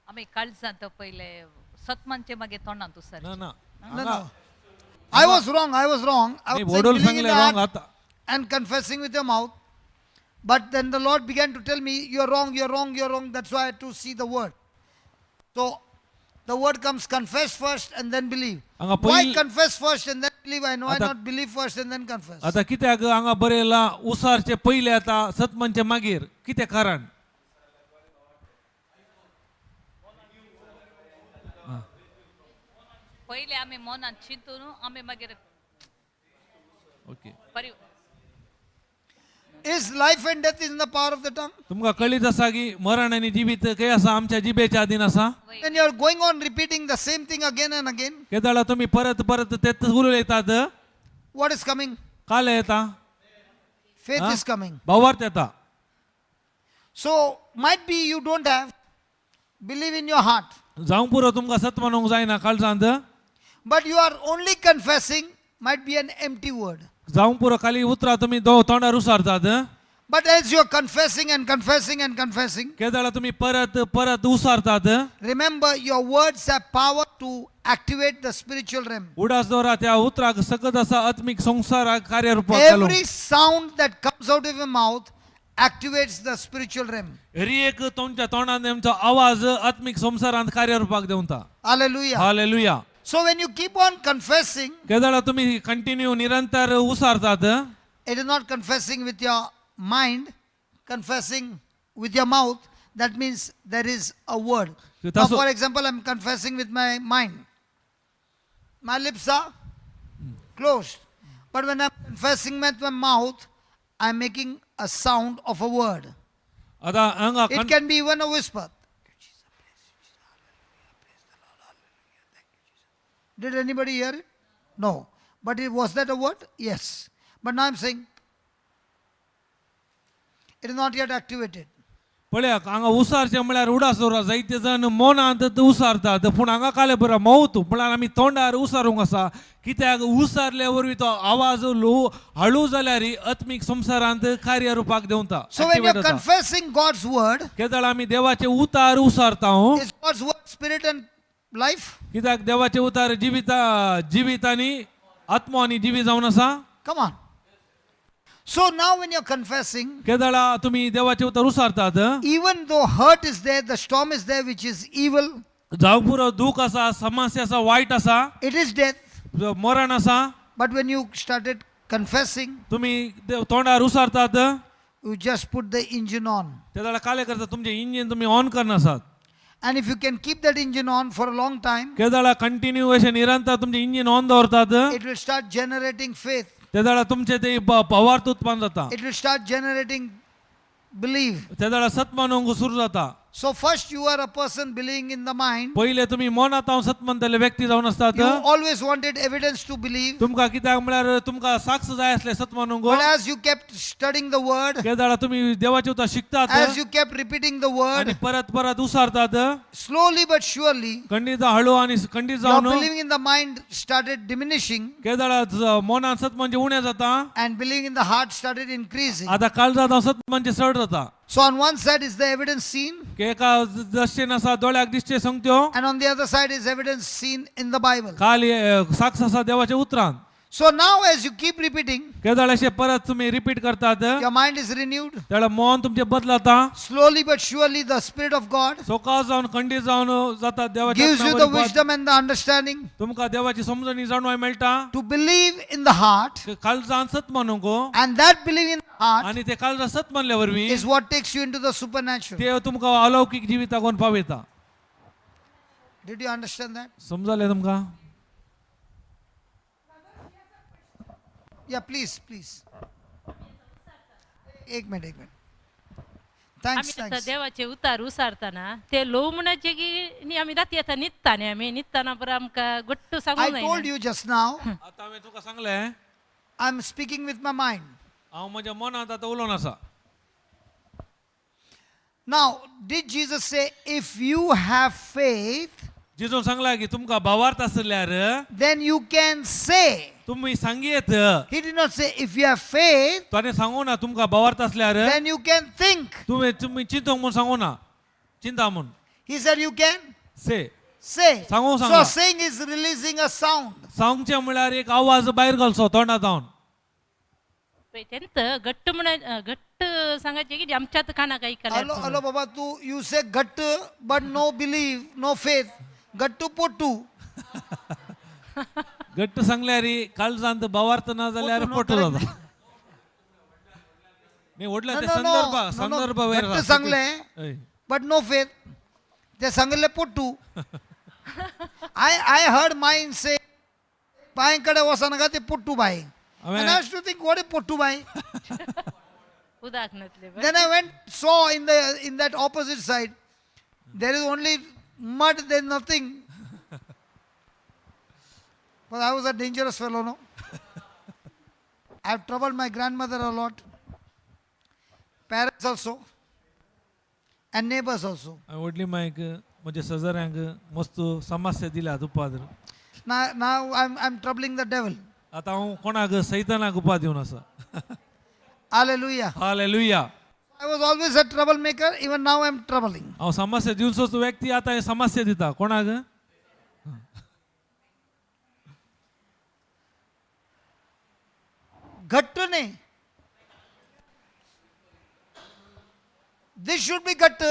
आमी काळजांत पयले सतमानचे मागीर तोंडांत उसारचें. ना ना. No, no. I was wrong. I was wrong. I नाही, was saying बोडोल believing in सांगले the wrong heart आता. And confessing with your mouth. But then the Lord began to tell me, you're wrong, you're wrong, you're wrong. That's why I had to see the word. So the word comes confess first and then believe. हांगा Why पयल confess first and then believe? I know I आता not believe first and then confess. आता कित्याक हांगा बरयला उसारचे पयले आता सत म्हणचे मागीर कितें कारण? पयले आमी मनांत चिंतून आमी मागीर ओके. परि Is life and death is in the power of the tongue? तुमकां कळीत आसा की मरण आनी जिवीत खंय आसा आमच्या जिबेच्या आदीन आसा. When you are going on repeating the same thing again and again, केदळा तुमी परत परत तेच उलयतात. What is coming? काल येता. Faith Huh? is coming. भावार्थ येता. So, might be you don't have, believe in your heart. जावंक पुरो तुमकां सत म्हणूंक जायना काळजांत. But you are only confessing, might be an empty word. जावंक पुरो खाली उतरां तुमी तोंडार उसारतात. But as you are confessing and confessing and confessing, केदळा तुमी परत परत उसारतात. Remember your words have power to activate the spiritual realm. उडास दवरा त्या उतराक सकत आसा आत्मीक संवसाराक कार्यरुपाक घालूंक. Every sound that comes out of your mouth activates the spiritual realm. Hari एक तुमच्या तोंडान तुमचो आवाज आत्मीक संवसारांत कार्यरुपाक देंवता. Hallelujah. Hallelujah. So when you keep on confessing, केदळा तुमी कंटिन्यू निरंतर उसारतात. It is not confessing with your mind, confessing with your mouth. That means there is a word. So Now, that's for example, I'm confessing with my mind. My lips are closed. But when I'm confessing with my mouth, I'm making a sound of a word. आतां हांगा It can be even a whisper. Did anybody hear it? No. But was that a word? Yes. But now I'm saying it is not yet activated. पळया हांगा उसारचें म्हळ्यार उडास दवरा जायते जाण मनांत ते उसारतात पूण हांगा काले बरो मौत म्हळ्यार आमी तोंडार उसारूंक आसा कित्याक उसारल्या वरवीं तो आवाज ल्हवू हळू जाल्यार आत्मीक संवसारांत कार्य रुपाक देंवता. So when Activate you're जाता. Confessing God's word, केदळ आमी देवाचे उतार उसारता. Is God's word spirit and life? कित्याक देवाचे उतार जिविता जिवीत आनी आत्मो आनी जिवी जावन आसा. Come on. So now when you're confessing, केदळा तुमी देवाचे उतार उसारतात even though hurt is there, the storm is there, which is evil, जावं पुरो दूख आसा समस्या आसा वायट आसा it is death. मरण आसा. But when you started confessing, तुमी तोंडार उसारतात you just put the engine on. ते जाल्यार काले करता तुमचें इंजीन तुमी on करनासात. And if you can keep that engine on for a long time, केदळा कंटिन्यू अशें निरंतर तुमचें इंजीन ऑन दवरतात it will start generating faith. ते जाल्यार तुमचे ते भावार्थ उत्पन्न जाता. It will start generating belief. ते जाल्यार सत मानूंक सुरू जाता. So first you are a person believing in the mind. पयले तुमी मनांत हांव सत मानतले व्यक्ती जावन आसतात. You always wanted evidence to believe. तुमकां कित्याक म्हळ्यार तुमकां साक्ष जाय आसले सत मानूंक. But as you kept studying the word, ते जाल्यार तुमी देवाचे उतर शिकतात as you kept repeating the word, आनी परत परत उसारतात. slowly but surely, खंडीत हळू आनी खंडीत your जावन believing in the mind started diminishing केदाळा मनांत सत म्हणजे उणें जाता and believing in the heart started increasing. आतां काळजांत हांव सत म्हणजे चड जाता. So on one side is the evidence seen, एका दृश्टीन आसा दोळ्याक दिसचे सांगत्यो and on the other side is evidence seen in the Bible. खाली साक्ष आसा देवाच्या उतरान. So now as you keep repeating, केदाळ अशें परत तुमी रिपीट करतात your mind is renewed. तेन्ना मन तुमचें बदलता. Slowly but surely the Spirit of God showcase जावन खंडीत जावन जाता देवाच्या gives you आत्म्या the वरवीं wisdom and the understanding तुमकां देवाची समजणी जाणवाय मेळटा to believe in the heart, काळजान सत मानूंक and that believing in the heart आनी ते काळजान सत मानल्या वरवीं is what takes you into the supernatural. ते तुमकां अलौकीक जिविताक व्हरून पावयता. Did you understand that? समजलें तुमकां? Yeah, please, please. एक मिनिट, एक मिनिट. Thanks, आमी आतां thanks. देवाचे उतार उसारतना ते ल्हव म्हणचे की न्ही आमी राती आतां न्हिदता न्ही आमी न्हिदतना बरें आमकां घट्ट I सांगूंक told जायना. you just now, आतां हांवें तुका सांगलें I'm speaking with my mind. हांव म्हज्या मनांत आतां उलोवन आसा. Now, did Jesus say, if you have faith, जेजून सांगला की तुमकां भावार्थ आसल्यार then you can say? तुमी सांगयेत. He did not say, if you have faith, ताणें सांगू ना तुमकां भावार्थ आसल्यार then you can think. तुमी तुमी चिंतूंक म्हूण सांगू ना चिंता म्हूण. He said, you can Se say. सांगू So, सांगला. saying is releasing a sound. सांगचें म्हळ्यार एक आवाज भायर घालचो तोंडा जावन. पळय तेंत घट्ट म्हण घट्ट सांगाचें की आमच्यात कानाक आयकल्यार Hello, पुरो. hello, Baba, tu, you say gattu, but no belief, no faith. Gattu pottu. घट्ट सांगल्यार काळजांत भावार्थ ना जाल्यार पोटू, no, पोटू correct. जाता. न्ही व्हडले No, ते no, no, संदर्भ no, no. संदर्भ वयर घट्ट आसा. सांगलें हय. but no faith. ते सांगिल्लें Pottu. I heard mine say, बांयकडे वचनाका ते पोट्टू बाय. हांवें- And I used to think, what a pottu bye? उदक नातलें Then I went, saw in that opposite side, there is only mud, there's nothing. But I was a dangerous fellow, no? I've troubled my grandmother a lot, parents also, and neighbors also. हांवें व्हडली मायक म्हज्या शेजाऱ्यांक मस्त समस्या दिल्या उपाद्र. Now I'm troubling the devil. आतां हांव कोणाक सैतानाक उपाद दिवन आसा. Hallelujah. Hallelujah. I was always a troublemaker, even now I'm troubling. हांव समस्या दिवचोच व्यक्ती आतां हे समस्या दिता कोणाक. Ghattu ne. This should be gattu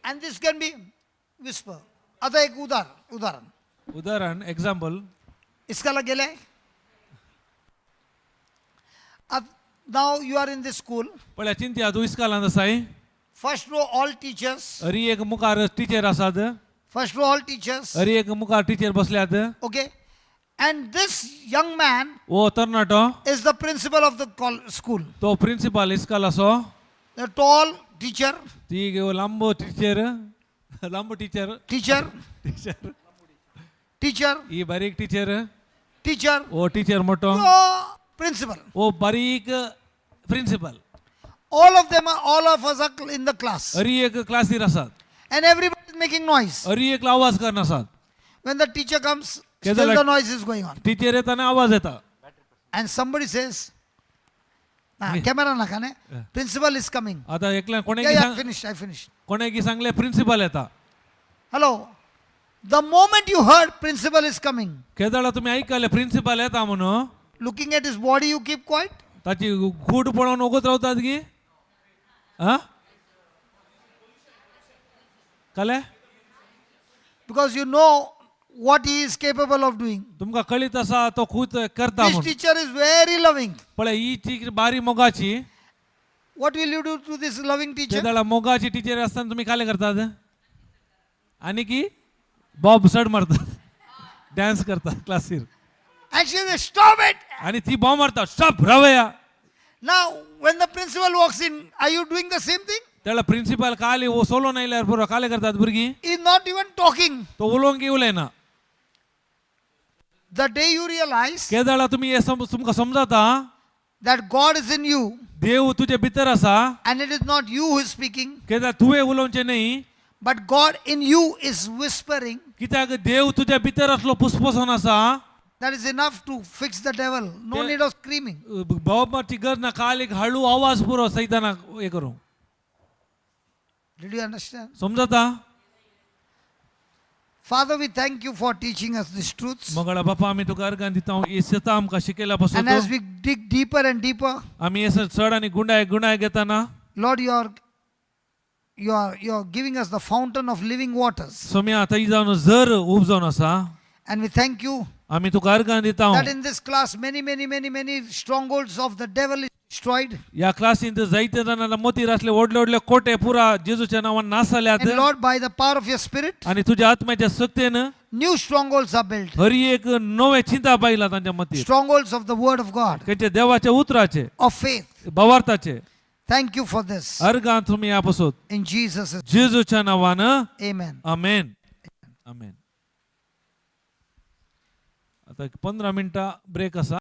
and this can be whisper. आता एक उदाहरण. उदाहरण एग्जाम्पल. इसकाला गेलाय. Now you are in this school. पळया चिंतया तूं इस्कालांत आसाय. First row all teachers. अरी एक मुखार टिचर आसात. First row all teachers. अरी एक मुखार टिचर बसल्यात. Okay. And this young man ओ तरणाटो is the principal of the school. तो प्रिंसिपाल इस्कालाचो. The tall teacher. ती लांबो टिचर लांबो टिचर. Teacher. Teacher. Teacher. ही बारीक टिचर. Teacher. ओ टिचर मोठो. Oh, principal. ओ बारीक principal. All of them are, all of us are in the class. अरी एक क्लासीर आसात. And everybody is making noise. अरी एक आवाज करना आसात. When the teacher comes, केदो still the लाग- noise is going on. Teacher येताना आवाज येता. And somebody says, nah, camera naka ne. Principal is coming. आता एकल्या कोणें Yeah, yeah, finished, I finished. कोणें की सांगलें प्रिंसिपल येता. Hello. The moment you heard principal is coming, केदळा तुमी आयकलें प्रिंसिपल येता म्हणून looking at his body, you keep quiet. ताची कूड पळोवन वगत रावतात की आ कळ्ळें? Because you know what he is capable of doing. तुमकां कळीत आसा तो खूद करता This म्हूण. teacher is very loving. पळय ही ती बारी मोगाची. What will you do to this loving teacher? तेदळा मोगाची टिचर आसतना तुमी कालें करतात आनी की बॉब सड मारतात डान्स करतात क्लासीर. And she says, stop it. आणि ती बॉम्ब मारता, stop रावया. Now, when the principal walks in, are you doing the same thing? त्याला प्रिन्सिपल काले ओ सोलो नाही पुरो काले करतात भुरगीं. He's not even talking. तो उलोवंक उलयना. The day you realize केदळा तुमी हे तुमकां समजता that God is in you देव तुजे भितर आसा and it is not you who is speaking, केदा तुवें उलोवचें न्ही, but God in you is whispering, कित्याक देव तुज्या भितर असलो पुसपुसोन आसा. That is enough to fix the devil. No need of screaming. बाबाची गरज ना, काल एक हळू आवाज पुरो सैतानाक हे करूं. Did you understand? समजता? Father, we thank you for teaching us these truths. Mangala बापा, आमी तुका अर्गान दिता ही सतां आमकां शिकयल्या पासून. And as we dig deeper and deeper, आमी हे चड आनी गुंडाय गुंडाय घेतना, Lord, you are giving us the fountain of living waters. Saumya आतां जावन जर उब जावन आसा. And we thank you आमी तुका अर्गान दिता that in this class, many, many, many, many strongholds of the devil is destroyed. ह्या क्लासींत जायते जाणां मोतीर असले व्हडले व्हडले कोटे पुरा जेजूच्या नांवान नासल्यात. And Lord, by the power of your Spirit, आनी तुज्या आत्म्याच्या शक्तेन new strongholds are built. हर एक नवे चिंता पायला तांच्या मतीर. Strongholds of the Word of God, खंयचे देवाच्या उतराचे, of faith. भावार्थाचे. Thank you for this. Organ तुमी ह्या पसत. In Jesus' जेजूच्या नांवान. Amen. आमेन, आमेन. आता एक 15 मिनटां ब्रेक आसा.